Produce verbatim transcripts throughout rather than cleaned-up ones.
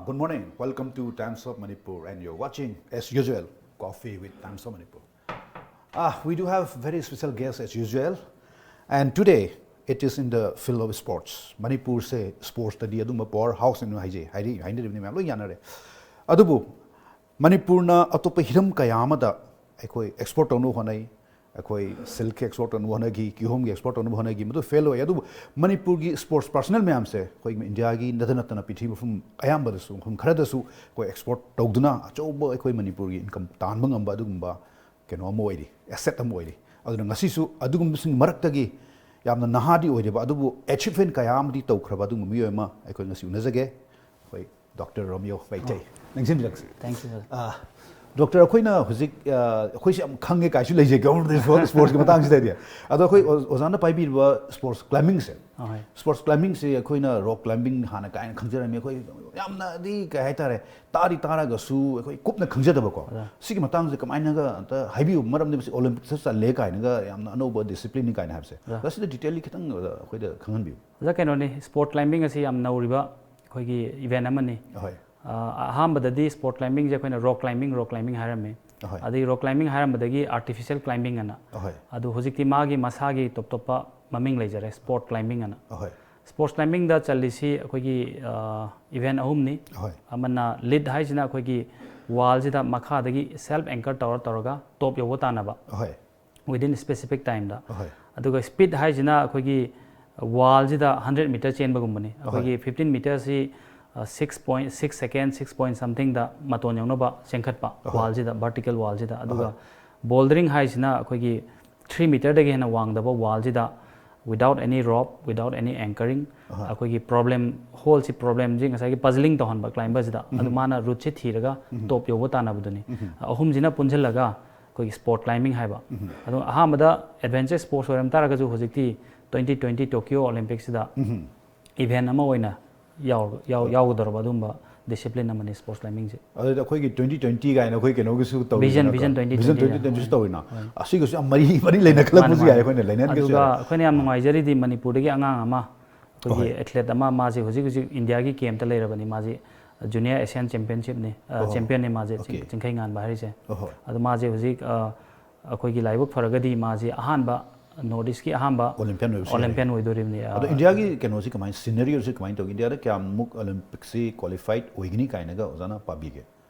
Good morning. Welcome to Times of Manipur, and you're watching, as usual, Coffee with Times of Manipur. Ah, we do have very special guests as usual, and today it is in the field of sports. ꯃꯅꯤꯄꯨꯔꯁꯦ ꯁ꯭ꯄꯣꯔꯠꯁꯇꯗꯤ ꯑꯗꯨꯝꯕ power ꯍꯥꯎꯁꯅꯦꯅ ꯍꯥꯏꯖꯩ, ꯍꯥꯏꯔꯤ, ꯍꯥꯏꯅꯔꯤꯕꯅꯤ, ꯃꯌꯥꯝ ꯂꯣꯏ ꯌꯥꯅꯔꯦ꯫ ꯑꯗꯨꯕꯨ ꯃꯅꯤꯄꯨꯔꯅ ꯑꯇꯣꯞꯄ ꯍꯤꯔꯝ ꯀꯌꯥ ꯑꯃꯗ ꯑꯩꯈꯣꯏ ꯑꯦꯛꯁꯄꯣꯔꯠ ꯇꯧꯅꯕ ꯍꯣꯠꯅꯩ꯫ ꯑꯩꯈꯣꯏ ꯁꯤꯜꯛꯀꯤ ꯑꯦꯛꯁꯄꯣꯔꯠ ꯇꯧꯅꯕ ꯍꯣꯠꯅꯈꯤ, ꯀꯤꯍꯣꯝꯒꯤ ꯑꯦꯛꯁꯄꯣꯔꯠ ꯇꯧꯅꯕ ꯍꯣꯠꯅꯈꯤ, ꯃꯗꯨ ꯐꯦꯜ ꯑꯣꯏ꯫ ꯑꯗꯨꯕꯨ ꯃꯅꯤꯄꯨꯔꯒꯤ ꯁ꯭ꯄꯣꯔꯠꯁ ꯄꯥꯔꯁꯅꯦꯜ ꯃꯌꯥꯝꯁꯦ ꯑꯩꯈꯣꯏ ꯏꯟꯗꯤꯌꯥꯒꯤ ꯅꯠꯇ ꯅꯠꯇꯅ ꯄ꯭ꯔꯤꯊꯤꯕꯤ ꯃꯐꯝ ꯑꯌꯥꯝꯕꯗꯁꯨ, ꯃꯐꯝ ꯈꯔꯗꯁꯨ ꯑꯩꯈꯣꯏ ꯑꯦꯛꯁꯄꯣꯔꯠ ꯇꯧꯗꯨꯅ ꯑꯆꯧꯕ ꯑꯩꯈꯣꯏ ꯃꯅꯤꯄꯨꯔꯒꯤ ꯏꯟꯀꯝ ꯇꯥꯟꯕ ꯉꯝꯕ ꯑꯗꯨꯒꯨꯝꯕ ꯀꯩꯅꯣ ꯑꯃ ꯑꯣꯏꯔꯤ, ꯑꯦꯁꯦꯠ ꯑꯃ ꯑꯣꯏꯔꯤ꯫ ꯑꯗꯨꯅ ꯉꯁꯤꯁꯨ ꯑꯗꯨꯒꯨꯝꯕꯁꯤꯡ ꯃꯔꯛꯇꯒꯤ ꯌꯥꯝꯅ ꯅꯍꯥꯗꯤ ꯑꯣꯏꯔꯤꯕ ꯑꯗꯨꯕꯨ ꯑꯦꯆꯤꯞꯃꯦꯟ ꯀꯌꯥ ꯑꯃꯗꯤ ꯇꯧꯈ꯭ꯔꯕ ꯑꯗꯨꯒꯨꯝꯕ ꯃꯤꯑꯣꯏ ꯑꯃ ꯑꯩꯈꯣꯏ ꯉꯁꯤ ꯎꯅꯖꯒꯦ꯫ ꯑꯩꯈꯣꯏ ꯗꯣꯛꯇꯔ ꯔꯣꯃꯤꯌꯣ ꯃꯩꯇꯩ꯫ ꯅꯤꯡꯁꯤꯡꯕꯤꯔꯛꯁꯤ꯫ Thank you, sir. ꯑꯥ, ꯗꯣꯛꯇꯔ, ꯑꯩꯈꯣꯏꯅ ꯍꯧꯖꯤꯛ, ꯑꯥ, ꯑꯩꯈꯣꯏꯁꯦ ꯌꯥꯝ ꯈꯪꯉꯦ ꯀꯥꯏꯁꯨ ꯂꯩꯖꯩ ꯒꯣꯔꯃꯦꯟ ꯁ꯭ꯄꯣꯔꯠꯁꯀꯤ ꯃꯇꯥꯡꯁꯤꯗꯗꯤ꯫ ꯑꯗꯣ ꯑꯩꯈꯣꯏ ꯑꯣ-, ꯑꯣꯖꯥꯅ ꯄꯥꯏꯕꯤꯔꯤꯕ ꯁ꯭ꯄꯣꯔꯠꯁ ꯀ꯭ꯂꯥꯏꯝꯕꯤꯡꯁꯦ, ꯑꯍꯣꯏ꯫ ꯁ꯭ꯄꯣꯔꯠꯁ ꯀ꯭ꯂꯥꯏꯝꯕꯤꯡꯁꯦ ꯑꯩꯈꯣꯏꯅ ꯔꯣꯛ ꯀ꯭ꯂꯥꯏꯝꯕꯤꯡ ꯍꯥꯟꯅ ꯀꯥꯏꯅ ꯈꯪꯖꯔꯝꯃꯤ꯫ ꯑꯩꯈꯣꯏ ꯌꯥꯝꯅꯗꯤ ꯀꯩ ꯍꯥꯏꯇꯥꯔꯦ, ꯇꯥꯗꯤ ꯇꯥꯔꯒꯁꯨ ꯑꯩꯈꯣꯏ ꯀꯨꯞꯅ ꯈꯪꯖꯗꯕꯀꯣ꯫ ꯑꯣꯖꯥ꯫ ꯁꯤꯒꯤ ꯃꯇꯥꯡꯁꯦ ꯀꯃꯥꯏꯅꯒ ꯑꯝꯇ ꯍꯥꯏꯕꯤꯌꯨ, ꯃꯔꯝꯗꯤ ꯃꯁꯤ ꯑꯣꯂꯦꯝꯄꯤꯛꯁꯇ ꯆꯜꯂꯦ ꯀꯥꯏꯅꯒ ꯌꯥꯝꯅ ꯑꯅꯧꯕ ꯗꯤꯁꯤꯄ꯭ꯂꯤꯟꯅꯤ ꯀꯥꯏꯅ ꯍꯥꯏꯕꯁꯦ꯫ ꯑꯣꯖꯥ꯫ ꯑꯗ ꯁꯤꯗ ꯗꯤꯇꯦꯜꯂꯤ ꯈꯤꯇꯪ ꯑꯩꯈꯣꯏꯗ ꯈꯪꯍꯟꯕꯤꯌꯨ꯫ ꯑꯣꯖꯥ, ꯀꯩꯅꯣꯅꯤ, ꯁ꯭ꯄꯣꯔꯠ ꯀ꯭ꯂꯥꯏꯝꯕꯤꯡ ꯑꯁꯤ ꯌꯥꯝ ꯅꯧꯔꯤꯕ ꯑꯩꯈꯣꯏꯒꯤ ꯏꯚꯦꯟ ꯑꯃꯅꯤ꯫ ꯑꯍꯣꯏ꯫ ꯑ, ꯑꯍꯥꯟꯕꯗꯗꯤ ꯁ꯭ꯄꯣꯔꯠ ꯀ꯭ꯂꯥꯏꯝꯕꯤꯡꯁꯦ ꯑꯩꯈꯣꯏꯅ ꯔꯣꯛ ꯀ꯭ꯂꯥꯏꯝꯕꯤꯡ, ꯔꯣꯛ ꯀ꯭ꯂꯥꯏꯝꯕꯤꯡ ꯍꯥꯏꯔꯝꯃꯤ꯫ ꯑꯍꯣꯏ꯫ ꯑꯗꯒꯤ ꯔꯣꯛ ꯀ꯭ꯂꯥꯏꯝꯕꯤꯡ ꯍꯥꯏꯔꯝꯕꯗꯒꯤ ꯑꯥꯔꯇꯤꯐꯤꯁꯤꯌꯦꯜ ꯀ꯭ꯂꯥꯏꯝꯕꯤꯡ ꯑꯅ꯫ ꯑꯍꯣꯏ꯫ ꯑꯗꯨ ꯍꯧꯖꯤꯛꯇꯤ ꯃꯥꯒꯤ ꯃꯁꯥꯒꯤ ꯇꯣꯞ ꯇꯣꯞꯄ ꯃꯃꯤꯡ ꯂꯩꯖꯔꯦ, ꯁ꯭ꯄꯣꯔꯠ ꯀ꯭ꯂꯥꯏꯝꯕꯤꯡ ꯑꯅ꯫ ꯑꯍꯣꯏ꯫ ꯁ꯭ꯄꯣꯔꯠꯁ ꯀ꯭ꯂꯥꯏꯝꯕꯤꯡꯗ ꯆꯜꯂꯤꯁꯤ ꯑꯩꯈꯣꯏꯒꯤ, ꯑ, ꯏꯚꯦꯟ ꯑꯍꯨꯝꯅꯤ꯫ ꯑꯍꯣꯏ꯫ ꯑꯃꯅ ꯂꯤꯠ ꯍꯥꯏꯁꯤꯅ ꯑꯩꯈꯣꯏꯒꯤ ꯋꯥꯜꯁꯤꯗ ꯃꯈꯥꯗꯒꯤ ꯁꯦꯜꯐ ꯑꯦꯡꯀꯔ ꯇꯧꯔ ꯇꯧꯔꯒ ꯇꯣꯞ ꯌꯧꯕ ꯇꯥꯟꯅꯕ꯫ ꯑꯍꯣꯏ꯫ Within specific timeꯗ꯫ ꯑꯍꯣꯏ꯫ ꯑꯗꯨꯒ ꯁ꯭ꯄꯤꯠ ꯍꯥꯏꯁꯤꯅ ꯑꯩꯈꯣꯏꯒꯤ ꯋꯥꯜꯁꯤꯗ ꯍꯟꯗ꯭ꯔꯦꯠ ꯃꯤꯇꯔ ꯆꯦꯟꯕꯒꯨꯝꯕꯅꯤ꯫ ꯑꯍꯣꯏ꯫ ꯑꯩꯈꯣꯏꯒꯤ ꯐꯤꯐꯇꯤꯟ ꯃꯤꯇꯔꯁꯤ, ꯑ, six point six second, six point somethingꯗ ꯃꯇꯣꯟ ꯌꯧꯅꯕ ꯆꯦꯟꯈꯠꯄ, ꯑꯍꯣꯏ꯫ ꯋꯥꯜꯁꯤꯗ, ꯚꯔꯇꯤꯀꯦꯜ ꯋꯥꯜꯁꯤꯗ꯫ ꯑꯗꯨꯒ ꯑꯍꯣꯏ꯫ ꯕꯣꯜꯗꯔꯤꯡ ꯍꯥꯏꯁꯤꯅ ꯑꯩꯈꯣꯏꯒꯤ ꯊ꯭ꯔꯤ ꯃꯤꯇꯔꯗꯒꯤ ꯍꯦꯟꯅ ꯋꯥꯡꯗꯕ ꯋꯥꯜꯁꯤꯗ without any rope, without any anchoring, ꯑꯍꯣꯏ꯫ ꯑꯩꯈꯣꯏꯒꯤ ꯄ꯭ꯔꯣꯕ꯭ꯂꯦꯝ, ꯍꯣꯜꯁꯤ ꯄ꯭ꯔꯣꯕ꯭ꯂꯦꯝꯁꯤ ꯉꯁꯥꯏꯒꯤ ꯄꯖꯂꯤꯡ ꯇꯧꯍꯟꯕ ꯀ꯭ꯂꯥꯏꯝꯕꯔꯁꯤꯗ, ꯑꯗꯨ ꯃꯥꯅ ꯔꯨꯠꯁꯤ ꯊꯤꯔꯒ ꯇꯣꯞ ꯌꯧꯕ ꯇꯥꯟꯅꯕꯗꯨꯅꯤ꯫ ꯑꯍꯨꯝꯁꯤꯅ ꯄꯨꯟꯁꯤꯜꯂꯒ ꯑꯩꯈꯣꯏꯒꯤ ꯁ꯭ꯄꯣꯔꯠ ꯀ꯭ꯂꯥꯏꯝꯕꯤꯡ ꯍꯥꯏꯕ꯫ ꯑꯗꯣ ꯑꯍꯥꯟꯕꯗ ꯑꯦꯗꯚꯦꯟꯆꯔ ꯁ꯭ꯄꯣꯔꯠꯁ ꯑꯣꯏꯔꯝ ꯇꯥꯔꯒꯁꯨ ꯍꯧꯖꯤꯛꯇꯤ ꯇ꯭ꯋꯦꯟꯇꯤ ꯇ꯭ꯋꯦꯟꯇꯤ ꯇꯣꯀꯤꯌꯣ ꯑꯣꯂꯦꯝꯄꯤꯛꯁꯤꯗ ꯏꯚꯦꯟ ꯑꯃ ꯑꯣꯏꯅ ꯌꯥꯎ-, ꯌꯥꯎ-, ꯌꯥꯎꯒꯗꯧꯔꯕ ꯑꯗꯨꯒꯨꯝꯕ ꯗꯤꯁꯤꯄ꯭ꯂꯤꯟ ꯑꯃꯅꯤ ꯁ꯭ꯄꯣꯔꯠꯁ ꯀ꯭ꯂꯥꯏꯝꯕꯤꯡꯁꯦ꯫ ꯑꯗꯨꯗꯤ ꯑꯩꯈꯣꯏꯒꯤ ꯇ꯭ꯋꯦꯟꯇꯤ ꯇ꯭ꯋꯦꯟꯇꯤ ꯀꯥꯏꯅ ꯑꯩꯈꯣꯏ ꯀꯩꯅꯣꯒꯤꯁꯨ ꯇꯧꯔꯤꯗꯅꯀꯣ꯫ Vision, Vision twenty twenty, Vision twenty twenty ꯁꯨ ꯇꯧꯔꯤꯅ꯫ ꯑꯁꯤꯒꯁꯨ ꯌꯥꯝ ꯃꯔꯤ, ꯃꯔꯤ ꯂꯩꯅꯈꯠꯂꯛꯄꯁꯨ ꯃꯥꯅꯦ, ꯌꯥꯏ, ꯃꯥꯅꯦ꯫ ꯑꯩꯈꯣꯏꯅ ꯂꯩꯅꯍꯟꯒꯦꯁꯨ ꯑꯗꯨꯒ ꯌꯥꯏ꯫ ꯑꯩꯈꯣꯏꯅ ꯌꯥꯝ ꯅꯨꯡꯉꯥꯏꯖꯔꯤꯗꯤ ꯃꯅꯤꯄꯨꯔꯗꯒꯤ ꯑꯉꯥꯡ ꯑꯃ ꯑꯩꯈꯣꯏꯒꯤ ꯑꯍꯣꯏ꯫ ꯑꯦꯊ꯭ꯂꯦꯠ ꯑꯃ, ꯃꯥꯁꯦ ꯍꯧꯖꯤꯛ ꯍꯧꯖꯤꯛ ꯏꯟꯗꯤꯌꯥꯒꯤ ꯀꯦꯝꯇ ꯂꯩꯔꯕꯅꯤ꯫ ꯃꯥꯁꯦ ꯖꯨꯅꯤꯌꯔ ꯑꯦꯁꯤꯌꯥꯟ ꯆꯦꯝꯄꯤꯌꯟꯁꯤꯞꯅꯤ꯫ ꯑ, ꯑꯣ, ꯆꯦꯝꯄꯤꯌꯟꯅꯤ ꯃꯥꯁꯦ, ꯆꯤꯡ-, ꯑꯣꯀꯦ꯫ ꯆꯤꯡꯈꯩꯉꯥꯟꯕ ꯍꯥꯏꯔꯤꯁꯦ꯫ ꯑꯣꯍꯣꯏ꯫ ꯑꯗꯣ ꯃꯥꯁꯦ ꯍꯧꯖꯤꯛ, ꯑ, ꯑꯩꯈꯣꯏꯒꯤ ꯂꯥꯏꯕꯛ ꯐꯔꯒꯗꯤ ꯃꯥꯁꯦ ꯑꯍꯥꯟꯕ, ꯅꯣꯔꯠ ꯏꯁꯀꯤ ꯑꯍꯥꯟꯕ ꯑꯣꯂꯦꯝꯄꯤꯌꯟ ꯑꯣꯏꯕꯁꯨ ꯌꯥꯏ꯫ ꯑꯣꯂꯦꯝꯄꯤꯌꯟ ꯑꯣꯏꯗꯣꯔꯤꯕꯅꯤ꯫ ꯑꯗꯣ ꯑ, ꯏꯟꯗꯤꯌꯥꯒꯤ ꯀꯩꯅꯣꯁꯤ ꯀꯃꯥꯏꯅ, ꯁꯤꯅꯔꯤꯑꯣꯁꯤ ꯀꯃꯥꯏꯅ ꯇꯧꯒꯦ? ꯏꯟꯗꯤꯌꯥꯗ ꯀꯌꯥꯃꯨꯛ ꯑꯣꯂꯦꯝꯄꯤꯛꯁꯤ ꯀ꯭ꯋꯥꯂꯤꯐꯥꯏꯠ ꯑꯣꯏꯒꯅꯤ ꯀꯥꯏꯅꯒ ꯑꯣꯖꯥꯅ ꯄꯥꯕꯤꯒꯦ?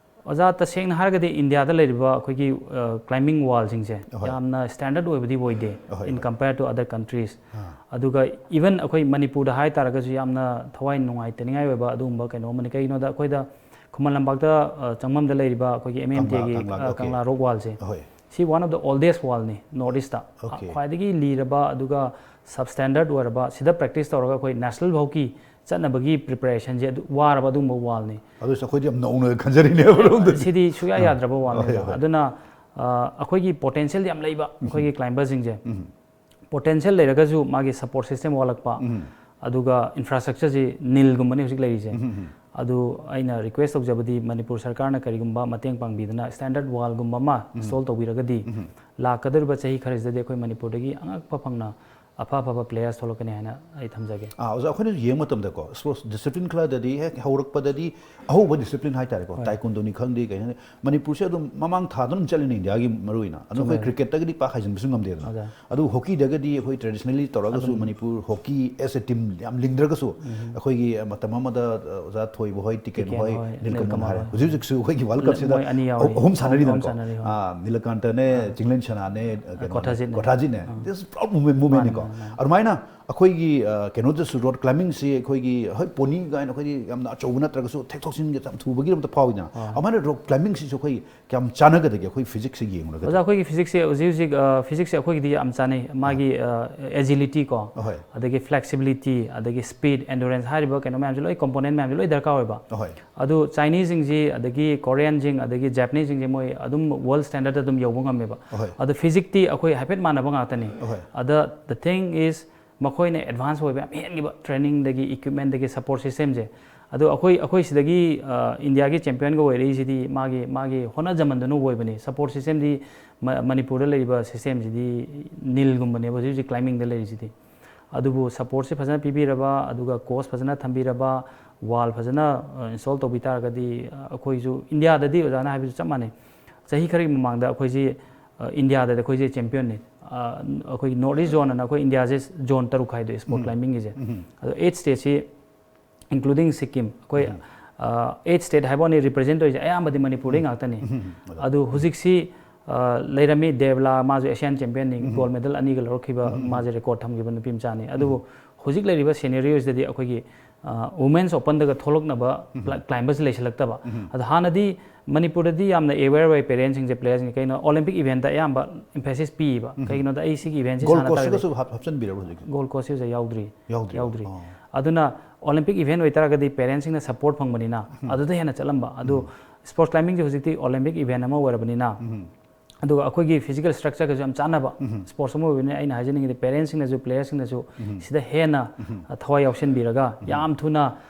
ꯑꯣꯖꯥ, ꯇꯁꯦꯡꯅ ꯍꯥꯏꯔꯒꯗꯤ ꯏꯟꯗꯤꯌꯥꯗ ꯂꯩꯔꯤꯕ ꯑꯩꯈꯣꯏꯒꯤ, ꯑ, ꯀ꯭ꯂꯥꯏꯝꯕꯤꯡ ꯋꯥꯜꯁꯤꯡꯁꯦ ꯑꯍꯣꯏ꯫ ꯌꯥꯝꯅ ꯁ꯭ꯇꯦꯟꯗꯔꯠ ꯑꯣꯏꯕꯗꯤ ꯑꯣꯏꯗꯦ ꯑꯍꯣꯏ, in ꯑꯍꯣꯏ꯫ Compare to other countries꯫ ꯑꯥ꯫ ꯑꯗꯨꯒ even ꯑꯩꯈꯣꯏ ꯃꯅꯤꯄꯨꯔꯗ ꯍꯥꯏꯇꯥꯔꯒꯁꯨ ꯌꯥꯝꯅ ꯊꯋꯥꯏ ꯅꯨꯡꯉꯥꯏꯇꯅꯤꯡꯉꯥꯏ ꯑꯣꯏꯕ ꯑꯗꯨꯒꯨꯝꯕ ꯀꯩꯅꯣ ꯑꯃꯅꯤ꯫ ꯀꯩꯒꯤꯅꯣꯗ ꯑꯩꯈꯣꯏꯗ ꯈꯨꯃꯟ ꯂꯝꯄꯥꯛꯇ, ꯑ, ꯆꯪꯐꯝꯗ ꯂꯩꯔꯤꯕ ꯑꯩꯈꯣꯏꯒꯤ ꯀꯪꯂꯥ, ꯑꯦꯝ ꯑꯦꯝ ꯇꯤꯒꯤ, ꯀꯪꯂꯥ, ꯑ, ꯑꯣꯀꯦ꯫ ꯀꯪꯂꯥ ꯔꯣꯛ ꯋꯥꯜꯁꯦ, ꯑꯍꯣꯏ꯫ ꯁꯤ one of the oldest wallꯅꯤ ꯅꯣꯔꯠ ꯏꯁꯇ꯫ ꯑꯣꯀꯦ꯫ ꯈ꯭ꯋꯥꯏꯗꯒꯤ ꯂꯤꯔꯕ ꯑꯗꯨꯒ ꯁꯕ ꯁ꯭ꯇꯦꯟꯗꯔꯠ ꯑꯣꯏꯔꯕ, ꯁꯤꯗ ꯄ꯭ꯔꯦꯛꯇꯤꯁ ꯇꯧꯔꯒ ꯑꯩꯈꯣꯏ ꯅꯦꯁꯅꯦꯜ ꯐꯥꯎꯒꯤ ꯆꯠꯅꯕꯒꯤ ꯄ꯭ꯔꯤꯄꯦꯔꯦꯁꯟꯁꯦ ꯑꯗꯨ ꯋꯥꯔꯕ ꯑꯗꯨꯒꯨꯝꯕ ꯋꯥꯜꯅꯤ꯫ ꯑꯗꯨꯁꯨ ꯑꯩꯈꯣꯏꯗꯤ ꯌꯥꯝ ꯅꯧꯅ ꯈꯟꯖꯔꯤꯅꯦꯕ ꯔꯣꯝꯗꯗꯤ꯫ ꯁꯤꯗꯤ ꯁꯨꯡꯌꯥ ꯑꯥ꯫ ꯌꯥꯗ꯭ꯔꯕ ꯋꯥꯜꯅꯦꯕ꯫ ꯍꯣꯏ, ꯍꯣꯏ꯫ ꯑꯗꯨꯅ, ꯑ, ꯑꯩꯈꯣꯏꯒꯤ ꯄꯣꯇꯦꯟꯁꯤꯌꯦꯜ ꯌꯥꯝ ꯂꯩꯕ ꯎꯝ꯫ ꯑꯩꯈꯣꯏꯒꯤ ꯀ꯭ꯂꯥꯏꯝꯕꯔꯁꯤꯡꯁꯦ꯫ ꯎꯝ꯫ ꯄꯣꯇꯦꯟꯁꯤꯌꯦꯜ ꯂꯩꯔꯒꯁꯨ ꯃꯥꯒꯤ ꯁꯄꯣꯔꯠ ꯁꯤꯁꯇꯦꯝ ꯋꯥꯠꯂꯛꯄ, ꯎꯝ꯫ ꯑꯗꯨꯒ ꯏꯟꯐ꯭ꯔꯥꯁ꯭ꯇ꯭ꯔꯛꯆꯔꯁꯤ ꯅꯤꯜꯒꯨꯝꯕꯅꯤ ꯍꯧꯖꯤꯛ ꯂꯩꯔꯤꯁꯦ꯫ ꯎꯝ, ꯎꯝ, ꯎꯝ꯫ ꯑꯗꯨ ꯑꯩꯅ ꯔꯤꯀ꯭ꯋꯦꯁ ꯇꯧꯖꯕꯗꯤ ꯃꯅꯤꯄꯨꯔ ꯁꯔꯀꯥꯔꯅ ꯀꯔꯤꯒꯨꯝꯕ ꯃꯇꯦꯡ ꯄꯥꯡꯕꯤꯗꯨꯅ ꯁ꯭ꯇꯦꯟꯗꯔꯠ ꯋꯥꯜꯒꯨꯝꯕ ꯑꯃ ꯎꯝ꯫ ꯏꯟꯁꯇꯣꯜ ꯇꯧꯕꯤꯔꯒꯗꯤ ꯎꯝ꯫ ꯂꯥꯛꯀꯗꯧꯔꯤꯕ ꯆꯍꯤ ꯈꯔꯁꯤꯗꯗꯤ ꯑꯩꯈꯣꯏ ꯃꯅꯤꯄꯨꯔꯗꯒꯤ ꯑꯉꯛꯄ ꯐꯪꯅ ꯑꯐ ꯑꯐꯕ ꯄ꯭ꯂꯦꯌꯔꯁ ꯊꯣꯛꯂꯛꯀꯅꯤ ꯍꯥꯏꯅ ꯑꯩ ꯊꯝꯖꯒꯦ꯫ ꯑꯥ, ꯑꯣꯖꯥ, ꯑꯩꯈꯣꯏꯅ ꯌꯦꯡꯕ ꯃꯇꯝꯗꯀꯣ, ꯁ꯭ꯄꯣꯔꯠꯁ ꯗꯤꯁꯤꯄ꯭ꯂꯤꯟ ꯈꯔꯗꯗꯤ ꯍꯦꯛ ꯍꯧꯔꯛꯄꯗꯗꯤ ꯑꯍꯧꯕ ꯗꯤꯁꯤꯄ꯭ꯂꯤꯟ ꯍꯥꯏꯇꯥꯔꯦꯀꯣ, ꯍꯣꯏ꯫ ꯇꯥꯏꯀꯨꯟꯗꯣꯅꯤ ꯈꯪꯗꯦ, ꯀꯩ ꯍꯥꯏꯅꯤ, ꯃꯅꯤꯄꯨꯔꯁꯦ ꯑꯗꯨꯝ ꯃꯃꯥꯡ ꯊꯥꯗꯨꯅ ꯆꯠꯂꯤꯅꯦ ꯏꯟꯗꯤꯌꯥꯒꯤ ꯃꯔꯨ ꯑꯣꯏꯅ꯫ ꯑꯗꯨ ꯑꯩꯈꯣꯏ ꯆꯨꯝꯃꯦ꯫ ꯀ꯭ꯔꯤꯀꯦꯠꯇꯒꯗꯤ ꯄꯥꯛ ꯍꯥꯏꯖꯤꯟꯕꯁꯨ ꯉꯝꯗꯦꯗꯅ꯫ ꯑꯣꯖꯥ꯫ ꯑꯗꯨ ꯍꯣꯀꯤꯗꯒꯗꯤ ꯑꯩꯈꯣꯏ ꯇ꯭ꯔꯦꯗꯤꯁꯅꯦꯜꯂꯤ ꯇꯧꯔꯒꯁꯨ ꯑꯗꯨꯝ Manipur hockey as a team ꯌꯥꯝ ꯂꯤꯡꯗ꯭ꯔꯒꯁꯨ ꯎꯝ꯫ ꯑꯩꯈꯣꯏꯒꯤ ꯃꯇꯝ ꯑꯃꯗ, ꯑ, ꯑꯣꯖꯥ ꯊꯣꯏꯕ ꯍꯣꯏ, ꯇꯤꯀꯦꯟ ꯇꯤꯀꯦꯟ ꯍꯣꯏ, ꯍꯣꯏ, ꯅꯤꯜꯀꯃꯜ ꯅꯤꯜꯀꯃꯜ ꯍꯥꯏꯔꯦ꯫ ꯍꯣꯏ꯫ ꯍꯧꯖꯤꯛ ꯍꯧꯖꯤꯛꯁꯨ ꯑꯩꯈꯣꯏꯒꯤ ꯋꯥꯔꯜ ꯀꯞꯁꯤꯗ ꯃꯣꯏ ꯑꯅꯤ ꯌꯥꯎꯔꯤ꯫ ꯑꯍꯨꯝ ꯁꯥꯟꯅꯔꯤꯗꯅꯀꯣ꯫ ꯑꯍꯨꯝ ꯁꯥꯟꯅꯔꯤ, ꯍꯣꯏ꯫ ꯑꯥ, ꯅꯤꯂꯀꯥꯟꯇꯅꯦ, ꯑꯥ꯫ ꯆꯤꯡꯂꯦꯟ ꯁꯅꯥꯅꯦ, ꯑ, ꯀꯩꯅꯣꯅꯦ, ꯀꯣꯊꯥꯖꯤꯠꯅꯦ꯫ ꯀꯣꯊꯥꯖꯤꯠꯅꯦ꯫ ꯑꯥ꯫ This is proud movement, movementꯅꯤꯀꯣ꯫ ꯃꯥꯅꯦ, ꯃꯥꯅꯦ, ꯃꯥꯅꯦ꯫ ꯑꯗꯨꯃꯥꯏꯅ ꯑꯩꯈꯣꯏꯒꯤ, ꯑ, ꯀꯩꯅꯣꯗꯁꯨ ꯔꯣꯠ ꯀ꯭ꯂꯥꯏꯝꯕꯤꯡꯁꯤ ꯑꯩꯈꯣꯏꯒꯤ, ꯍꯣꯏ, ꯄꯣꯅꯤ ꯀꯥꯏꯅ ꯑꯩꯈꯣꯏꯒꯤ ꯌꯥꯝꯅ ꯑꯆꯧꯕ ꯅꯠꯇ꯭ꯔꯒꯁꯨ ꯊꯦꯛ ꯊꯣꯛꯆꯤꯟꯒꯤ ꯌꯥꯝ ꯊꯨꯕꯒꯤ ꯑꯃꯇ ꯐꯥꯎꯏꯗꯅ꯫ ꯑꯥ꯫ ꯑꯗꯨꯃꯥꯏꯅ ꯔꯣꯠ ꯀ꯭ꯂꯥꯏꯝꯕꯤꯡꯁꯤꯁꯨ ꯑꯩꯈꯣꯏ ꯀꯌꯥꯝ ꯆꯥꯟꯅꯒꯗꯒꯦ ꯑꯩꯈꯣꯏ ꯐꯤꯖꯤꯛꯁꯁꯦ ꯌꯦꯡꯂꯨꯔꯒꯗꯤ? ꯑꯣꯖꯥ, ꯑꯩꯈꯣꯏꯒꯤ ꯐꯤꯖꯤꯛꯁꯁꯦ ꯍꯧꯖꯤꯛ ꯍꯧꯖꯤꯛ, ꯑ, ꯐꯤꯖꯤꯛꯁꯁꯦ ꯑꯩꯈꯣꯏꯒꯤꯗꯤ ꯌꯥꯝ ꯆꯥꯟꯅꯩ꯫ ꯃꯥꯒꯤ, ꯑꯥ꯫ ꯑ, ꯑꯦꯖꯤꯂꯤꯇꯤ ꯀꯣ, ꯑꯍꯣꯏ꯫ ꯑꯗꯒꯤ ꯐ꯭ꯂꯦꯛꯁꯤꯕꯤꯂꯤꯇꯤ, ꯑꯗꯒꯤ ꯁ꯭ꯄꯤꯗ, ꯑꯦꯟꯗꯨꯔꯦꯟꯁ ꯍꯥꯏꯔꯤꯕ ꯀꯩꯅꯣ ꯃꯌꯥꯝꯁꯦ ꯂꯣꯏ, ꯀꯣꯝꯄꯣꯅꯦꯟ ꯃꯌꯥꯝꯁꯦ ꯂꯣꯏ ꯗꯔꯀꯥꯔ ꯑꯣꯏꯕ꯫ ꯑꯍꯣꯏ꯫ ꯑꯗꯨ ꯆꯥꯏꯅꯤꯁꯁꯤꯡꯁꯤ, ꯑꯗꯒꯤ ꯀꯣꯔꯤꯌꯟꯁꯤꯡ, ꯑꯗꯒꯤ ꯖꯄꯅꯤꯁꯁꯤꯡꯁꯦ ꯃꯣꯏ ꯑꯗꯨꯝ ꯋꯥꯔꯜꯗ ꯁ꯭ꯇꯦꯟꯗꯔꯗ ꯑꯗꯨꯝ ꯌꯧꯕ ꯉꯝꯃꯦꯕ꯫ ꯑꯍꯣꯏ꯫ ꯑꯗꯣ ꯐꯤꯖꯤꯛꯇꯤ ꯑꯩꯈꯣꯏ ꯍꯥꯏꯐꯦꯠ ꯃꯥꯟꯅꯕ ꯉꯥꯛꯇꯅꯤ꯫ ꯑꯍꯣꯏ꯫ ꯑꯗ the thing is, ꯃꯈꯣꯏꯅ ꯑꯦꯗꯚꯥꯟꯁ ꯑꯣꯏꯕ ꯌꯥꯝ ꯍꯦꯟꯈꯤꯕ, ꯇ꯭ꯔꯦꯅꯤꯡꯗꯒꯤ, ꯏꯀ꯭ꯋꯤꯞꯃꯦꯟꯗꯒꯤ, ꯁꯄꯣꯔꯠ ꯁꯤꯁꯇꯦꯝꯁꯦ꯫ ꯑꯗꯣ ꯑꯩꯈꯣꯏ, ꯑꯩꯈꯣꯏ ꯁꯤꯗꯒꯤ, ꯑ, ꯏꯟꯗꯤꯌꯥꯒꯤ ꯆꯦꯝꯄꯤꯌꯟꯒ ꯑꯣꯏꯔꯛꯏꯁꯤꯗꯤ ꯃꯥꯒꯤ, ꯃꯥꯒꯤ ꯍꯣꯠꯅꯖꯃꯟꯗꯨꯅ ꯑꯣꯏꯕꯅꯤ꯫ ꯁꯄꯣꯔꯠ ꯁꯤꯁꯇꯦꯝꯗꯤ ꯃ-, ꯃꯅꯤꯄꯨꯔꯗ ꯂꯩꯔꯤꯕ ꯁꯤꯁꯇꯦꯝꯁꯤꯗꯤ ꯅꯤꯜꯒꯨꯝꯕꯅꯦꯕ ꯍꯧꯖꯤꯛ ꯍꯧꯖꯤꯛ ꯀ꯭ꯂꯥꯏꯝꯕꯤꯡꯗ ꯂꯩꯔꯤꯁꯤꯗꯤ꯫ ꯑꯗꯨꯕꯨ ꯁꯄꯣꯔꯠꯁꯦ ꯐꯖꯅ ꯄꯤꯕꯤꯔꯕ, ꯑꯗꯨꯒ ꯀꯣꯆ ꯐꯖꯅ ꯊꯝꯕꯤꯔꯕ, ꯋꯥꯜ ꯐꯖꯅ ꯏꯟꯁꯇꯣꯜ ꯇꯧꯕꯤ ꯇꯥꯔꯒꯗꯤ, ꯑ, ꯑꯩꯈꯣꯏꯁꯨ ꯏꯟꯗꯤꯌꯥꯗꯗꯤ ꯑꯣꯖꯥꯅ ꯍꯥꯏꯕꯁꯨ ꯆꯞ ꯃꯥꯟꯅꯩ꯫ ꯆꯍꯤ ꯈꯔꯒꯤ ꯃꯃꯥꯡꯗ ꯑꯩꯈꯣꯏꯁꯤ, ꯑ, ꯏꯟꯗꯤꯌꯥꯗꯗꯤ ꯑꯩꯈꯣꯏꯁꯦ ꯆꯦꯝꯄꯤꯌꯟꯅꯤ꯫ ꯑ, ꯑꯩꯈꯣꯏꯒꯤ ꯅꯣꯔꯠ ꯏꯁ ꯖꯣꯟ ꯑꯅ ꯑꯩꯈꯣꯏ ꯏꯟꯗꯤꯌꯥꯁꯦ ꯖꯣꯟ ꯇꯔꯨꯛ ꯈꯥꯏꯗꯣꯛꯑꯦ ꯁ꯭ꯄꯣꯔꯠ ꯀ꯭ꯂꯥꯏꯝꯕꯤꯡꯒꯤꯁꯦ꯫ ꯑꯗꯣ ꯑꯩꯠ ꯁ꯭ꯇꯦꯠꯁꯤ, ꯏꯟꯀ꯭ꯂꯨꯗꯤꯡ ꯁꯤꯛꯀꯤꯝ, ꯑꯩꯈꯣꯏ, ꯑ, ꯑꯩꯠ ꯁ꯭ꯇꯦꯠ ꯍꯥꯏꯕ ꯋꯥꯅꯤ, ꯔꯤꯄ꯭ꯔꯖꯦꯟ ꯇꯧꯔꯤꯁꯦ ꯑꯌꯥꯝꯕꯗꯤ ꯃꯅꯤꯄꯨꯔꯗꯩ ꯉꯥꯛꯇꯅꯤ꯫ ꯑꯗꯨ ꯍꯧꯖꯤꯛꯁꯤ, ꯑ, ꯂꯩꯔꯝꯃꯤ ꯗꯦꯕꯂꯥ, ꯃꯥꯁꯨ ꯑꯦꯁꯤꯌꯥꯟ ꯆꯦꯝꯄꯤꯌꯟꯅꯤ, ꯒꯣꯜ ꯃꯦꯗꯜ ꯑꯅꯤꯒ ꯂꯧꯔꯛꯈꯤꯕ, ꯃꯥꯁꯦ ꯔꯦꯀꯣꯔꯗ ꯊꯝꯈꯤꯕ ꯅꯨꯄꯤ ꯃꯆꯥꯅꯤ꯫ ꯑꯗꯨꯕꯨ ꯍꯧꯖꯤꯛ ꯂꯩꯔꯤꯕ ꯁꯦꯅꯦꯔꯤꯑꯣꯁꯤꯗꯗꯤ ꯑꯩꯈꯣꯏꯒꯤ, ꯑ, ꯋꯨꯃꯦꯟꯁ ꯑꯣꯄꯟꯗꯒ ꯊꯣꯛꯂꯛꯅꯕ ꯀ꯭ꯂꯥꯏꯝꯕꯔꯁꯤ ꯂꯩꯁꯜꯂꯛꯇꯕ꯫ ꯑꯗꯣ ꯍꯥꯟꯅꯗꯤ ꯃꯅꯤꯄꯨꯔꯗꯗꯤ ꯌꯥꯝꯅ ꯑꯦꯋꯦꯌꯔ ꯑꯣꯏ ꯄꯦꯔꯦꯟꯁꯁꯤꯡꯁꯦ, ꯄ꯭ꯂꯦꯌꯔꯁꯤꯡꯁꯦ꯫ ꯀꯩꯅꯣ, ꯑꯣꯂꯤꯝꯄꯤꯛ ꯏꯚꯦꯟꯠꯇ ꯑꯌꯥꯝꯕ ꯏꯝꯐꯦꯁꯤꯁ ꯄꯤꯌꯦꯕ꯫ ꯀꯩꯒꯤꯅꯣꯗ ꯑꯩ ꯁꯤꯒꯤ ꯏꯚꯦꯟꯠꯁꯤ ꯒꯣꯜ ꯁꯥꯟꯅ ꯇꯥꯔꯒꯗꯤ ꯀꯣꯁꯁꯤꯒꯁꯨ ꯍꯥꯞ-, ꯍꯥꯞꯆꯤꯟꯕꯤꯔꯕ꯭ꯔꯣ ꯍꯧꯖꯤꯛ? ꯒꯣꯜ ꯀꯣꯁꯁꯤ ꯑꯣꯖꯥ ꯌꯥꯎꯗ꯭ꯔꯤ꯫ ꯌꯥꯎꯗ꯭ꯔꯤꯕ? ꯌꯥꯎꯗ꯭ꯔꯤ꯫ ꯑꯣ꯫ ꯑꯗꯨꯅ ꯑꯣꯂꯤꯝꯄꯤꯛ ꯏꯚꯦꯟꯠ ꯑꯣꯏꯇꯥꯔꯒꯗꯤ ꯄꯦꯔꯦꯟꯠꯁꯤꯡꯅ ꯁꯞꯄꯣꯔꯠ ꯐꯪꯕꯅꯤꯅ ꯑꯗꯨꯗ ꯍꯦꯟꯅ ꯆꯠꯂꯝꯕ꯫ ꯑꯗꯨ ꯁ꯭ꯄꯣꯔꯠꯁ ꯀ꯭ꯂꯥꯏꯝꯕꯤꯡꯁꯦ ꯍꯧꯖꯤꯛꯇꯤ ꯑꯣꯂꯤꯝꯄꯤꯛ ꯏꯚꯦꯟꯠ ꯑꯃ ꯑꯣꯏꯔꯕꯅꯤꯅ, ꯑꯗꯨꯒ ꯑꯩꯈꯣꯏꯒꯤ ꯐꯤꯖꯤꯀꯦꯜ ꯁ꯭ꯇ꯭ꯔꯛꯆꯔꯒꯁꯨ ꯌꯥꯝ ꯆꯥꯟꯅꯕ ꯁ꯭ꯄꯣꯔꯠꯁ ꯑꯃ ꯑꯣꯏꯕꯅꯤꯅ, ꯑꯩꯅ ꯍꯥꯏꯖꯅꯤꯡꯉꯤꯗꯤ ꯄꯦꯔꯦꯟꯠꯁꯤꯡꯅꯁꯨ, ꯄ꯭ꯂꯦꯌꯔꯁꯤꯡꯅꯁꯨ ꯁꯤꯗ ꯍꯦꯟꯅ, ꯑ, ꯊꯋꯥꯏ ꯌꯥꯎꯁꯤꯟꯕꯤꯔꯒ ꯌꯥꯝ ꯊꯨꯅ,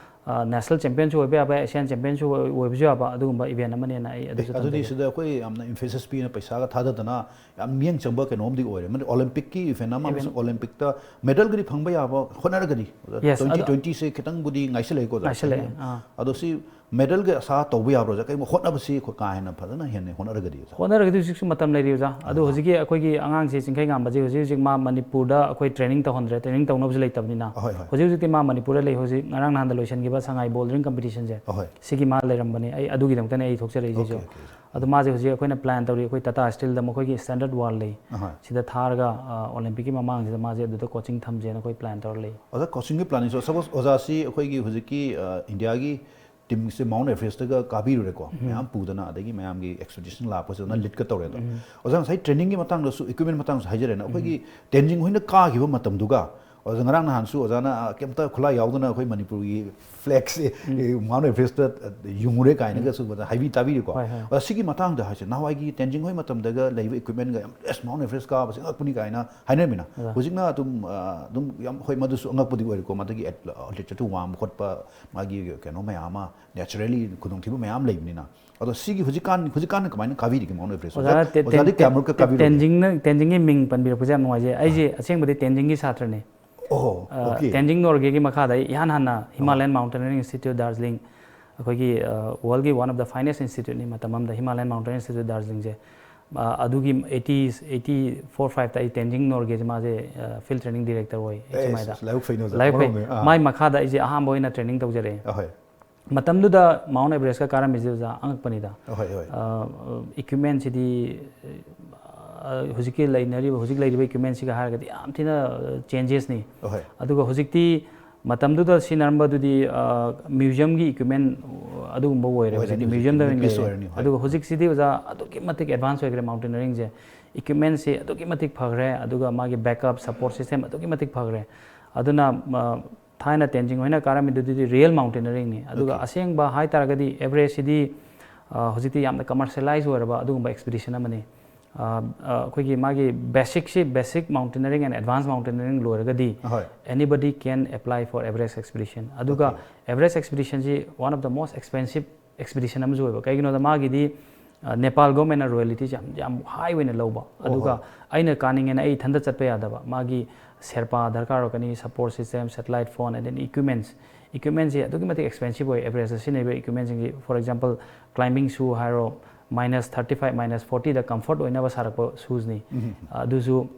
ꯑ, ꯅꯦꯁꯅꯦꯜ ꯆꯦꯝꯄꯤꯌꯟꯁꯨ ꯑꯣꯏꯕ ꯌꯥꯕ, ꯑꯦꯁꯤꯌꯥꯟ ꯆꯦꯝꯄꯤꯌꯟꯁꯨ ꯑꯣꯏ-, ꯑꯣꯏꯕꯁꯨ ꯌꯥꯕ ꯑꯗꯨꯒꯨꯝꯕ ꯏꯚꯦꯟꯠ ꯑꯃꯅꯦꯅ ꯑꯩ ꯑꯗꯨꯁꯨ ꯑꯗꯨꯗꯤ ꯊꯝꯖꯒꯦ꯫ ꯁꯤꯗ ꯑꯩꯈꯣꯏ ꯌꯥꯝꯅ ꯏꯝꯐꯦꯁꯤꯁ ꯄꯤꯅ ꯄꯩꯁꯥꯒ ꯊꯥꯗꯗꯅ ꯌꯥꯝ ꯃꯤꯠꯌꯦꯡ ꯆꯪꯕ ꯀꯩꯅꯣꯝꯗꯤ ꯑꯣꯏꯔꯦ꯫ ꯃꯅꯤ-, ꯑꯣꯂꯤꯝꯄꯤꯛꯀꯤ ꯏꯚꯦꯟꯠ ꯑꯃ ꯑꯃꯁꯨꯡ ꯏꯚꯦꯟꯠ ꯑꯣꯂꯤꯝꯄꯤꯛꯇ ꯃꯦꯗꯜꯒꯗꯤ ꯐꯪꯕ ꯌꯥꯕ ꯍꯣꯠꯅꯔꯒꯗꯤ, ꯑꯣꯖꯥ, ꯌꯦꯁ, ꯇ꯭ꯋꯦꯟꯇꯤ ꯑꯗꯣ ꯇ꯭ꯋꯦꯟꯇꯤꯁꯦ ꯈꯤꯇꯪꯕꯨꯗꯤ ꯉꯥꯏꯁꯤꯜꯂꯛꯑꯦꯀꯣ, ꯑꯣꯖꯥ? ꯉꯥꯏꯁꯤꯜꯂꯛꯑꯦ, ꯑꯥ꯫ ꯑꯗꯣ ꯁꯤ ꯃꯦꯗꯜꯒꯤ ꯑꯁꯥ ꯇꯧꯕ ꯌꯥꯕ꯭ꯔꯣ, ꯑꯣꯖꯥ? ꯀꯩꯒꯨꯝꯕ ꯍꯣꯠꯅꯕꯁꯤ ꯑꯩꯈꯣꯏ ꯀꯥ ꯍꯦꯟꯅ ꯐꯖꯅ ꯍꯦꯟꯅ ꯍꯣꯠꯅꯔꯒꯗꯤ, ꯑꯣꯖꯥ? ꯍꯣꯠꯅꯔꯒꯗꯤ ꯍꯧꯖꯤꯛꯁꯨ ꯃꯇꯝ ꯂꯩꯔꯤ, ꯑꯣꯖꯥ꯫ ꯑꯗꯣ ꯑꯥ꯫ ꯍꯧꯖꯤꯛꯀꯤ ꯑꯩꯈꯣꯏꯒꯤ ꯑꯉꯥꯡꯁꯦ, ꯆꯤꯡꯈꯩꯉꯥꯝꯕꯁꯦ, ꯍꯧꯖꯤꯛ ꯍꯧꯖꯤꯛ ꯃꯥ ꯃꯅꯤꯄꯨꯔꯗ ꯑꯩꯈꯣꯏ ꯇ꯭ꯔꯦꯅꯤꯡ ꯇꯧꯍꯟꯗ꯭ꯔꯦ, ꯇ꯭ꯔꯦꯅꯤꯡ ꯇꯧꯅꯕꯁꯨ ꯂꯩꯇꯕꯅꯤꯅ꯫ ꯑꯍꯣꯏ, ꯍꯣꯏ꯫ ꯍꯧꯖꯤꯛ ꯍꯧꯖꯤꯛꯇꯤ ꯃꯥ ꯃꯅꯤꯄꯨꯔꯗ ꯂꯩ꯫ ꯍꯧꯖꯤꯛ ꯉꯔꯥꯡ ꯅꯍꯥꯟꯗ ꯂꯣꯏꯁꯤꯟꯈꯤꯕ ꯁꯉꯥꯏ ꯕꯣꯜꯗ꯭ꯔꯤꯡ ꯀꯝꯄꯤꯇꯤꯁꯟꯁꯦ, ꯑꯍꯣꯏ꯫ ꯁꯤꯒꯤ ꯃꯥ ꯂꯩꯔꯝꯕꯅꯤ꯫ ꯑꯩ ꯑꯗꯨꯒꯤꯗꯃꯛꯇꯅꯦ ꯑꯩ ꯊꯣꯛꯆꯔꯛꯏꯁꯤꯁꯨ꯫ Okay, okay, okay. ꯑꯗꯣ ꯃꯥꯁꯦ ꯍꯧꯖꯤꯛ ꯑꯩꯈꯣꯏꯅ ꯄ꯭ꯂꯥꯟ ꯇꯧꯔꯤ, ꯑꯩꯈꯣꯏ ꯇꯥꯇꯥ ꯁ꯭ꯇꯤꯜꯗ ꯃꯈꯣꯏꯒꯤ ꯁ꯭ꯇꯦꯟꯗꯔꯗ ꯋꯥꯜ ꯂꯩ, ꯑꯍꯣꯏ꯫ ꯁꯤꯗ ꯊꯥꯔꯒ, ꯑ, ꯑꯣꯂꯤꯝꯄꯤꯛꯀꯤ ꯃꯃꯥꯡꯁꯤꯗ ꯃꯥꯁꯦ ꯑꯗꯨꯗ ꯀꯣꯆꯤꯡ ꯊꯝꯁꯦꯅ ꯑꯩꯈꯣꯏ ꯄ꯭ꯂꯥꯟ ꯇꯧꯔ ꯂꯩ꯫ ꯑꯣꯖꯥ, ꯀꯣꯆꯤꯡꯒꯤ ꯄ꯭ꯂꯥꯟꯅꯤꯡꯁꯨ, ꯁꯄꯣꯁ ꯑꯣꯖꯥꯁꯤ ꯑꯩꯈꯣꯏꯒꯤ ꯍꯧꯖꯤꯛꯀꯤ, ꯑ, ꯏꯟꯗꯤꯌꯥꯒꯤ ꯇꯤꯝꯁꯦ ꯃꯥꯎꯟꯠ ꯑꯦꯚꯔꯦꯁꯇꯒ ꯀꯥꯕꯤꯔꯨꯔꯦꯀꯣ, ꯎꯝ꯫ ꯃꯌꯥꯝ ꯄꯨꯗꯅ, ꯑꯗꯒꯤ ꯃꯌꯥꯝꯒꯤ ꯑꯦꯛꯁꯄꯤꯗꯤꯁꯟ ꯂꯥꯛꯄꯁꯤꯗꯅ ꯎꯝ꯫ ꯂꯤꯗꯀ ꯇꯧꯔꯦ ꯑꯗꯣ꯫ ꯎꯝ꯫ ꯑꯣꯖꯥ, ꯉꯁꯥꯏ ꯇ꯭ꯔꯦꯅꯤꯡꯒꯤ ꯃꯇꯥꯡꯗꯁꯨ, ꯏꯀ꯭ꯋꯤꯞꯃꯦꯟ ꯃꯇꯥꯡꯗꯁꯨ ꯍꯥꯏꯖꯔꯦꯅ, ꯑꯩꯈꯣꯏꯒꯤ ꯎꯝ꯫ ꯇꯦꯟꯖꯤꯡ ꯍꯣꯏꯅ ꯀꯥꯈꯤꯕ ꯃꯇꯝꯗꯨꯒ, ꯑꯣꯖꯥ, ꯉꯔꯥꯡ ꯅꯍꯥꯟꯁꯨ ꯑꯣꯖꯥꯅ, ꯑ, ꯀꯩꯝꯇ ꯈꯨꯠꯂꯥꯏ ꯌꯥꯎꯗꯅ ꯑꯩꯈꯣꯏ ꯃꯅꯤꯄꯨꯔꯒꯤ ꯐ꯭ꯂꯦꯛꯁꯦ, ꯎꯝ꯫ ꯑꯦ, ꯃꯥꯎꯟꯠ ꯑꯦꯚꯔꯦꯁꯇ, ꯑ, ꯌꯨꯡꯉꯨꯔꯦ ꯀꯥꯏꯅꯒꯁꯨ ꯎꯝ꯫ ꯑꯣꯖꯥ ꯍꯥꯏꯕꯤ ꯇꯥꯕꯤꯔꯤꯀꯣ꯫ ꯍꯣꯏ, ꯍꯣꯏ꯫ ꯑꯣꯖꯥ, ꯁꯤꯒꯤ ꯃꯇꯥꯡꯗ ꯍꯥꯏꯁꯦ, ꯅꯍꯥꯟꯋꯥꯏꯒꯤ ꯇꯦꯟꯖꯤꯡ ꯍꯣꯏ ꯃꯇꯝꯗꯒ ꯂꯩꯕ ꯏꯀ꯭ꯋꯤꯞꯃꯦꯟꯒ ꯌꯥꯝ, "ꯑꯦꯁ, ꯃꯥꯎꯟꯠ ꯑꯦꯚꯔꯦꯁ ꯀꯥꯕꯁꯦ ꯑꯉꯛꯄꯅꯤ" ꯀꯥꯏꯅ ꯍꯥꯏꯅꯔꯝꯃꯤꯅ꯫ ꯑꯣꯖꯥ꯫ ꯍꯧꯖꯤꯛꯅ ꯑꯗꯨꯝ, ꯑ, ꯑꯗꯨꯝ ꯌꯥꯝ, ꯍꯣꯏ, ꯃꯗꯨꯁꯨ ꯑꯉꯛꯄꯗꯤ ꯑꯣꯏꯔꯦꯀꯣ, ꯃꯗꯨꯒꯤ ꯑꯦꯠ-, ꯑꯦꯠꯂꯤꯆꯔꯗꯨ ꯋꯥꯡꯕ ꯈꯣꯠꯄ, ꯃꯥꯒꯤ ꯀꯩꯅꯣ ꯃꯌꯥꯝ ꯑꯃ, ꯅꯦꯆꯔꯦꯜꯂꯤ ꯈꯨꯗꯣꯡꯊꯤꯕ ꯃꯌꯥꯝ ꯂꯩꯕꯅꯤꯅ꯫ ꯑꯗꯣ ꯁꯤꯒꯤ ꯍꯧꯖꯤꯛꯀꯥꯟ, ꯍꯧꯖꯤꯛꯀꯥꯟꯅ ꯀꯃꯥꯏꯅ ꯀꯥꯕꯤꯔꯤꯒꯦ ꯃꯥꯎꯟꯠ ꯑꯦꯚꯔꯦꯁ? ꯑꯣꯖꯥꯅ ꯑꯣꯖꯥ, ꯇꯦ-, ꯑꯣꯖꯥꯗꯤ ꯇꯦꯟ-, ꯀꯌꯥꯃꯨꯛꯀ ꯇꯦꯟ-, ꯀꯥꯕꯤꯔꯒꯦ? ꯇꯦꯟꯖꯤꯡꯅ, ꯇꯦꯟꯖꯤꯡꯒꯤ ꯃꯤꯡ ꯄꯟꯕꯤꯔꯛꯄꯁꯦ ꯌꯥꯝ ꯅꯨꯡꯉꯥꯏꯖꯩ꯫ ꯑꯩꯁꯦ ꯑꯥ꯫ ꯑꯁꯦꯡꯕꯗꯤ ꯇꯦꯟꯖꯤꯡꯒꯤ ꯁꯥꯇ꯭ꯔꯅꯤ꯫ ꯑꯣ, okay. ꯇꯦꯟꯖꯤꯡ ꯅꯣꯔꯒꯦꯒꯤ ꯃꯈꯥꯗ ꯑꯩ ꯏꯍꯥꯟ ꯍꯥꯟꯅ Himalayan Mountaineering Institute Darjeeling, ꯑꯩꯈꯣꯏꯒꯤ ꯋꯥꯔꯜꯒꯤ one of the finest instituteꯅꯤ ꯃꯇꯝ ꯑꯃꯗ Himalayan Mountaineering Institute Darjeelingꯁꯦ꯫ ꯑ, ꯑꯗꯨꯒꯤ eighty eighty four fiveꯇ ꯑꯩ ꯇꯦꯟꯖꯤꯡ ꯅꯣꯔꯒꯦꯁꯦ, ꯃꯥꯁꯦ field training director ꯑꯣꯏ, ꯑꯦ, ꯍꯩꯆ ꯑꯦꯝ ꯑꯥꯏꯗ꯫ ꯂꯥꯏꯕꯛ ꯐꯩꯅꯦ ꯑꯣꯖꯥ, ꯂꯥꯏꯕꯛ ꯐꯩ꯫ ꯑꯃꯔꯣꯝꯗ꯫ ꯑꯥ꯫ ꯃꯥꯏ ꯃꯈꯥꯗ ꯑꯩꯁꯦ ꯑꯍꯥꯟꯕ ꯑꯣꯏꯅ training ꯇꯧꯖꯔꯛꯑꯦ꯫ ꯑꯍꯣꯏ꯫ ꯃꯇꯝꯗꯨꯗ Mount Everestꯀ ꯀꯥꯔꯝꯃꯤꯁꯦ ꯑꯣꯖꯥ, ꯑꯉꯛꯄꯅꯤꯗ꯫ ꯑꯍꯣꯏ, ꯍꯣꯏ꯫ Equipmentꯁꯤꯗꯤ, ꯑ, ꯍꯧꯖꯤꯛꯀꯤ ꯂꯩꯅꯔꯤꯕ, ꯍꯧꯖꯤꯛ ꯂꯩꯔꯤꯕ equipmentꯁꯤꯒ ꯍꯥꯏꯔꯒꯗꯤ ꯌꯥꯝ ꯊꯤꯅ changesꯅꯤ꯫ ꯑꯍꯣꯏ꯫ ꯑꯗꯨꯒ ꯍꯧꯖꯤꯛꯇꯤ ꯃꯇꯝꯗꯨꯗ ꯁꯤꯖꯤꯟꯅꯔꯝꯕꯗꯨꯗꯤ museumꯒꯤ equipment ꯑꯗꯨꯒꯨꯝꯕ ꯑꯣꯏꯔꯦ꯫ ꯑꯣꯏꯔꯅꯤ ꯍꯧꯖꯤꯛꯇꯤ ꯍꯧꯖꯤꯛꯇꯤ, museumꯗ ꯑꯣꯏꯅ ꯃꯤꯠꯀꯤꯁꯨ ꯂꯩꯔꯦ꯫ ꯑꯣꯏꯔꯅꯤ, ꯍꯣꯏ꯫ ꯑꯗꯨꯒ ꯍꯧꯖꯤꯛꯁꯤꯗꯤ ꯑꯣꯖꯥ ꯑꯗꯨꯛꯀꯤ ꯃꯇꯤꯛ advance ꯑꯣꯏꯈ꯭ꯔꯦ mountaineeringꯁꯦ꯫ Equipmentꯁꯤ ꯑꯗꯨꯛꯀꯤ ꯃꯇꯤꯛ ꯐꯈ꯭ꯔꯦ, ꯑꯗꯨꯒ ꯃꯥꯒꯤ backup support system ꯑꯗꯨꯛꯀꯤ ꯃꯇꯤꯛ ꯐꯈ꯭ꯔꯦ꯫ ꯑꯗꯨꯅ, ꯑ, ꯊꯥꯏꯅ ꯇꯦꯟꯖꯤꯡ ꯍꯣꯏꯅ ꯀꯥꯔꯝꯃꯤꯗꯨꯗꯤ real mountaineeringꯅꯤ꯫ ꯑꯗꯨꯒ Okay. ꯑꯁꯦꯡꯕ ꯍꯥꯏꯇꯥꯔꯒꯗꯤ Everestꯁꯤꯗꯤ, ꯑ, ꯍꯧꯖꯤꯛꯇꯤ ꯌꯥꯝꯅ commercialize ꯑꯣꯏꯔꯕ ꯑꯗꯨꯒꯨꯝꯕ expedition ꯑꯃꯅꯤ꯫ ꯑ, ꯑ, ꯑꯩꯈꯣꯏꯒꯤ ꯃꯥꯒꯤ basicꯁꯤ, basic mountaineering and advanced mountaineering ꯂꯣꯏꯔꯒꯗꯤ ꯑꯍꯣꯏ꯫ Anybody can apply for Everest expedition꯫ ꯑꯗꯨꯒ Everest expeditionꯁꯤ one of the most expensive expedition ꯑꯃꯁꯨ ꯑꯣꯏꯕ꯫ ꯀꯩꯒꯤꯅꯣꯗ ꯃꯥꯒꯤꯗꯤ, ꯑ, Nepal governmentꯅ royaltyꯁꯦ ꯌꯥꯝ, ꯌꯥꯝ high ꯑꯣꯏꯅ ꯂꯧꯕ꯫ ꯑꯗꯨꯒ ꯑꯩꯅ ꯀꯥꯅꯤꯡꯉꯦꯅ ꯑꯩ ꯏꯊꯟꯇ ꯆꯠꯄ ꯌꯥꯗꯕ꯫ ꯃꯥꯒꯤ Sherpa ꯗꯔꯀꯥꯔ ꯑꯣꯏꯔꯛꯀꯅꯤ, support system, satellite phone, and then equipments꯫ Equipmentꯁꯦ ꯑꯗꯨꯛꯀꯤ ꯃꯇꯤꯛ expensive ꯑꯣꯏ Everestꯇ ꯁꯤꯖꯤꯟꯅꯔꯤꯕ equipmentꯁꯤꯡꯁꯤ꯫ For example, climbing shoe ꯍꯥꯏꯔꯣ, minus thirty five, minus fortyꯗ comfort ꯑꯣꯏꯅꯕ ꯁꯥꯔꯛꯄ shoesꯅꯤ꯫ ꯑꯗꯨꯁꯨ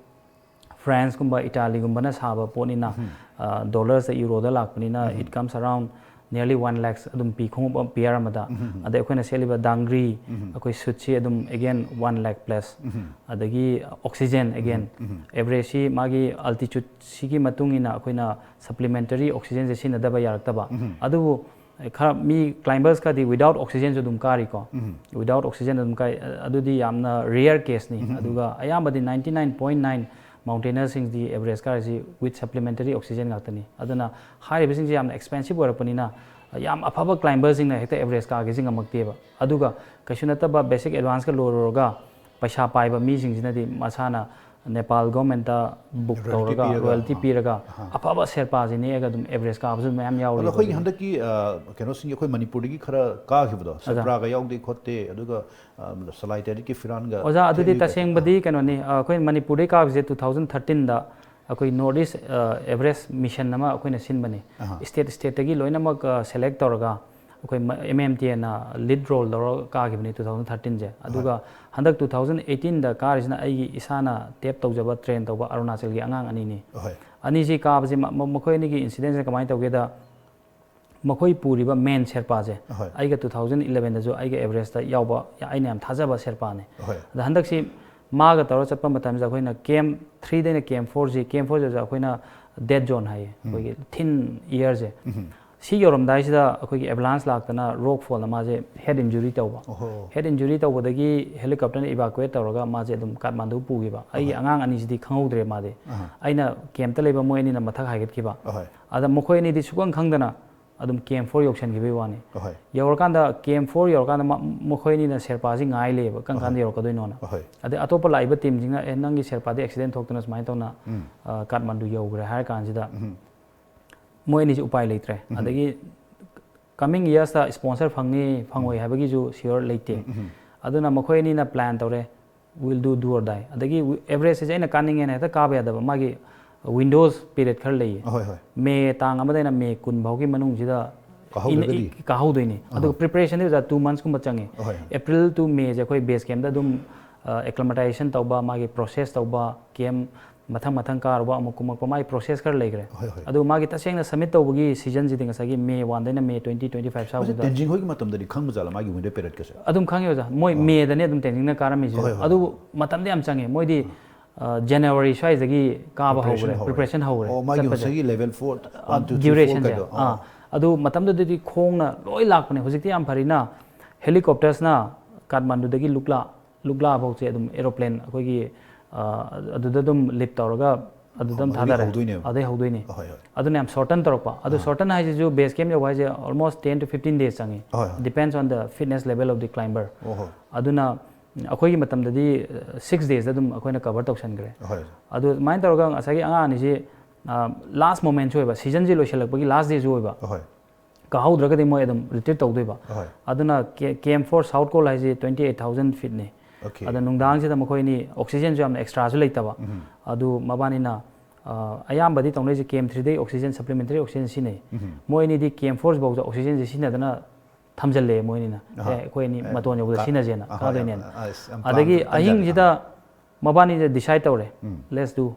Franceꯀꯨꯝꯕ, Italyꯒꯨꯝꯕꯅ ꯁꯥꯕ ꯄꯣꯠꯅꯤꯅ, ꯑ, dollarsꯇ, euroꯗ ꯂꯥꯛꯄꯅꯤꯅ, it comes around nearly one lakhs ꯑꯗꯨꯝ ꯄꯤ, ꯈꯣꯡꯎꯞ ꯑꯃ pair ꯑꯃꯗ꯫ ꯑꯗꯩ ꯑꯩꯈꯣꯏꯅ ꯁꯦꯠꯂꯤꯕ ꯗꯥꯡꯒ꯭ꯔꯤ, ꯑꯩꯈꯣꯏ suitꯁꯤ ꯑꯗꯨꯝ again one lakh plus꯫ ꯑꯗꯒꯤ oxygen again, Everestꯁꯤ ꯃꯥꯒꯤ altitudeꯁꯤꯒꯤ ꯃꯇꯨꯡ ꯏꯟꯅ ꯑꯩꯈꯣꯏꯅ supplementary oxygenꯁꯦ ꯁꯤꯖꯤꯟꯅꯗꯕ ꯌꯥꯔꯛꯇꯕ꯫ ꯑꯗꯨꯕꯨ ꯈꯔ ꯃꯤ climbers ꯈꯔꯗꯤ without oxygenꯁꯨ ꯑꯗꯨꯝ ꯀꯥꯔꯤꯀꯣ꯫ Without oxygen ꯑꯗꯨꯝ ꯀꯥꯏ, ꯑꯗꯨꯗꯤ ꯌꯥꯝꯅ rare caseꯅꯤ꯫ ꯑꯗꯨꯒ ꯑꯌꯥꯝꯕꯗꯤ ninety nine point nine mountaineerꯁꯤꯡꯗꯤ Everest ꯀꯥꯔꯤꯁꯤ with supplementary oxygen ꯉꯥꯛꯇꯅꯤ꯫ ꯑꯗꯨꯅ ꯍꯥꯏꯔꯤꯕꯁꯤꯡꯁꯦ ꯌꯥꯝꯅ expensive ꯑꯣꯏꯔꯛꯄꯅꯤꯅ, ꯌꯥꯝ ꯑꯐꯕ climberꯁꯤꯡꯅ ꯍꯦꯛꯇ Everest ꯀꯥꯒꯦꯁꯤ ꯉꯝꯃꯛꯇꯦꯕ꯫ ꯑꯗꯨꯒ ꯀꯩꯁꯨ ꯅꯠꯇꯕ basic advanceꯀ ꯂꯣꯏꯔꯨꯔꯒ ꯄꯩꯁꯥ ꯄꯥꯏꯕ ꯃꯤꯁꯤꯡꯁꯤꯅꯗꯤ ꯃꯁꯥꯅ Nepal governmentꯇ book Royalty ꯇꯧꯔꯒ, ꯄꯤꯔꯒ, royalty ꯑꯥ꯫ ꯄꯤꯔꯒ, ꯑꯍꯥ꯫ ꯑꯐꯕ Sherpaꯁꯤ ꯅꯦꯛꯑꯒ ꯑꯗꯨꯝ Everest ꯀꯥꯕꯁꯨ ꯃꯌꯥꯝ ꯌꯥꯎꯔꯤ ꯑꯗꯣ ꯑꯩꯈꯣꯏꯒꯤ ꯍꯧꯖꯤꯛ꯫ ꯍꯟꯗꯛꯀꯤ, ꯑ, ꯀꯩꯅꯣꯁꯤꯡꯒꯤ, ꯑꯩꯈꯣꯏ ꯃꯅꯤꯄꯨꯔꯗꯒꯤ ꯈꯔ ꯀꯥꯈꯤꯕꯗꯣ, Sherpaꯒ ꯌꯥꯎꯗꯦ ꯈꯣꯠꯇꯦ, ꯑꯗꯨꯒ, ꯑ, ꯁꯂꯥꯏ ꯇꯦꯔꯤꯛꯀꯤ ꯐꯤꯔꯥꯟꯒ ꯑꯣꯖꯥ, ꯑꯗꯨꯗꯤ ꯊꯦꯠꯂꯤ ꯀꯥꯏꯅ꯫ ꯇꯁꯦꯡꯕꯗꯤ ꯀꯩꯅꯣꯅꯤ, ꯑ, ꯑꯩꯈꯣꯏ ꯃꯅꯤꯄꯨꯔꯗꯒꯤ ꯀꯥꯕꯁꯦ two thousand thirteenꯗ, ꯑꯩꯈꯣꯏ North East Everest Mission ꯑꯃ ꯑꯩꯈꯣꯏꯅ ꯁꯤꯟꯕꯅꯤ꯫ ꯑꯍꯥ꯫ State stateꯇꯒꯤ ꯂꯣꯏꯅꯃꯛ select ꯇꯧꯔꯒ ꯑꯩꯈꯣꯏ M M T Aꯅ lead role ꯂꯧꯔꯒ ꯀꯥꯈꯤꯕꯅꯤ two thousand thirteenꯁꯦ꯫ ꯑꯗꯨꯒ ꯍꯟꯗꯛ two thousand eighteenꯗ ꯀꯥꯔꯤꯁꯤꯅ ꯑꯩꯒꯤ ꯏꯁꯥꯅ tap ꯇꯧꯖꯕ, train ꯇꯧꯕ ꯑꯔꯨꯅꯥꯆꯜꯒꯤ ꯑꯉꯥꯡ ꯑꯅꯤꯅꯤ꯫ ꯑꯍꯣꯏ꯫ ꯑꯅꯤꯁꯤ ꯀꯥꯕꯁꯤ ꯃ- ꯃ- ꯃꯈꯣꯏ ꯑꯅꯤꯒꯤ incidenceꯁꯦ ꯀꯃꯥꯏꯅ ꯇꯧꯒꯦꯗ, ꯃꯈꯣꯏ ꯄꯨꯔꯤꯕ main ꯁꯦꯔꯄꯥꯁꯦ ꯑꯍꯣꯏ꯫ ꯑꯩꯒ two thousand elevenꯗꯁꯨ ꯑꯩꯒ Everestꯇ ꯌꯥꯎꯕ, ꯑꯩꯅ ꯌꯥꯝ ꯊꯥꯖꯕ ꯁꯦꯔꯄꯥꯅꯦ꯫ ꯑꯍꯣꯏ꯫ ꯑꯗ ꯍꯟꯗꯛꯁꯤ ꯃꯥꯒ ꯇꯧꯔ ꯆꯠꯄ ꯃꯇꯝꯁꯤꯗ ꯑꯩꯈꯣꯏꯅ camp threeꯗꯩꯅ camp fourꯁꯤ, camp fourꯁꯤꯗ ꯑꯩꯈꯣꯏꯅ dead zone ꯍꯥꯏꯌꯦ, ꯑꯩꯈꯣꯏꯒꯤ thin airꯁꯦ꯫ ꯎꯝ꯫ ꯁꯤ ꯌꯧꯔꯝꯗꯥꯏꯁꯤꯗ ꯑꯩꯈꯣꯏꯒꯤ avalanche ꯂꯥꯛꯇꯅ rock fallꯅ ꯃꯥꯁꯦ head injury ꯇꯧꯕ꯫ ꯑꯣꯍꯣ꯫ Head injury ꯇꯧꯕꯗꯒꯤ helicopterꯅ evacuate ꯇꯧꯔꯒ ꯃꯥꯁꯦ ꯑꯗꯨꯝ ꯀꯥꯊꯃꯥꯟꯗꯨ ꯄꯨꯈꯤꯕ꯫ ꯑꯩꯒꯤ ꯑꯍꯣꯏ꯫ ꯑꯉꯥꯡ ꯑꯅꯤꯁꯤꯗꯤ ꯈꯪꯍꯧꯗ꯭ꯔꯦ ꯃꯥꯗꯤ꯫ ꯑꯍꯥ꯫ ꯑꯩꯅ campꯇ ꯂꯩꯕ ꯃꯣꯏ ꯑꯅꯤꯅ ꯃꯊꯛ ꯍꯥꯏꯒꯠꯈꯤꯕ꯫ ꯑꯍꯣꯏ꯫ ꯑꯗ ꯃꯈꯣꯏ ꯑꯅꯤꯗꯤ ꯁꯨꯛꯈꯪ ꯈꯪꯗꯅ ꯑꯗꯨꯝ camp four ꯌꯧꯁꯟꯈꯤꯕꯒꯤ ꯋꯥꯅꯤ꯫ ꯑꯍꯣꯏ꯫ ꯌꯧꯔꯀꯥꯟꯗ camp four ꯌꯧꯔꯀꯥꯟꯗ ꯃ- ꯃꯈꯣꯏ ꯑꯅꯤꯅ ꯁꯦꯔꯄꯥꯁꯤ ꯉꯥꯏ ꯂꯩꯌꯦꯕ, ꯀꯔꯝ ꯀꯥꯟꯗ ꯑꯍꯣꯏ꯫ ꯌꯧꯔꯛꯀꯗꯣꯏꯅꯣꯅ꯫ ꯑꯍꯣꯏ꯫ ꯑꯗꯩ ꯑꯇꯣꯞꯄ ꯂꯥꯛꯏꯕ teamꯁꯤꯡꯅ, "ꯑꯦ, ꯅꯪꯒꯤ ꯁꯦꯔꯄꯥꯗꯤ accident ꯊꯣꯛꯇꯅ ꯁꯨꯃꯥꯏꯅ ꯇꯧꯅ ꯎꯝ꯫ ꯑ, ꯀꯥꯊꯃꯥꯟꯗꯨ ꯌꯧꯈ꯭ꯔꯦ" ꯍꯥꯏꯔ ꯀꯥꯟꯁꯤꯗ ꯎꯝ꯫ ꯃꯣꯏ ꯑꯅꯤꯁꯤ ꯎꯄꯥꯏ ꯂꯩꯇ꯭ꯔꯦ꯫ ꯑꯗꯒꯤ coming yearsꯇ sponsor ꯐꯪꯅꯤ ꯐꯪꯉꯣꯏ ꯍꯥꯏꯕꯒꯤꯁꯨ sure ꯂꯩꯇꯦ꯫ ꯑꯗꯨꯅ ꯃꯈꯣꯏ ꯑꯅꯤꯅ plan ꯇꯧꯔꯦ, "We'll do do or die"꯫ ꯑꯗꯒꯤ Everestꯁꯦ ꯑꯩꯅ ꯀꯥꯅꯤꯡꯉꯦꯅ ꯍꯦꯛꯇ ꯀꯥꯕ ꯌꯥꯗꯕ, ꯃꯥꯒꯤ windows period ꯈꯔ ꯂꯩꯌꯦ꯫ ꯑꯍꯣꯏ, ꯍꯣꯏ꯫ May ꯇꯥꯡ ꯑꯃꯗꯩꯅ May ꯀꯨꯟ ꯐꯥꯎꯒꯤ ꯃꯅꯨꯡꯁꯤꯗ ꯀꯥꯍꯧꯗ꯭ꯔꯒꯗꯤ? ꯏꯟ- ꯏ- ꯀꯥꯍꯧꯗꯣꯏꯅꯤ꯫ ꯑꯗꯨꯒ preparationꯗꯤ ꯑꯣꯖꯥ two monthsꯀꯨꯝꯕ ꯆꯪꯉꯦ꯫ ꯑꯍꯣꯏ꯫ April to Mayꯁꯦ ꯑꯩꯈꯣꯏ base campꯇ ꯑꯗꯨꯝ, ꯑ, acclimatization ꯇꯧꯕ, ꯃꯥꯒꯤ process ꯇꯧꯕ, camp ꯃꯊꯪ ꯃꯊꯪ ꯀꯥꯔꯨꯕ, ꯑꯃꯨꯛ ꯀꯨꯝꯃꯛꯄ, ꯃꯥꯒꯤ process ꯈꯔ ꯂꯩꯈ꯭ꯔꯦ꯫ ꯍꯣꯏ, ꯍꯣꯏ꯫ ꯑꯗꯨ ꯃꯥꯒꯤ ꯇꯁꯦꯡꯅ submit ꯇꯧꯕꯒꯤ seasonꯁꯤꯗꯤ ꯉꯁꯥꯏꯒꯤ May oneꯗꯩꯅ May twenty, twenty five ꯃꯁꯤ ꯁ꯭ꯋꯥꯏꯁꯤꯗ꯫ ꯇꯦꯟꯖꯤꯡ ꯍꯣꯏꯒꯤ ꯃꯇꯝꯗꯗꯤ ꯈꯪꯕ ꯖꯥꯠꯂ ꯃꯥꯒꯤ window periodꯀꯁꯦ? ꯑꯗꯨꯝ ꯈꯪꯉꯦ ꯑꯣꯖꯥ, ꯃꯣꯏ Mayꯗꯅꯦ ꯑꯗꯨꯝ ꯇꯦꯟꯖꯤꯡꯅ ꯀꯥꯔꯝꯃꯤꯁꯦ꯫ ꯍꯣꯏ, ꯍꯣꯏ꯫ ꯑꯗꯨ ꯃꯇꯝꯗꯤ ꯌꯥꯝ ꯆꯪꯉꯦ, ꯃꯣꯏꯗꯤ, ꯑ, January ꯁ꯭ꯋꯥꯏꯗꯒꯤ ꯀꯥꯕ Preparation ꯍꯧꯈ꯭ꯔꯦ, ꯍꯧꯔꯦ꯫ preparation ꯍꯧꯈ꯭ꯔꯦ꯫ ꯑꯣ, ꯃꯥꯒꯤ ꯆꯠꯄꯁꯦ꯫ ꯉꯁꯥꯏꯒꯤ level four, one, two, three, four Durationꯁꯦ꯫ ꯀꯥꯏꯗꯣ? ꯑꯥ, ꯑꯗꯨ ꯃꯇꯝꯗꯨꯗꯗꯤ ꯈꯣꯡꯅ ꯂꯣꯏ ꯂꯥꯛꯄꯅꯦ꯫ ꯍꯧꯖꯤꯛꯇꯤ ꯌꯥꯝ ꯐꯔꯤꯅ helicoptersꯅ ꯀꯥꯊꯃꯥꯟꯗꯨꯗꯒꯤ ꯂꯨꯛꯂꯥ, ꯂꯨꯛꯂꯥ ꯐꯥꯎꯁꯦ ꯑꯗꯨꯝ aeroplane ꯑꯩꯈꯣꯏꯒꯤ, ꯑ, ꯑꯗꯨꯗ ꯑꯗꯨꯝ lift ꯇꯧꯔꯒ ꯑꯗꯨꯗ ꯑꯗꯨꯝ ꯑꯗꯨꯗꯒꯤ ꯊꯥꯗꯔꯦ꯫ ꯍꯧꯗꯣꯏꯅꯦꯕ꯫ ꯑꯗꯩ ꯍꯧꯗꯣꯏꯅꯦ꯫ ꯍꯣꯏ, ꯍꯣꯏ꯫ ꯑꯗꯨꯅ ꯌꯥꯝ shorten ꯇꯧꯔꯛꯄ꯫ ꯑꯗꯨ shorten ꯍꯥꯏꯁꯤꯁꯨ base camp ꯌꯧꯕ ꯍꯥꯏꯁꯦ almost ten to fifteen days ꯆꯪꯉꯤ꯫ ꯍꯣꯏ, ꯍꯣꯏ꯫ Depends on the fitness level of the climber꯫ ꯑꯣ ꯍꯣꯏ꯫ ꯑꯗꯨꯅ ꯑꯩꯈꯣꯏꯒꯤ ꯃꯇꯝꯗꯗꯤ, ꯑ, six daysꯇ ꯑꯗꯨꯝ ꯑꯩꯈꯣꯏꯅ cover ꯇꯧꯁꯟꯈ꯭ꯔꯦ꯫ ꯍꯣꯏ꯫ ꯑꯗꯨ ꯑꯗꯨꯃꯥꯏꯅ ꯇꯧꯔꯒ ꯉꯁꯥꯏꯒꯤ ꯑꯉꯥꯡ ꯑꯅꯤꯁꯤ, ꯑ, last momentꯁꯨ ꯑꯣꯏꯕ, seasonꯁꯤ ꯂꯣꯏꯁꯤꯜꯂꯛꯄꯒꯤ last dayꯁꯨ ꯑꯣꯏꯕ꯫ ꯍꯣꯏ꯫ ꯀꯥꯍꯧꯗ꯭ꯔꯒꯗꯤ ꯃꯣꯏ ꯑꯗꯨꯝ retreat ꯇꯧꯗꯣꯏꯕ꯫ ꯍꯣꯏ꯫ ꯑꯗꯨꯅ ꯀꯦ-, camp four South Col ꯍꯥꯏꯁꯤ twenty eight thousand feetꯅꯤ꯫ Okay꯫ ꯑꯗꯣ ꯅꯨꯡꯗꯥꯡꯁꯤꯗ ꯃꯈꯣꯏ ꯑꯅꯤ oxygenꯁꯨ ꯌꯥꯝꯅ extraꯁꯨ ꯂꯩꯇꯕ꯫ ꯎꯝ꯫ ꯑꯗꯨ ꯃꯕꯥꯅꯤꯅ, ꯑ, ꯑꯌꯥꯝꯕꯗꯤ ꯇꯧꯅꯔꯤꯁꯦ ꯀꯦ ꯑꯦꯝ ꯊ꯭ꯔꯤꯗꯩ oxygen, supplementary oxygen ꯁꯤꯖꯤꯟꯅꯩ꯫ ꯃꯣꯏ ꯑꯅꯤꯗꯤ ꯀꯦ ꯑꯦꯝ ꯐꯣꯔ ꯐꯥꯎꯗ oxygenꯁꯦ ꯁꯤꯖꯤꯟꯅꯗꯅ ꯊꯝꯖꯤꯜꯂꯦ ꯃꯣꯏ ꯑꯅꯤꯅ꯫ ꯑꯍꯥ꯫ "ꯑꯦ, ꯑꯩꯈꯣꯏ ꯑꯅꯤ ꯑꯦ, ꯃꯇꯣꯟ ꯌꯧꯕꯗ ꯀꯥ-, ꯁꯤꯖꯤꯟꯅꯁꯦꯅ ꯑꯍꯣꯏ, ꯀꯥꯗꯣꯏꯅꯦꯅ"꯫ ꯑ, ꯑꯁ, ꯌꯥꯝ ꯑꯗꯒꯤ ꯄꯥꯝꯖ-, ꯄꯥꯝꯖꯔꯦ꯫ ꯑꯍꯤꯡꯁꯤꯗ ꯑꯥ꯫ ꯃꯕꯥꯅꯤꯁꯦ decide ꯇꯧꯔꯦ꯫ ꯎꯝ꯫ "Let's do꯫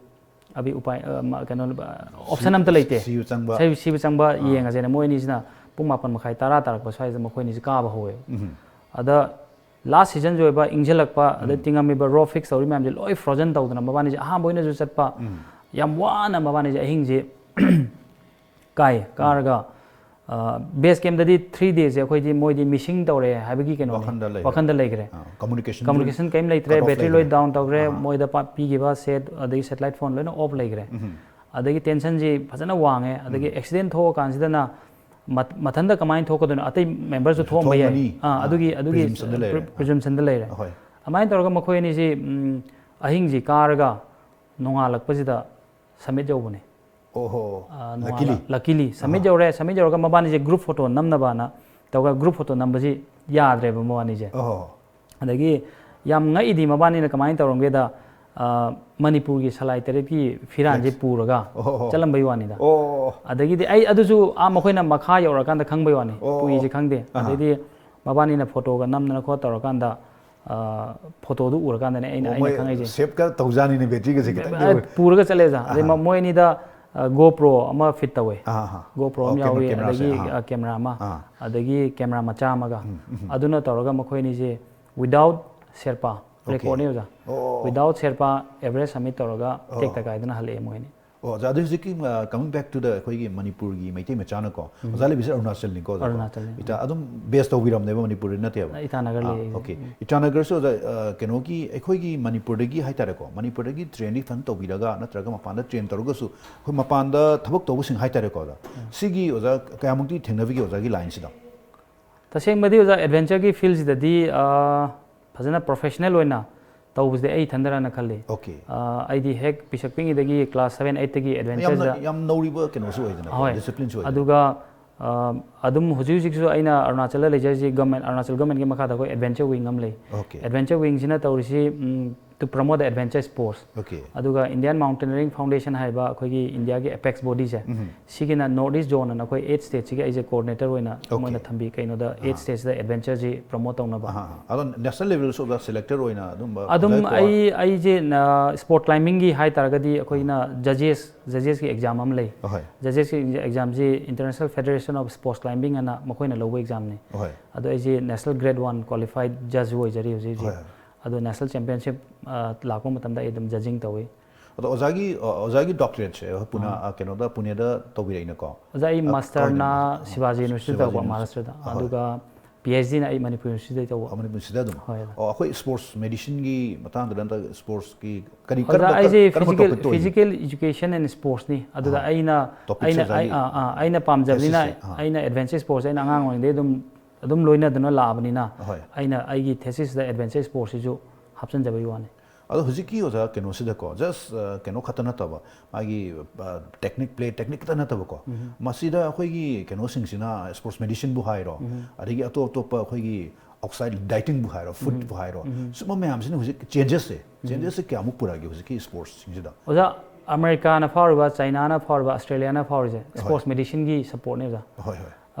ꯑꯕꯤ ꯎꯄꯥꯏ, ꯑ, ꯃ-, ꯀꯩꯅꯣ, ꯑ, option ꯑꯝꯇ ꯂꯩꯇꯦ꯫ ꯁꯤꯕ ꯆꯪꯕ꯫ ꯁꯤ-, ꯁꯤꯕ ꯆꯪꯕ ꯑꯥ꯫ ꯌꯦꯡꯉꯁꯦꯅ" ꯃꯣꯏ ꯑꯅꯤꯁꯤꯅ ꯄꯨꯡ ꯃꯥꯄꯟ ꯃꯈꯥꯏ, ꯇꯔꯥ ꯇꯥꯔꯛꯄ ꯁ꯭ꯋꯥꯏꯁꯤꯗ ꯃꯈꯣꯏ ꯑꯅꯤꯁꯤ ꯀꯥꯕ ꯍꯧꯋꯦꯕ꯫ ꯎꯝ꯫ ꯑꯗ last seasonꯁꯨ ꯑꯣꯏꯕ, ꯏꯪꯁꯤꯜꯂꯛꯄ, ꯑꯗꯩ ꯎꯝ꯫ ꯇꯤꯡꯉꯝꯃꯤꯕ raw fish ꯇꯧꯔꯤ ꯃꯌꯥꯝꯁꯦ ꯂꯣꯏ frozen ꯇꯧꯗꯅ ꯃꯕꯥꯅꯤꯁꯦ ꯑꯍꯥꯟꯕ ꯑꯣꯏꯅꯁꯨ ꯆꯠꯄ, ꯎꯝ꯫ ꯌꯥꯝ ꯋꯥꯅ ꯃꯕꯥꯅꯤꯁꯦ ꯑꯍꯤꯡꯁꯦ ꯀꯥꯏ, ꯎꯝ꯫ ꯀꯥꯔꯒ, ꯑ, base campꯇꯗꯤ three dayꯁꯦ ꯑꯩꯈꯣꯏꯗꯤ ꯃꯣꯏꯗꯤ missing ꯇꯧꯔꯦ ꯍꯥꯏꯕꯒꯤ ꯀꯩꯅꯣꯅꯦ, ꯋꯥꯈꯟꯗ ꯂꯩꯈ꯭ꯔꯦ꯫ ꯋꯥꯈꯟꯗ ꯂꯩꯈ꯭ꯔꯦ꯫ ꯑꯥ, communication communication ꯀꯔꯤꯝ ꯂꯩꯇ꯭ꯔꯦ, cut off battery ꯂꯣꯏ ꯂꯩꯈ꯭ꯔꯦ꯫ Down ꯇꯧꯈ꯭ꯔꯦ, ꯑꯥ꯫ ꯃꯣꯏꯗ ꯄ-, ꯄꯤꯈꯤꯕ set ꯑꯗꯒꯤ satellite phone ꯂꯣꯏꯅ off ꯂꯩꯈ꯭ꯔꯦ꯫ ꯎꯝ꯫ ꯑꯗꯒꯤ tensionꯁꯤ ꯐꯖꯅ ꯋꯥꯡꯉꯦ, ꯑꯗꯒꯤ ꯎꯝ꯫ Accident ꯊꯣꯛꯑꯀꯥꯟꯁꯤꯗꯅ ꯃꯊ-, ꯃꯊꯟꯇ ꯀꯃꯥꯏꯅ ꯊꯣꯛꯀꯗꯣꯏꯅꯣ, ꯑꯇꯩ memberꯁꯨ ꯊꯣꯛꯑꯝꯕ ꯌꯥꯏ꯫ ꯊꯣꯛꯑꯝꯒꯅꯤ꯫ ꯑꯥ, ꯑꯥ, ꯑꯗꯨꯒꯤ, ꯑꯗꯨꯒꯤ presumptionꯗ ꯂꯩꯔꯦ꯫ Pre-, presumptionꯗ ꯂꯩꯔꯦ꯫ ꯑꯍꯣꯏ꯫ ꯑꯗꯨꯃꯥꯏꯅ ꯇꯧꯔꯒ ꯃꯈꯣꯏ ꯑꯅꯤꯁꯤ, ꯎꯝ, ꯑꯍꯤꯡꯁꯤ ꯀꯥꯔꯒ ꯅꯣꯡꯉꯥꯜꯂꯛꯄꯁꯤꯗ summit ꯌꯧꯕꯅꯦ꯫ ꯑꯣꯍꯣ꯫ ꯑ, ꯅꯣꯡꯉꯥꯜꯂ-, luckily꯫ Luckily, summit ꯑꯍꯥ꯫ ꯌꯧꯔꯦ, summit ꯌꯧꯔꯒ ꯃꯕꯥꯅꯤꯁꯦ group photo ꯅꯝꯅꯕꯅ ꯇꯧꯔꯒ group photo ꯅꯝꯕꯁꯤ ꯌꯥꯗ꯭ꯔꯦꯕ ꯃꯕꯥꯅꯤꯁꯦ꯫ ꯑꯣꯍꯣ꯫ ꯑꯗꯒꯤ ꯌꯥꯝ ꯉꯛꯏꯗꯤ ꯃꯕꯥꯅꯤꯅ ꯀꯃꯥꯏꯅ ꯇꯧꯔꯝꯒꯦꯗ, ꯑ, ꯃꯅꯤꯄꯨꯔꯒꯤ ꯁꯂꯥꯏ ꯇꯔꯦꯠꯀꯤ ꯐꯤꯔꯥꯟꯁꯦ flags꯫ ꯄꯨꯔꯒ ꯑꯣꯍꯣ꯫ ꯆꯠꯂꯝꯕꯩ ꯋꯥꯅꯤꯗ꯫ ꯑꯣ꯫ ꯑꯗꯒꯤꯗꯤ ꯑꯩ ꯑꯗꯨꯁꯨ ꯑꯥ ꯃꯈꯣꯏꯅ ꯃꯈꯥ ꯌꯧꯔꯀꯥꯟꯗ ꯈꯪꯕꯩ ꯋꯥꯅꯤ, ꯑꯣ꯫ ꯄꯨꯏꯁꯦ ꯈꯪꯗꯦ꯫ ꯑꯍꯥ꯫ ꯑꯗꯩꯗꯤ ꯃꯕꯥꯅꯤꯅ photoꯒ ꯅꯝꯗꯅ ꯈꯣꯠ ꯇꯧꯔꯀꯥꯟꯗ, ꯑ, photoꯗꯨ ꯎꯔꯀꯥꯟꯗꯅꯦ ꯑꯩꯅ, ꯑꯣ, ꯑꯩꯅ ꯃꯣꯏ ꯈꯪꯉꯛꯏꯁꯦ꯫ Safeꯀ ꯇꯧꯖꯥꯅꯤꯅꯦ, batteryꯒꯁꯦ ꯈꯤꯇꯪꯗꯤ ꯑ, ꯑꯣꯏ-, ꯄꯨꯔꯒ ꯆꯠꯂꯦ ꯑꯣꯖꯥ꯫ ꯑꯗꯩ ꯑꯍꯥ꯫ ꯃ-, ꯃꯣꯏ ꯑꯅꯤꯗ, ꯑ, GoPro ꯑꯃ fit ꯇꯧꯋꯦ꯫ ꯑꯍꯥ, ꯑꯍꯥ꯫ GoPro ꯑꯣ, ꯑꯃ camera, ꯌꯥꯎꯏ, cameraꯁꯦ, ꯑꯗꯒꯤ, ꯑꯍꯥ꯫ ꯑ, camera ꯑꯃ, ꯑꯥ꯫ ꯑꯗꯒꯤ camera ꯃꯆꯥ ꯑꯃꯒ꯫ ꯎꯝ, ꯎꯝ꯫ ꯑꯗꯨꯅ ꯇꯧꯔꯒ ꯃꯈꯣꯏ ꯑꯅꯤꯁꯦ without ꯁꯦꯔꯄꯥ, okay꯫ Recordꯅꯦ ꯑꯣꯖꯥ꯫ ꯑꯣ, ꯑꯣ, ꯑꯣ꯫ Without ꯁꯦꯔꯄꯥ Everest summit ꯇꯧꯔꯒ ꯑꯣ꯫ ꯇꯦꯛꯇ ꯀꯥꯏꯗꯅ ꯍꯜꯂꯛꯑꯦ ꯃꯣꯏ ꯑꯅꯤ꯫ ꯑꯣ, ꯑꯣꯖꯥ, ꯑꯗꯨ ꯍꯧꯖꯤꯛꯀꯤ, ꯑ, coming back to the ꯑꯩꯈꯣꯏꯒꯤ ꯃꯅꯤꯄꯨꯔꯒꯤ ꯃꯩꯇꯩ ꯃꯆꯥꯅꯀꯣ, ꯎꯝ꯫ ꯑꯣꯖꯥ ꯂꯩꯕꯤꯁꯦ ꯑꯔꯨꯅꯥꯆꯜꯅꯤꯀꯣ, ꯑꯣꯖꯥꯀꯣ? ꯑꯔꯨꯅꯥꯆꯜꯅꯤ꯫ ꯏꯇꯥ-, ꯑꯗꯨꯝ base ꯇꯧꯕꯤꯔꯝꯅꯦꯕ, ꯃꯅꯤꯄꯨꯔꯗꯤ ꯅꯠꯇꯦꯕ? ꯏꯇꯥꯅꯒꯔ ꯑꯥ, ꯂꯩ ꯑꯩꯁꯦ꯫ Okay꯫ ꯎꯝ꯫ ꯏꯇꯥꯅꯒꯔꯁꯨ ꯑꯣꯖꯥ, ꯑ, ꯀꯩꯅꯣꯒꯤ, ꯑꯩꯈꯣꯏꯒꯤ ꯃꯅꯤꯄꯨꯔꯗꯒꯤ ꯍꯥꯏꯇꯥꯔꯦꯀꯣ, ꯃꯅꯤꯄꯨꯔꯗꯒꯤ trainꯗꯤ ꯐꯖꯅ ꯇꯧꯕꯤꯔꯒ, ꯅꯠꯇ꯭ꯔꯒ ꯃꯄꯥꯟꯗ train ꯇꯧꯔꯒꯁꯨ, ꯑꯩꯈꯣꯏ ꯃꯄꯥꯟꯗ ꯊꯕꯛ ꯇꯧꯕꯁꯤꯡ ꯍꯥꯏꯇꯥꯔꯦꯀꯣ, ꯑꯣꯖꯥ? ꯎꯝ꯫ ꯁꯤꯒꯤ ꯑꯣꯖꯥ ꯀꯌꯥꯃꯨꯛꯇꯤ ꯊꯦꯡꯅꯕꯤꯒꯦ, ꯑꯣꯖꯥꯒꯤ lineꯁꯤꯗ? ꯇꯁꯦꯡꯕꯗꯤ ꯑꯣꯖꯥ, adventureꯒꯤ fieldꯁꯤꯗꯗꯤ, ꯑ, ꯐꯖꯅ professional ꯑꯣꯏꯅ ꯇꯧꯕꯁꯤꯗꯤ ꯑꯩ ꯏꯊꯟꯗꯔꯅ ꯈꯜꯂꯤ꯫ Okay꯫ ꯑ, ꯑꯩꯗꯤ ꯍꯦꯛ ꯄꯤꯁꯛ ꯄꯤꯛꯏꯉꯩꯗꯒꯤ class seven, eightꯇꯒꯤ ꯌꯥꯝꯅ, adventureꯁꯤꯗ ꯌꯥꯝ ꯅꯧꯔꯤꯕ ꯀꯩꯅꯣꯁꯨ ꯑꯣꯏꯗꯅꯀꯣ, ꯍꯣꯏ꯫ Disciplineꯁꯨ ꯑꯣꯏꯗꯅ꯫ ꯑꯗꯨꯒ, ꯑ, ꯑꯗꯨꯝ ꯍꯧꯖꯤꯛ ꯍꯧꯖꯤꯛꯁꯨ ꯑꯩꯅ ꯑꯔꯨꯅꯥꯆꯜꯗ ꯂꯩꯖꯔꯤꯁꯤ government, ꯑꯔꯨꯅꯥꯆꯜ governmentꯀꯤ ꯃꯈꯥꯗ ꯑꯩꯈꯣꯏ adventure wing ꯑꯃ ꯂꯩ꯫ Okay꯫ Adventure wingꯁꯤꯅ ꯇꯧꯔꯤꯁꯤ, ꯎꯝ, promote the adventure sports. Okay. ꯑꯗꯨꯒ Indian Mountaineering Foundation ꯍꯥꯏꯕ ꯑꯩꯈꯣꯏꯒꯤ ꯏꯟꯗꯤꯌꯥꯒꯤ ꯑꯦꯄꯦꯛꯁ ꯕꯣꯗꯤꯁꯦ, ꯁꯤꯒꯤꯅ ꯅꯣꯔꯠ ꯏꯁ ꯖꯣꯟ ꯑꯅ ꯑꯩꯈꯣꯏ ꯑꯩꯠ ꯁ꯭ꯇꯦꯠꯁꯤꯒꯤ ꯑꯩꯁꯦ ꯀꯣꯑꯣꯔꯗꯤꯅꯦꯇꯔ ꯑꯣꯏꯅ Okay. ꯃꯣꯏꯅ ꯊꯝꯕꯤ꯫ ꯀꯩꯅꯣꯗ ꯑꯩꯠ ꯁ꯭ꯇꯦꯠꯁꯤꯗ ꯑꯦꯗꯚꯦꯟꯆꯔꯁꯤ ꯄ꯭ꯔꯣꯃꯣꯠ ꯇꯧꯅꯕ꯫ ꯑꯗꯣ ꯅꯦꯁꯅꯦꯜ ꯂꯦꯚꯦꯜꯁꯨ ꯑꯣꯖꯥ ꯁꯦꯂꯦꯛꯇꯔ ꯑꯣꯏꯅ ꯑꯗꯨꯝꯕ ꯑꯗꯨꯝ ꯑꯣꯖꯥꯒꯤ power- ꯑꯩ ꯑꯩꯁꯦ ꯁ꯭ꯄꯣꯔꯠ ꯀ꯭ꯂꯥꯏꯝꯕꯤꯡꯒꯤ ꯍꯥꯏ ꯇꯥꯔꯒꯗꯤ ꯑꯩꯈꯣꯏꯅ ꯖꯖꯦꯁ ꯖꯖꯦꯁꯀꯤ ꯑꯦꯛꯖꯥꯝ ꯑꯃ ꯂꯩ꯫ ꯑꯍꯣꯏ. ꯖꯖꯦꯁꯀꯤ ꯑꯦꯛꯖꯥꯝꯁꯤ International Federation of Sports Climbing ꯑꯅ ꯃꯈꯣꯏꯅ ꯂꯧꯕ ꯑꯦꯛꯖꯥꯝꯅꯤ꯫ ꯑꯍꯣꯏ. ꯑꯗꯣ ꯑꯩꯁꯦ ꯅꯦꯁꯅꯦꯜ ꯒ꯭ꯔꯦꯗ ꯋꯥꯟ ꯀ꯭ꯋꯥꯂꯤꯐꯥꯏꯠ ꯖꯖ ꯑꯣꯏꯖꯔꯤ ꯍꯧꯖꯤꯛ ꯍꯧꯖꯤꯛ꯫ ꯍꯣꯏ. ꯑꯗꯣ ꯅꯦꯁꯅꯦꯜ ꯆꯦꯝꯄꯤꯌꯟꯁꯤꯞ ꯂꯥꯛꯄ ꯃꯇꯝꯗ ꯑꯩ ꯑꯗꯨꯝ ꯖꯖꯤꯡ ꯇꯧꯏ꯫ ꯑꯗꯣ ꯑꯣꯖꯥꯒꯤ ꯑ, ꯑꯣꯖꯥꯒꯤ ꯗꯣꯛꯇꯔꯦꯠꯁꯦ ꯄꯨꯅꯥ ꯑ, ꯀꯩꯅꯣꯗ ꯄꯨꯅꯦꯗ ꯇꯧꯕꯤꯔꯛꯏꯅꯀꯣ? ꯑꯣꯖꯥ, ꯑꯩ ꯑ, ꯃꯥꯁꯇꯔꯅ ꯀꯥꯏꯗꯅꯣ? ꯁꯤꯕꯥꯖꯤ ꯌꯨꯅꯤꯚꯔꯁꯤꯇꯤꯗ ꯁꯤꯕꯥꯖꯤ ꯇꯧꯕ, ꯌꯨꯅꯤꯚꯔꯁꯤꯇꯤ꯫ ꯃꯍꯥꯔꯥꯁꯇ꯭ꯔꯗ꯫ ꯑꯍꯣꯏ. ꯑꯗꯨꯒ ꯄꯤ ꯑꯩꯆ ꯗꯤꯅ ꯑꯩ ꯃꯅꯤꯄꯨꯔ ꯌꯨꯅꯤꯚꯔꯁꯤꯇꯤꯗ ꯇꯧꯕ꯫ ꯑ, ꯃꯅꯤꯄꯨꯔ ꯌꯨꯅꯤꯚꯔꯁꯤꯇꯤꯗ ꯑꯗꯨꯝ? ꯍꯣꯏ, ꯑꯣꯖꯥ꯫ ꯑꯣ, ꯑꯩꯈꯣꯏ ꯁ꯭ꯄꯣꯔꯠꯁ ꯃꯦꯗꯤꯁꯤꯟꯒꯤ ꯃꯇꯥꯡꯗꯨꯗ ꯅꯠꯇ꯭ꯔꯒ ꯁ꯭ꯄꯣꯔꯠꯁꯀꯤ ꯀꯔꯤ ꯑꯣꯖꯥ, ꯀꯔꯝꯕ ꯑꯩꯁꯦ ꯀꯔꯝꯕ ꯐꯤꯖꯤꯀꯦꯜ ꯇꯣꯄꯤꯛꯇ ꯑꯣꯏꯅꯤ? ꯐꯤꯖꯤꯀꯦꯜ ꯏꯖꯨꯀꯦꯁꯟ ꯑꯦꯟ ꯁ꯭ꯄꯣꯔꯠꯁꯅꯤ꯫ ꯑꯗꯨꯗ ꯑꯥ. ꯑꯩꯅ Topic ꯑꯩꯅ ꯁꯦ ꯑꯣꯖꯥꯒꯤ ꯑꯩ- ꯑꯥ, ꯑꯥ, ꯑꯩꯅ ꯄꯥꯝꯖꯕꯅꯤꯅ thesis ꯁꯦ, ꯑꯥ. ꯑꯩꯅ ꯑꯦꯗꯚꯦꯟꯆꯔ ꯁ꯭ꯄꯣꯔꯠꯁꯦ ꯑꯩꯅ ꯑꯉꯥꯡ ꯑꯣꯏꯔꯤꯉꯩꯗꯩ ꯑꯗꯨꯝ ꯑꯗꯨꯝ ꯂꯣꯏꯅꯗꯨꯅ ꯂꯥꯛꯑꯕꯅꯤꯅ ꯍꯣꯏ. ꯑꯩꯅ ꯑꯩꯒꯤ ꯊꯦꯁꯤꯁꯇ ꯑꯦꯗꯚꯦꯟꯆꯔ ꯁ꯭ꯄꯣꯔꯠꯁꯤꯁꯨ ꯍꯥꯞꯆꯤꯟꯖꯕꯒꯤ ꯋꯥꯅꯤ꯫ ꯑꯗꯣ ꯍꯧꯖꯤꯛꯀꯤ ꯑꯣꯖꯥ ꯀꯩꯅꯣꯁꯤꯗꯀꯣ, ꯖꯁ ꯀꯩꯅꯣ ꯈꯛꯇ ꯅꯠꯇꯕ, ꯃꯥꯒꯤ ꯇꯦꯛꯅꯤꯛ, ꯄ꯭ꯂꯦ ꯇꯦꯛꯅꯤꯛ ꯈꯛꯇ ꯅꯠꯇꯕꯀꯣ, ꯃꯁꯤꯗ ꯑꯩꯈꯣꯏꯒꯤ ꯀꯩꯅꯣꯁꯤꯡꯁꯤꯅ, ꯁ꯭ꯄꯣꯔꯠꯁ ꯃꯦꯗꯤꯁꯤꯟꯕꯨ ꯍꯥꯏꯔꯣ, ꯑꯗꯒꯤ ꯑꯇꯣꯞ ꯑꯇꯣꯞꯄ ꯑꯩꯈꯣꯏꯒꯤ ꯑꯥꯎꯠꯁꯥꯏꯠ ꯗꯥꯏꯇꯤꯡꯕꯨ ꯍꯥꯏꯔꯣ, ꯐꯨꯗꯄꯨ ꯍꯥꯏꯔꯣ, ꯁꯨꯝꯕ ꯃꯌꯥꯝꯁꯤꯅ ꯍꯧꯖꯤꯛ ꯆꯦꯟꯖꯦꯁꯁꯦ ꯆꯦꯟꯖꯦꯁꯁꯦ ꯀꯌꯥꯃꯨꯛ ꯄꯨꯔꯛꯑꯒꯦ ꯍꯧꯖꯤꯛꯀꯤ ꯁ꯭ꯄꯣꯔꯠꯁꯁꯤꯡꯁꯤꯗ? ꯑꯣꯖꯥ, ꯑꯃꯦꯔꯤꯀꯥꯅ ꯐꯥꯎꯔꯤꯕ, ꯆꯥꯏꯅꯥꯅ ꯐꯥꯎꯔꯤꯕ, ꯑꯁꯇ꯭ꯔꯦꯂꯤꯌꯥꯅ ꯐꯥꯎꯔꯤꯁꯦ ꯁ꯭ꯄꯣꯔꯠꯁ ꯃꯦꯗꯤꯁꯤꯟꯒꯤ ꯁꯞꯄꯣꯔꯠꯅꯦ ꯑꯣꯖꯥ꯫ ꯍꯣꯏ, ꯍꯣꯏ.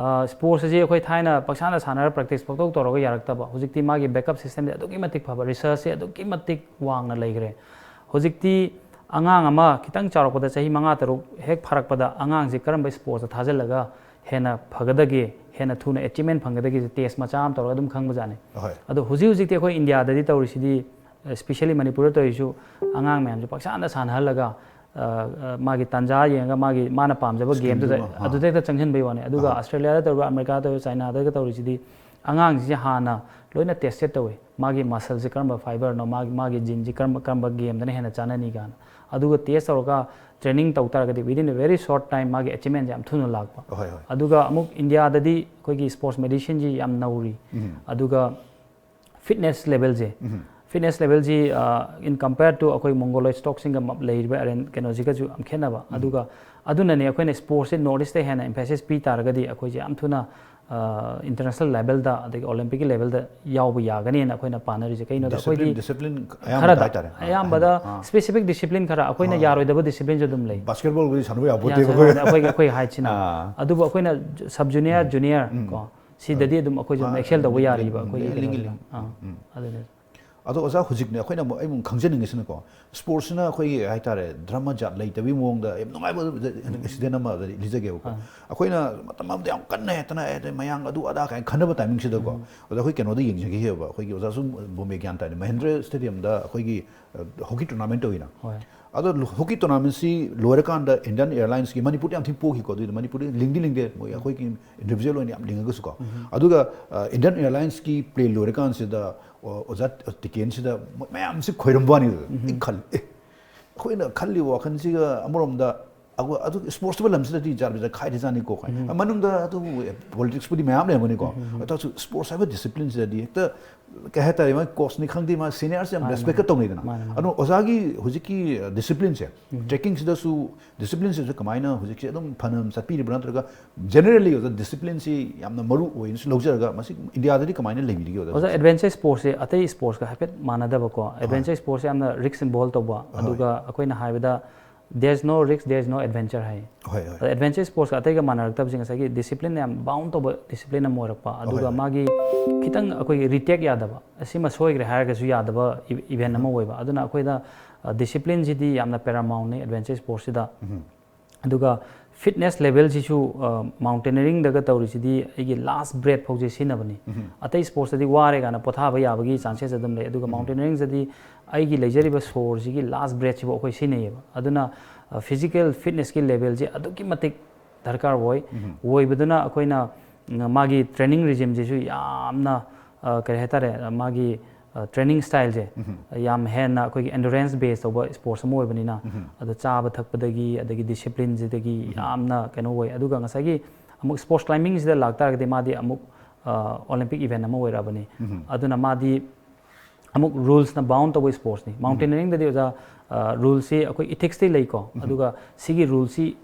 ꯁ꯭ꯄꯣꯔꯠꯁ ꯑꯁꯤ ꯑꯩꯈꯣꯏ ꯊꯥꯏꯅ ꯄꯪꯁꯥꯟꯗ ꯁꯥꯟꯅꯔ ꯄ꯭ꯔꯦꯛꯇꯤꯁ ꯄꯪꯇꯧ ꯇꯧꯔꯒ ꯌꯥꯔꯛꯇꯕ꯫ ꯍꯧꯖꯤꯛꯇꯤ ꯃꯥꯒꯤ ꯕꯦꯛꯀꯞ ꯁꯤꯁꯇꯦꯝꯁꯦ ꯑꯗꯨꯛꯀꯤ ꯃꯇꯤꯛ ꯐꯕ, ꯔꯤꯁꯔꯁꯁꯦ ꯑꯗꯨꯛꯀꯤ ꯃꯇꯤꯛ ꯋꯥꯡꯅ ꯂꯩꯈ꯭ꯔꯦ꯫ ꯍꯧꯖꯤꯛꯇꯤ ꯑꯉꯥꯡ ꯑꯃ ꯈꯤꯇꯪ ꯆꯥꯎꯔꯛꯄꯗ, ꯆꯍꯤ ꯃꯉꯥ ꯇꯔꯨꯛ ꯍꯦꯛ ꯐꯥꯔꯛꯄꯗ, ꯑꯉꯥꯡꯁꯦ ꯀꯔꯝꯕ ꯁ꯭ꯄꯣꯔꯠꯁꯇ ꯊꯥꯖꯤꯜꯂꯒ ꯍꯦꯟꯅ ꯐꯒꯗꯒꯦ, ꯍꯦꯟꯅ ꯊꯨꯅ ꯑꯦꯆꯤꯞꯃꯦꯟ ꯐꯪꯒꯗꯒꯦꯁꯦ ꯇꯦꯁ ꯃꯆꯥ ꯑꯃ ꯇꯧꯔꯒ ꯑꯗꯨꯝ ꯈꯪꯕꯖꯥꯠꯅꯤ꯫ ꯍꯣꯏ. ꯑꯗꯣ ꯍꯧꯖꯤꯛ ꯍꯧꯖꯤꯛꯇꯤ ꯑꯩꯈꯣꯏ ꯏꯟꯗꯤꯌꯥꯗꯗꯤ ꯇꯧꯔꯤꯁꯤꯗꯤ, especially ꯃꯅꯤꯄꯨꯔꯗ ꯇꯧꯔꯤꯁꯨ, ꯑꯉꯥꯡ ꯃꯌꯥꯝꯁꯦ ꯄꯪꯁꯥꯟꯗ ꯁꯥꯟꯅꯍꯜꯂꯒ, ꯑ, ꯑ, ꯃꯥꯒꯤ ꯇꯥꯟꯖꯥ ꯌꯦꯡꯉꯒ ꯃꯥꯒꯤ, ꯃꯥꯅ ꯄꯥꯝꯖꯕ ꯒꯦꯝꯗꯨꯗ, ꯁ꯭ꯀꯤꯜꯗꯨꯃ, ꯑꯥ. ꯑꯗꯨꯗ ꯍꯦꯛꯇ ꯆꯪꯁꯤꯟꯕꯩ ꯋꯥꯅꯤ꯫ ꯑꯗꯨꯒ ꯑꯥ. ꯑꯁꯇ꯭ꯔꯦꯂꯤꯌꯥꯗ ꯇꯧꯔꯤꯕ, ꯑꯃꯦꯔꯤꯀꯥꯗ ꯇꯧꯔꯤꯕ, ꯆꯥꯏꯅꯥꯗꯒ ꯇꯧꯔꯤꯁꯤꯗꯤ ꯑꯉꯥꯡꯁꯤꯡꯁꯦ ꯍꯥꯟꯅ ꯂꯣꯏꯅ ꯇꯦꯁꯇꯦꯠ ꯇꯧꯋꯤ꯫ ꯃꯥꯒꯤ ꯃꯁꯜꯁꯦ ꯀꯔꯝꯕ ꯐꯥꯏꯕꯔꯅꯣ, ꯃꯥꯒꯤ, ꯃꯥꯒꯤ ꯖꯤꯟꯁꯤ ꯀꯔꯝꯕ, ꯀꯔꯝꯕ ꯒꯦꯝꯗꯅ ꯍꯦꯟꯅ ꯆꯥꯟꯅꯅꯤ ꯀꯥꯏꯅ꯫ ꯑꯗꯨꯒ ꯇꯦꯁ ꯇꯧꯔꯒ ꯇ꯭ꯔꯦꯅꯤꯡ ꯇꯧ ꯇꯥꯔꯒꯗꯤ, within a very short time ꯃꯥꯒꯤ ꯑꯦꯆꯤꯞꯃꯦꯟꯁꯦ ꯌꯥꯝ ꯊꯨꯅ ꯂꯥꯛꯄ꯫ ꯍꯣꯏ, ꯍꯣꯏ. ꯑꯗꯨꯒ ꯑꯃꯨꯛ ꯏꯟꯗꯤꯌꯥꯗꯗꯤ ꯑꯩꯈꯣꯏꯒꯤ ꯁ꯭ꯄꯣꯔꯠꯁ ꯃꯦꯗꯤꯁꯤꯟꯁꯤ ꯌꯥꯝ ꯅꯧꯔꯤ꯫ ꯑꯗꯨꯒ ꯐꯤꯠꯅꯦꯁ ꯂꯦꯚꯦꯜꯁꯦ, ꯐꯤꯠꯅꯦꯁ ꯂꯦꯚꯦꯜꯁꯤ, in compare to ꯑꯩꯈꯣꯏ ꯃꯣꯡꯒꯣꯂꯣꯏꯗ ꯁ꯭ꯇꯣꯛꯁꯤꯡꯒ ꯃꯞ-, ꯂꯩꯔꯤꯕ ꯑꯔꯦꯟ-, ꯀꯩꯅꯣꯁꯤꯒꯁꯨ ꯌꯥꯝ ꯈꯦꯠꯅꯕ꯫ ꯑꯗꯨꯒ ꯑꯗꯨꯅꯅꯦ ꯑꯩꯈꯣꯏꯅ ꯁ꯭ꯄꯣꯔꯠꯁꯁꯦ ꯅꯣꯔꯠ ꯏꯁꯇ ꯍꯦꯟꯅ ꯑꯦꯝꯐꯦꯁꯤꯁ ꯄꯤ ꯇꯥꯔꯒꯗꯤ ꯑꯩꯈꯣꯏꯁꯦ ꯌꯥꯝ ꯊꯨꯅ ꯏꯟꯇꯔꯅꯦꯁꯅꯦꯜ ꯂꯦꯚꯦꯜꯗ ꯑꯗꯒꯤ ꯑꯣꯂꯦꯝꯄꯤꯛꯀꯤ ꯂꯦꯚꯦꯜꯗ ꯌꯥꯎꯕ ꯌꯥꯒꯅꯤꯅ ꯑꯩꯈꯣꯏꯅ ꯄꯥꯅꯔꯤꯁꯦ꯫ ꯀꯩꯅꯣꯗ ꯑꯩꯈꯣꯏꯗꯤ ꯗꯤꯁꯤꯄ꯭ꯂꯤꯟ ꯑꯌꯥꯝꯕꯗ ꯈꯔꯗ ꯍꯥꯏꯇꯥꯔꯦ꯫ ꯑꯥ, ꯑꯌꯥꯝꯕꯗ ꯑꯥ, ꯁ꯭ꯄꯦꯁꯤꯐꯤꯛ ꯗꯤꯁꯤꯄ꯭ꯂꯤꯟ ꯈꯔ, ꯑꯩꯈꯣꯏꯅ ꯌꯥꯔꯣꯏꯗꯕ ꯗꯤꯁꯤꯄ꯭ꯂꯤꯟꯁꯨ ꯑꯗꯨꯝ ꯂꯩ꯫ ꯕꯥꯁꯀꯦꯠꯕꯣꯜꯒꯨꯗꯤ ꯁꯥꯟꯅꯕ ꯌꯥꯕ ꯌꯥꯝ ꯄꯣꯠꯇꯦꯕ ꯁꯥꯟꯅꯕ ꯑꯩꯈꯣꯏ꯫ ꯑꯩꯈꯣꯏꯒꯤ ꯑꯩꯈꯣꯏ ꯍꯥꯏꯠꯁꯤꯅ꯫ ꯑꯥ꯫ ꯑꯗꯨꯕꯨ ꯑꯩꯈꯣꯏꯅ ꯁꯕ ꯖꯨꯅꯤꯌꯔ, ꯖꯨꯅꯤꯌꯔ ꯀꯣ, ꯁꯤꯗꯗꯤ ꯑꯗꯨꯝ ꯑꯩꯈꯣꯏꯁꯨ ꯑꯗꯨꯝ ꯑꯥ, ꯑꯦꯛꯁꯦꯜ ꯇꯧꯕ ꯂꯤꯡ-, ꯌꯥꯔꯤꯕ ꯂꯤꯡ-, ꯑꯩꯈꯣꯏꯒꯤ ꯂꯤꯡ-, ꯀꯩꯅꯣꯁꯦ꯫ ꯂꯤꯡ-, ꯑꯥ, ꯎꯝ꯫ ꯑꯗꯨꯅꯦ꯫ ꯑꯗꯣ ꯑꯣꯖꯥ, ꯍꯧꯖꯤꯛꯅꯦ ꯑꯩꯈꯣꯏꯅ ꯑꯃꯨꯛ, ꯑꯩ ꯑꯃꯨꯛ ꯈꯪꯖꯅꯤꯡꯉꯤꯁꯤꯅꯀꯣ, ꯁ꯭ꯄꯣꯔꯠꯁꯤꯅ ꯑꯩꯈꯣꯏꯒꯤ ꯍꯥꯏꯇꯥꯔꯦ, ꯙꯔꯃ ꯖꯥꯠ ꯂꯩꯇꯕꯒꯤ ꯃꯑꯣꯡꯗ ꯌꯥꯝ ꯅꯨꯡꯉꯥꯏꯕ ꯏꯟꯁꯤꯗꯦꯟ ꯑꯃ ꯂꯤꯖꯒꯦꯕꯀꯣ꯫ ꯑꯥ꯫ ꯑꯩꯈꯣꯏꯅ ꯃꯇꯝ ꯑꯃꯗ ꯌꯥꯝ ꯀꯟꯅ ꯍꯦꯛꯇꯅ, ꯑꯦ, ꯃꯌꯥꯡ ꯑꯗꯨ ꯑꯗꯥ ꯀꯥꯏꯅ ꯈꯟꯅꯕ ꯇꯥꯏꯃꯤꯡꯁꯤꯗꯀꯣ, ꯑꯗꯣ ꯑꯩꯈꯣꯏ ꯀꯩꯅꯣꯗ ꯌꯦꯡꯖꯈꯤꯑꯕ, ꯑꯩꯈꯣꯏꯒꯤ ꯑꯣꯖꯥꯁꯨ ꯕꯣꯝꯕꯦ ꯒ꯭ꯌꯥꯟ ꯇꯥꯏꯅ ꯃꯍꯦꯟꯗ꯭ꯔ ꯁ꯭ꯇꯦꯗꯤꯌꯝꯗ ꯑꯩꯈꯣꯏꯒꯤ, ꯑ, ꯍꯣꯀꯤ ꯇꯣꯔꯅꯥꯃꯦꯟ ꯇꯧꯋꯤꯅ꯫ ꯍꯣꯏ꯫ ꯑꯗꯣ ꯍꯣꯀꯤ ꯇꯣꯔꯅꯥꯃꯦꯟꯁꯤ ꯂꯣꯏꯔꯀꯥꯟꯗ ꯏꯟꯗꯤꯌꯟ ꯑꯦꯌꯔꯂꯥꯏꯟꯁꯀꯤ, ꯃꯅꯤꯄꯨꯔꯗꯤ ꯌꯥꯝ ꯊꯤꯅ ꯄꯣꯛꯈꯤꯀꯣ, ꯑꯗꯨꯏꯗꯤ ꯃꯅꯤꯄꯨꯔꯗꯤ ꯂꯤꯡꯗꯤ ꯂꯤꯡꯗꯦ, ꯃꯣꯏ ꯑꯩꯈꯣꯏꯒꯤ ꯏꯟꯗꯤꯕꯤꯖꯨꯋꯦꯜ ꯑꯣꯏꯅ ꯌꯥꯝ ꯂꯤꯡꯉꯒꯁꯨꯀꯣ꯫ ꯑꯗꯨꯒ, ꯑ, ꯏꯟꯗꯤꯌꯟ ꯑꯦꯌꯔꯂꯥꯏꯟꯁꯀꯤ ꯄ꯭ꯂꯦꯟ ꯂꯣꯏꯔꯀꯥꯟꯁꯤꯗ, ꯑꯣ, ꯑꯣꯖꯥ ꯇꯤꯀꯦꯟꯁꯤꯗ ꯃꯣꯏ ꯃꯌꯥꯝꯁꯤ ꯈꯣꯏꯔꯝꯕ ꯋꯥꯅꯤꯗ꯫ ꯑꯩ ꯈꯜꯂꯤ, "ꯑꯦ, ꯑꯩꯈꯣꯏꯅ ꯈꯜꯂꯤꯕ ꯋꯥꯈꯜꯁꯤꯒ ꯑꯃꯔꯣꯝꯗ ꯑꯗꯨ ꯁ꯭ꯄꯣꯔꯠꯁꯤꯕ ꯂꯝꯁꯤꯗꯗꯤ ꯖꯥꯠ ꯖꯥꯠ ꯈꯥꯏꯗ ꯖꯥꯠꯅꯤꯀꯣ" ꯀꯥꯏꯅ꯫ ꯃꯅꯨꯡꯗ ꯑꯗꯨꯕꯨ ꯄꯣꯂꯤꯇꯤꯛꯁꯄꯨꯗꯤ ꯃꯌꯥꯝ ꯂꯩꯔꯝꯒꯅꯤꯀꯣ꯫ ꯑꯗꯨ ꯇꯥꯔꯁꯨ ꯁ꯭ꯄꯣꯔꯠꯁ ꯍꯥꯏꯕ ꯗꯤꯁꯤꯄ꯭ꯂꯤꯟꯁꯤꯗꯗꯤ ꯍꯦꯛꯇ, ꯀꯩ ꯍꯥꯏꯇꯥꯔꯦ, ꯃꯥꯒꯤ ꯀꯣꯆꯅꯤ ꯈꯪꯗꯦ, ꯃꯥ ꯁꯤꯅꯤꯌꯔꯁꯦ ꯌꯥꯝ ꯃꯥꯅꯦ, ꯔꯦꯁꯄꯦꯛꯀ ꯃꯥꯅꯦ꯫ ꯇꯧꯅꯩꯗꯅ꯫ ꯃꯥꯅꯦ, ꯃꯥꯅꯦ꯫ ꯑꯗꯨꯅ ꯑꯣꯖꯥꯒꯤ ꯍꯧꯖꯤꯛꯀꯤ ꯗꯤꯁꯤꯄ꯭ꯂꯤꯟꯁꯦ, ꯇ꯭ꯔꯦꯛꯀꯤꯡꯁꯤꯗꯁꯨ, ꯗꯤꯁꯤꯄ꯭ꯂꯤꯟꯁꯤꯁꯨ ꯀꯃꯥꯏꯅ ꯍꯧꯖꯤꯛꯁꯦ ꯑꯗꯨꯝ ꯐꯅ ꯆꯠꯄꯤꯔꯤꯕ꯭ꯔꯥ, ꯅꯠꯇ꯭ꯔꯒ ꯖꯦꯅꯔꯦꯜꯂꯤ ꯑꯣꯖꯥ ꯗꯤꯁꯤꯄ꯭ꯂꯤꯟꯁꯤ ꯌꯥꯝꯅ ꯃꯔꯨ ꯑꯣꯏꯅꯁꯨ ꯂꯧꯖꯔꯒ ꯃꯁꯤ ꯏꯟꯗꯤꯌꯥꯗꯗꯤ ꯀꯃꯥꯏꯅ ꯂꯩꯕꯤꯔꯤꯒꯦ ꯑꯣꯖꯥ? ꯑꯣꯖꯥ, ꯑꯦꯗꯚꯦꯟꯆꯔ ꯁ꯭ꯄꯣꯔꯠꯁꯦ ꯑꯇꯩ ꯁ꯭ꯄꯣꯔꯠꯁꯀ ꯍꯥꯏꯐꯦꯠ ꯃꯥꯟꯅꯗꯕꯀꯣ꯫ ꯑꯦꯗꯚꯦꯟꯆꯔ ꯁ꯭ꯄꯣꯔꯠꯁꯦ ꯌꯥꯝꯅ ꯔꯤꯛꯁ ꯏꯟꯚꯣꯜꯕ ꯇꯧꯕ, ꯑꯗꯨꯒ ꯑꯩꯈꯣꯏꯅ ꯍꯥꯏꯕꯗ "There's no risk, there's no adventure" ꯍꯥꯏ꯫ ꯍꯣꯏ, ꯍꯣꯏ꯫ ꯑꯗ ꯑꯦꯗꯚꯦꯟꯆꯔ ꯁ꯭ꯄꯣꯔꯠꯁꯀ ꯑꯇꯩꯒ ꯃꯥꯟꯅꯔꯛꯇꯕꯁꯦ ꯉꯁꯥꯏꯒꯤ ꯗꯤꯁꯤꯄ꯭ꯂꯤꯟ ꯌꯥꯝ ꯕꯥꯎꯟ ꯇꯧꯕ ꯗꯤꯁꯤꯄ꯭ꯂꯤꯟ ꯑꯃ ꯑꯣꯏꯔꯛꯄ, ꯑꯗꯨꯒ ꯍꯣꯏ꯫ ꯃꯥꯒꯤ ꯈꯤꯇꯪ ꯑꯩꯈꯣꯏꯒꯤ ꯔꯤꯇꯦꯛ ꯌꯥꯗꯕ, ꯑꯁꯤꯃ ꯁꯣꯏꯈ꯭ꯔꯦ ꯍꯥꯏꯔꯒꯁꯨ ꯌꯥꯗꯕ ꯏꯚꯦꯟ ꯑꯃ ꯑꯣꯏꯕ꯫ ꯑꯗꯨꯅ ꯑꯩꯈꯣꯏꯗ, ꯑ, ꯗꯤꯁꯤꯄ꯭ꯂꯤꯟꯁꯤꯗꯤ ꯌꯥꯝꯅ ꯄꯦꯔꯥꯃꯥꯎꯟꯅꯤ ꯑꯦꯗꯚꯦꯟꯆꯔ ꯁ꯭ꯄꯣꯔꯠꯁꯤꯗ꯫ ꯑꯗꯨꯒ ꯐꯤꯠꯅꯦꯁ ꯂꯦꯚꯦꯜꯁꯤꯁꯨ, ꯑ, ꯃꯥꯎꯟꯇꯦꯅꯔꯤꯡꯗꯒ ꯇꯧꯔꯤꯁꯤꯗꯤ ꯑꯩꯒꯤ ꯂꯥꯁ ꯕ꯭ꯔꯦꯠ ꯐꯥꯎꯁꯦ ꯁꯤꯖꯤꯟꯅꯕꯅꯤ꯫ ꯑꯇꯩ ꯁ꯭ꯄꯣꯔꯠꯁꯇꯗꯤ ꯋꯥꯔꯦ ꯀꯥꯏꯅ ꯄꯣꯊꯥꯕ ꯌꯥꯕꯒꯤ ꯆꯥꯟꯁꯦꯁ ꯑꯗꯨꯝ ꯂꯩ, ꯑꯗꯨꯒ ꯃꯥꯎꯟꯇꯦꯅꯔꯤꯡꯁꯤꯗꯤ ꯑꯩꯒꯤ ꯂꯩꯖꯔꯤꯕ ꯁꯣꯔꯁꯤꯒꯤ ꯂꯥꯁ ꯕ꯭ꯔꯦꯠꯁꯤꯐꯥꯎ ꯑꯩꯈꯣꯏ ꯁꯤꯖꯤꯟꯅꯩꯌꯦꯕ꯫ ꯑꯗꯨꯅ, ꯑ, ꯐꯤꯖꯤꯀꯦꯜ ꯐꯤꯠꯅꯦꯁꯀꯤ ꯂꯦꯚꯦꯜꯁꯤ ꯑꯗꯨꯛꯀꯤ ꯃꯇꯤꯛ ꯗꯔꯀꯥꯔ ꯑꯣꯏ꯫ ꯑꯣꯏꯕꯗꯨꯅ ꯑꯩꯈꯣꯏꯅ, ꯎꯝ, ꯃꯥꯒꯤ ꯇ꯭ꯔꯦꯅꯤꯡ ꯔꯤꯖꯤꯝꯁꯤꯁꯨ ꯌꯥꯝꯅ, ꯑ, ꯀꯔꯤ ꯍꯥꯏꯇꯥꯔꯦ, ꯃꯥꯒꯤ, ꯑ, ꯇ꯭ꯔꯦꯅꯤꯡ ꯁ꯭ꯇꯥꯏꯜꯁꯦ ꯌꯥꯝ ꯍꯦꯟꯅ ꯑꯩꯈꯣꯏꯒꯤ ꯑꯦꯟꯗꯨꯔꯦꯟꯁ ꯕꯦꯁ ꯇꯧꯕ ꯁ꯭ꯄꯣꯔꯠꯁ ꯑꯃ ꯑꯣꯏꯕꯅꯤꯅ, ꯑꯗꯣ ꯆꯥꯕ ꯊꯛꯄꯗꯒꯤ ꯑꯗꯒꯤ ꯗꯤꯁꯤꯄ꯭ꯂꯤꯟꯁꯤꯗꯒꯤ ꯌꯥꯝꯅ ꯀꯩꯅꯣ ꯑꯣꯏ꯫ ꯑꯗꯨꯒ ꯉꯁꯥꯏꯒꯤ ꯑꯃꯨꯛ ꯁ꯭ꯄꯣꯔꯠꯁ ꯀ꯭ꯂꯥꯏꯝꯕꯤꯡꯁꯤꯗ ꯂꯥꯛꯇꯥꯔꯒꯗꯤ ꯃꯥꯗꯤ ꯑꯃꯨꯛ, ꯑ, ꯑꯣꯂꯦꯝꯄꯤꯛ ꯏꯚꯦꯟ ꯑꯃ ꯑꯣꯏꯔꯛꯑꯕꯅꯤ꯫ ꯑꯗꯨꯅ ꯃꯥꯗꯤ ꯑꯃꯨꯛ ꯔꯨꯜꯁꯅ ꯕꯥꯎꯟ ꯇꯧꯕ ꯁ꯭ꯄꯣꯔꯠꯁꯅꯤ꯫ ꯃꯥꯎꯟꯇꯦꯅꯔꯤꯡꯗꯗꯤ ꯑꯣꯖꯥ, ꯑ, ꯔꯨꯜꯁꯤ ꯑꯩꯈꯣꯏ ꯏꯊꯤꯛꯁꯇꯤ ꯂꯩꯀꯣ, ꯑꯗꯨꯒ ꯁꯤꯒꯤ ꯔꯨꯜꯁꯤ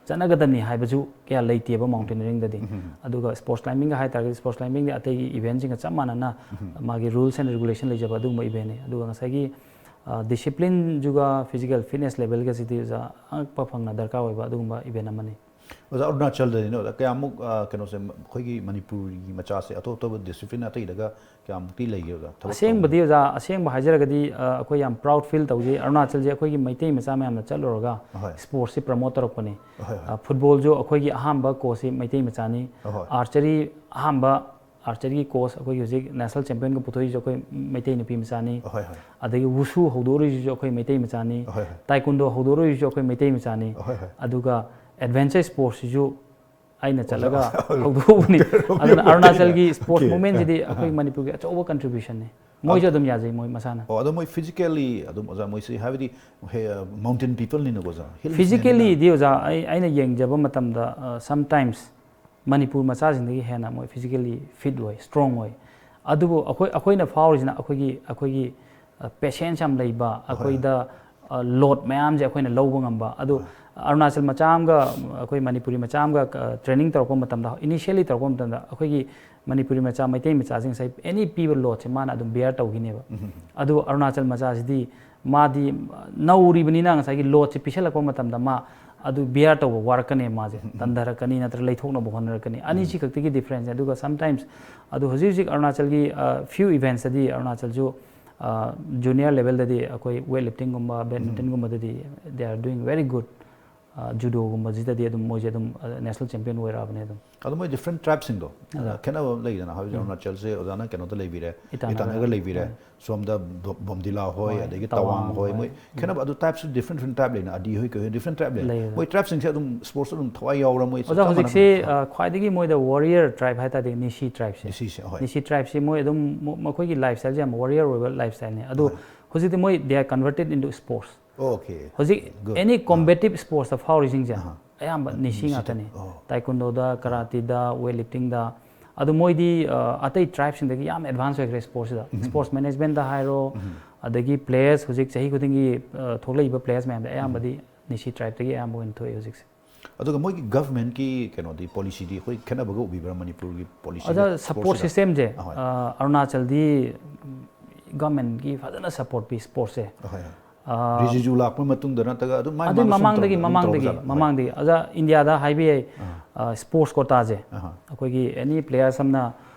ꯆꯠꯅꯒꯗꯕꯅꯤ ꯍꯥꯏꯕꯁꯨ ꯀꯌꯥ ꯂꯩꯇꯦꯕ ꯃꯥꯎꯟꯇꯦꯅꯤꯌꯔꯤꯡꯗꯗꯤ꯫ ꯑꯗꯨꯒ ꯁ꯭ꯄꯣꯔꯠꯁ ꯀ꯭ꯂꯥꯏꯝꯕꯤꯡꯒ ꯍꯥꯏꯇꯥꯔꯒꯗꯤ, ꯁ꯭ꯄꯣꯔꯠꯁ ꯀ꯭ꯂꯥꯏꯝꯕꯤꯡꯗꯤ ꯑꯇꯩꯒꯤ ꯏꯚꯦꯟꯁꯤꯡꯒ ꯆꯞ ꯃꯥꯟꯅꯅ ꯃꯥꯒꯤ ꯔꯨꯜꯁ ꯑꯦꯟ ꯔꯤꯒꯨꯂꯦꯁꯟ ꯂꯩꯖꯕ ꯑꯗꯨꯒꯨꯝꯕ ꯏꯚꯦꯟꯅꯤ꯫ ꯑꯗꯨꯒ ꯉꯁꯥꯏꯒꯤ ꯗꯤꯁꯤꯄ꯭ꯂꯤꯟꯁꯤꯒ ꯐꯤꯖꯤꯀꯦꯜ ꯐꯤꯠꯅꯦꯁ ꯂꯦꯚꯦꯜꯒꯁꯤꯗꯤ ꯑꯣꯖꯥ ꯑꯉꯛꯄ ꯐꯪꯅ ꯗꯔꯀꯥꯔ ꯑꯣꯏꯕ ꯑꯗꯨꯒꯨꯝꯕ ꯏꯚꯦꯟ ꯑꯃꯅꯤ꯫ ꯑꯣꯖꯥ, ꯑꯔꯨꯅꯥꯆꯜꯗꯗꯤꯅꯦ ꯑꯣꯖꯥ, ꯀꯌꯥꯃꯨꯛ ꯑ, ꯀꯩꯅꯣꯁꯦ, ꯑꯩꯈꯣꯏꯒꯤ ꯃꯅꯤꯄꯨꯔꯒꯤ ꯃꯆꯥꯁꯦ ꯑꯇꯣꯞ ꯑꯇꯣꯞꯄ ꯗꯤꯁꯤꯄ꯭ꯂꯤꯟ ꯑꯇꯩꯗꯒ ꯀꯌꯥꯃꯨꯛꯇꯤ ꯂꯩꯒꯦ ꯑꯣꯖꯥ? ꯊꯕꯛ ꯑꯁꯦꯡꯕꯗꯤ ꯑꯣꯖꯥ, ꯑꯁꯦꯡꯕ ꯍꯥꯏꯖꯔꯒꯗꯤ ꯑ, ꯑꯩꯈꯣꯏ ꯌꯥꯝ ꯄ꯭ꯔꯥꯎꯗ ꯐꯤꯜ ꯇꯧꯖꯩ꯫ ꯑꯔꯨꯅꯥꯆꯜꯁꯦ ꯑꯩꯈꯣꯏꯒꯤ ꯃꯩꯇꯩ ꯃꯆꯥ ꯃꯌꯥꯝꯅ ꯆꯠꯂꯨꯔꯒ ꯍꯣꯏ꯫ ꯁ꯭ꯄꯣꯔꯠꯁꯁꯤ ꯄ꯭ꯔꯃꯣꯠ ꯇꯧꯔꯛꯄꯅꯤ꯫ ꯍꯣꯏ, ꯍꯣꯏ꯫ ꯑ, ꯐꯨꯠꯕꯣꯜꯁꯨ ꯑꯩꯈꯣꯏꯒꯤ ꯑꯍꯥꯟꯕ ꯀꯣꯆꯁꯤ ꯃꯩꯇꯩ ꯃꯆꯥꯅꯤ꯫ ꯍꯣꯏ꯫ ꯑꯥꯔꯆꯔꯤ ꯑꯍꯥꯟꯕ ꯑꯥꯔꯆꯔꯤꯒꯤ ꯀꯣꯆ ꯑꯩꯈꯣꯏꯒꯤ ꯍꯧꯖꯤꯛ ꯅꯦꯁꯅꯦꯜ ꯆꯦꯝꯄꯤꯌꯟꯒ ꯄꯨꯊꯣꯛꯏꯁꯨ ꯑꯩꯈꯣꯏ ꯃꯩꯇꯩ ꯅꯨꯄꯤ ꯃꯆꯥꯅꯤ꯫ ꯍꯣꯏ, ꯍꯣꯏ꯫ ꯑꯗꯒꯤ ꯋꯨꯁꯨ ꯍꯧꯗꯣꯔꯛꯏꯁꯤꯁꯨ ꯑꯩꯈꯣꯏ ꯃꯩꯇꯩ ꯃꯆꯥꯅꯤ꯫ ꯍꯣꯏ, ꯍꯣꯏ꯫ ꯇꯥꯏꯀꯨꯟꯗꯣ ꯍꯧꯗꯣꯔꯛꯏꯁꯤꯁꯨ ꯑꯩꯈꯣꯏ ꯃꯩꯇꯩ ꯃꯆꯥꯅꯤ꯫ ꯍꯣꯏ, ꯍꯣꯏ꯫ ꯑꯗꯨꯒ ꯑꯦꯗꯚꯦꯟꯆꯔ ꯁ꯭ꯄꯣꯔꯠꯁꯤꯁꯨ ꯑꯩꯅ ꯆꯠꯂꯒ ꯑꯣꯖꯥ꯫ ꯍꯧꯗꯣꯛꯎꯕꯅꯤ꯫ Okay, okay, ꯑꯗꯨꯅ okay. ꯑꯔꯨꯅꯥꯆꯜꯒꯤ ꯁ꯭ꯄꯣꯔꯠꯁ Okay. ꯃꯨꯚꯃꯦꯟꯁꯤꯗꯤ ꯑ, ꯑꯩꯈꯣꯏ ꯑ꯫ ꯃꯅꯤꯄꯨꯔꯒꯤ ꯑꯆꯧꯕ ꯀꯟꯇ꯭ꯔꯤꯕ꯭ꯌꯨꯁꯟꯅꯤ꯫ ꯃꯣꯏꯁꯨ ꯑꯗꯨꯝ ꯌꯥꯖꯩ ꯃꯣꯏ ꯃꯁꯥꯅ꯫ ꯑꯣ, ꯑꯗꯣ ꯃꯣꯏ ꯐꯤꯖꯤꯀꯦꯜꯂꯤ ꯑꯗꯨꯝ ꯑꯣꯖꯥ, ꯃꯣꯏꯁꯤ ꯍꯥꯏꯕꯗꯤ ꯃꯥꯎꯟꯇꯦꯟ ꯄꯤꯄꯜꯅꯤꯅꯀꯣ ꯑꯣꯖꯥ, ꯍꯤꯜ ꯐꯤꯖꯤꯀꯦꯜꯂꯤꯗꯤ ꯑꯣꯖꯥ, ꯑꯩ ꯑꯩꯅ ꯌꯦꯡꯖꯕ ꯃꯇꯝꯗ ꯁꯝꯇꯥꯏꯝꯁ ꯃꯅꯤꯄꯨꯔ ꯃꯆꯥꯁꯤꯡꯗꯒꯤ ꯍꯦꯟꯅ ꯃꯣꯏ ꯐꯤꯖꯤꯀꯦꯜꯂꯤ ꯐꯤꯠ ꯑꯣꯏ, ꯁ꯭ꯇ꯭ꯔꯣꯡ ꯑꯣꯏ꯫ ꯑꯗꯨꯕꯨ ꯑꯩꯈꯣꯏ ꯑꯩꯈꯣꯏꯅ ꯐꯥꯎꯔꯤꯁꯤꯅ ꯑꯩꯈꯣꯏꯒꯤ ꯑꯩꯈꯣꯏꯒꯤ ꯄꯦꯁꯦꯟꯁ ꯌꯥꯝ ꯂꯩꯕ, ꯑꯩꯈꯣꯏꯗ ꯂꯣꯗ ꯃꯌꯥꯝꯁꯦ ꯑꯩꯈꯣꯏꯅ ꯂꯧꯕ ꯉꯝꯕ꯫ ꯑꯗꯨ ꯑꯔꯨꯅꯥꯆꯜ ꯃꯆꯥ ꯑꯃꯒ ꯑꯩꯈꯣꯏ ꯃꯅꯤꯄꯨꯔꯤ ꯃꯆꯥ ꯑꯃꯒ ꯇ꯭ꯔꯦꯅꯤꯡ ꯇꯧꯔꯛꯄ ꯃꯇꯝꯗ, ꯏꯅꯤꯁꯤꯌꯦꯜꯂꯤ ꯇꯧꯔꯛꯄ ꯃꯇꯝꯗ ꯑꯩꯈꯣꯏꯒꯤ ꯃꯅꯤꯄꯨꯔꯤ ꯃꯆꯥ, ꯃꯩꯇꯩ ꯃꯆꯥꯁꯤꯡ ꯉꯁꯥꯏ ꯑꯦꯅꯤ ꯄꯤꯕ ꯂꯣꯗꯁꯦ ꯃꯥꯅ ꯑꯗꯨꯝ ꯕꯤꯌꯥꯔ ꯇꯧꯈꯤꯅꯦꯕ꯫ ꯑꯗꯨ ꯑꯔꯨꯅꯥꯆꯜ ꯃꯆꯥꯁꯤꯗꯤ ꯃꯥꯗꯤ ꯅꯧꯔꯤꯕꯅꯤꯅ ꯉꯁꯥꯏꯒꯤ ꯂꯣꯗꯁꯦ ꯄꯤꯁꯜꯂꯛꯄ ꯃꯇꯝꯗ ꯃꯥ ꯑꯗꯨ ꯕꯤꯌꯥꯔ ꯇꯧꯕ ꯋꯥꯔꯛꯀꯅꯦꯕ ꯃꯥꯁꯦ, ꯇꯟꯊꯔꯛꯀꯅꯤ ꯅꯠꯇ꯭ꯔꯒ ꯂꯩꯊꯣꯛꯅꯕ ꯍꯣꯠꯅꯔꯛꯀꯅꯤ꯫ ꯑꯅꯤꯁꯤ ꯈꯛꯇꯒꯤ ꯗꯤꯐ꯭ꯔꯦꯟꯁꯅꯦ꯫ ꯑꯗꯨꯒ ꯁꯝꯇꯥꯏꯝꯁ ꯑꯗꯨ ꯍꯧꯖꯤꯛ ꯍꯧꯖꯤꯛ ꯑꯔꯨꯅꯥꯆꯜꯒꯤ ꯐ꯭ꯌꯨ ꯏꯚꯦꯟꯠꯁꯇꯗꯤ ꯑꯔꯨꯅꯥꯆꯜꯁꯨ ꯖꯨꯅꯤꯌꯔ ꯂꯦꯚꯦꯜꯗꯗꯤ ꯑꯩꯈꯣꯏ ꯋꯦꯠ ꯂꯤꯐꯇꯤꯡꯒꯨꯝꯕ, ꯕꯦꯗꯃꯤꯟꯇꯟꯒꯨꯝꯕꯗꯗꯤ they are doing very good꯫ ꯖꯨꯗꯣꯒꯨꯝꯕꯁꯤꯗꯗꯤ ꯑꯗꯨꯝ ꯃꯣꯏꯁꯦ ꯑꯗꯨꯝ ꯅꯦꯁꯅꯦꯜ ꯆꯦꯝꯄꯤꯌꯟ ꯑꯣꯏꯔꯛꯑꯕꯅꯦ ꯑꯗꯨꯝ꯫ ꯑꯗꯣ ꯃꯣꯏ ꯗꯤꯐ꯭ꯔꯦꯟ ꯇ꯭ꯔꯥꯏꯕꯁꯤꯡꯗꯣ, ꯈꯦꯠꯅꯕ ꯑꯃ ꯂꯩꯗꯅ, ꯍꯧꯖꯤꯛ ꯑꯔꯨꯅꯥꯆꯜꯁꯦ ꯑꯣꯖꯥꯅ ꯀꯩꯅꯣꯗ ꯂꯩꯕꯤꯔꯦ, ꯏꯇꯥꯅꯒꯔ꯫ ꯏꯇꯥꯅꯒꯔ ꯂꯩꯕꯤꯔꯦ, ꯁꯣꯝꯗ ꯕꯣ- ꯕꯣꯝꯗꯤꯂꯥ ꯍꯣꯏ, ꯍꯣꯏ, ꯑꯗꯒꯤ ꯇꯋꯥꯡ ꯇꯋꯥꯡ ꯍꯣꯏ, ꯍꯣꯏ꯫ ꯃꯣꯏ ꯈꯦꯠꯅꯕ ꯑꯗꯨ ꯇ꯭ꯔꯥꯏꯕꯁꯨ ꯗꯤꯐ꯭ꯔꯦꯟ ꯗꯤꯐ꯭ꯔꯦꯟ ꯇ꯭ꯔꯥꯏꯕ ꯂꯩꯅ, ꯑꯗꯤ ꯍꯣꯏ, ꯀꯩ ꯍꯣꯏ, ꯗꯤꯐ꯭ꯔꯦꯟ ꯇ꯭ꯔꯥꯏꯕ ꯂꯩꯅ꯫ ꯂꯩꯌꯦ꯫ ꯃꯣꯏ ꯇ꯭ꯔꯥꯏꯕꯁꯤꯡꯁꯦ ꯑꯗꯨꯝ ꯁ꯭ꯄꯣꯔꯠꯁ ꯑꯗꯨꯝ ꯊꯋꯥꯏ ꯌꯥꯎꯕ꯭ꯔꯥ? ꯃꯣꯏ ꯑꯣꯖꯥ, ꯆꯞ ꯍꯧꯖꯤꯛꯁꯤ ꯃꯥꯟꯅꯕ꯭ꯔꯥ? ꯑ, ꯈ꯭ꯋꯥꯏꯗꯒꯤ ꯃꯣꯏꯗ ꯋꯥꯔꯤꯌꯔ ꯇ꯭ꯔꯥꯏꯕ ꯍꯥꯏ ꯇꯥꯔꯗꯤ ꯅꯤꯁꯤ ꯇ꯭ꯔꯥꯏꯕꯁꯦ꯫ ꯅꯤꯁꯤꯁꯦ, ꯍꯣꯏ꯫ ꯅꯤꯁꯤ ꯇ꯭ꯔꯥꯏꯕꯁꯤ ꯃꯣꯏ ꯑꯗꯨꯝ ꯃ- ꯃꯈꯣꯏꯒꯤ ꯂꯥꯏꯐ ꯁ꯭ꯇꯥꯏꯜꯁꯦ ꯌꯥꯝ ꯋꯥꯔꯤꯌꯔ ꯑꯣꯏꯕ ꯂꯥꯏꯐ ꯁ꯭ꯇꯥꯏꯜꯅꯤ꯫ ꯑꯗꯣ ꯍꯣꯏ꯫ ꯍꯧꯖꯤꯛꯇꯤ ꯃꯣꯏ they are converted into sports꯫ Okay. ꯍꯧꯖꯤꯛ Good. ꯑꯦꯅꯤ ꯀꯣꯝꯕꯦꯇꯤꯞ ꯁ꯭ꯄꯣꯔꯠꯁꯇ ꯐꯥꯎꯔꯤꯁꯤꯡꯁꯦ ꯑꯍꯥ꯫ ꯑꯌꯥꯝꯕ ꯑꯗꯨꯝ ꯅꯤꯁꯤ ꯅꯤꯁꯤ ꯉꯥꯛꯇꯅꯤ꯫ ꯇꯧ-, ꯑꯣ꯫ ꯇꯥꯏꯀꯨꯟꯗꯣꯗ, ꯀꯔꯥꯇꯤꯗ, ꯋꯦꯠ ꯂꯤꯐꯇꯤꯡꯗ꯫ ꯑꯗꯨ ꯃꯣꯏꯗꯤ ꯑ, ꯑꯇꯩ ꯇ꯭ꯔꯥꯏꯕꯁꯤꯡꯗꯒꯤ ꯌꯥꯝ ꯑꯦꯗꯚꯥꯟꯁ ꯑꯣꯏꯈ꯭ꯔꯦ ꯁ꯭ꯄꯣꯔꯠꯁꯤꯗ꯫ ꯁ꯭ꯄꯣꯔꯠꯁ ꯃꯦꯅꯦꯖꯃꯦꯟꯇ ꯍꯥꯏꯔꯣ, ꯑꯗꯒꯤ ꯄ꯭ꯂꯦꯌꯔꯁ ꯍꯧꯖꯤꯛ ꯆꯍꯤ ꯈꯨꯗꯤꯡꯒꯤ ꯑ, ꯊꯣꯛꯂꯛꯏꯕ ꯄ꯭ꯂꯦꯌꯔꯁ ꯃꯌꯥꯝꯗ ꯑꯌꯥꯝꯕꯗꯤ ꯅꯤꯁꯤ ꯇ꯭ꯔꯥꯏꯕꯇꯒꯤ ꯑꯌꯥꯝꯕ ꯑꯣꯏꯅ ꯊꯣꯛꯑꯦ ꯍꯧꯖꯤꯛꯁꯦ꯫ ꯑꯗꯨꯒ ꯃꯣꯏꯒꯤ ꯒꯚꯔꯟꯃꯦꯟꯠꯀꯤ ꯀꯩꯅꯣꯗꯤ, ꯄꯣꯂꯤꯁꯤꯗꯤ ꯑꯩꯈꯣꯏ ꯈꯦꯠꯅꯕꯒ ꯎꯕꯤꯕ꯭ꯔꯥ ꯃꯅꯤꯄꯨꯔꯒꯤ ꯄꯣꯂꯤꯁꯤꯒ ꯑꯣꯖꯥ, ꯁꯄꯣꯔꯠ ꯁ꯭ꯄꯣꯔꯠꯁꯤꯒ? ꯁꯤꯁꯇꯦꯝꯁꯦ ꯑꯍꯣꯏ꯫ ꯑꯔꯨꯅꯥꯆꯜꯗꯤ ꯒꯚꯔꯟꯃꯦꯟꯠꯀꯤ ꯐꯖꯅ ꯁꯄꯣꯔꯠ ꯄꯤ ꯁ꯭ꯄꯣꯔꯠꯁꯦ꯫ ꯑꯍꯣꯏ꯫ ꯑꯥ, ꯔꯤꯖꯤꯖꯨ ꯂꯥꯛꯄ ꯃꯇꯨꯡꯗ ꯅꯠꯇ꯭ꯔꯒ ꯑꯗꯨꯝ ꯃꯥꯏ ꯑꯗꯨꯏ ꯃꯥꯅ ꯁꯨꯝ ꯃꯃꯥꯡꯗꯒꯤ ꯇꯧꯔꯒ ꯑꯗꯨꯝ ꯃꯃꯥꯡꯗꯒꯤ ꯇꯧꯔꯕꯖꯥꯠꯂꯣ? ꯃꯃꯥꯡꯗꯒꯤ ꯑꯣꯖꯥ, ꯏꯟꯗꯤꯌꯥꯗ ꯍꯥꯏꯕ ꯌꯥꯏ, ꯑꯍꯥ꯫ ꯁ꯭ꯄꯣꯔꯠꯁ ꯀꯣꯇꯥꯁꯦ ꯑꯍꯥ꯫ ꯑꯩꯈꯣꯏꯒꯤ ꯑꯦꯅꯤ ꯄ꯭ꯂꯦꯌꯔꯁ ꯑꯃꯅ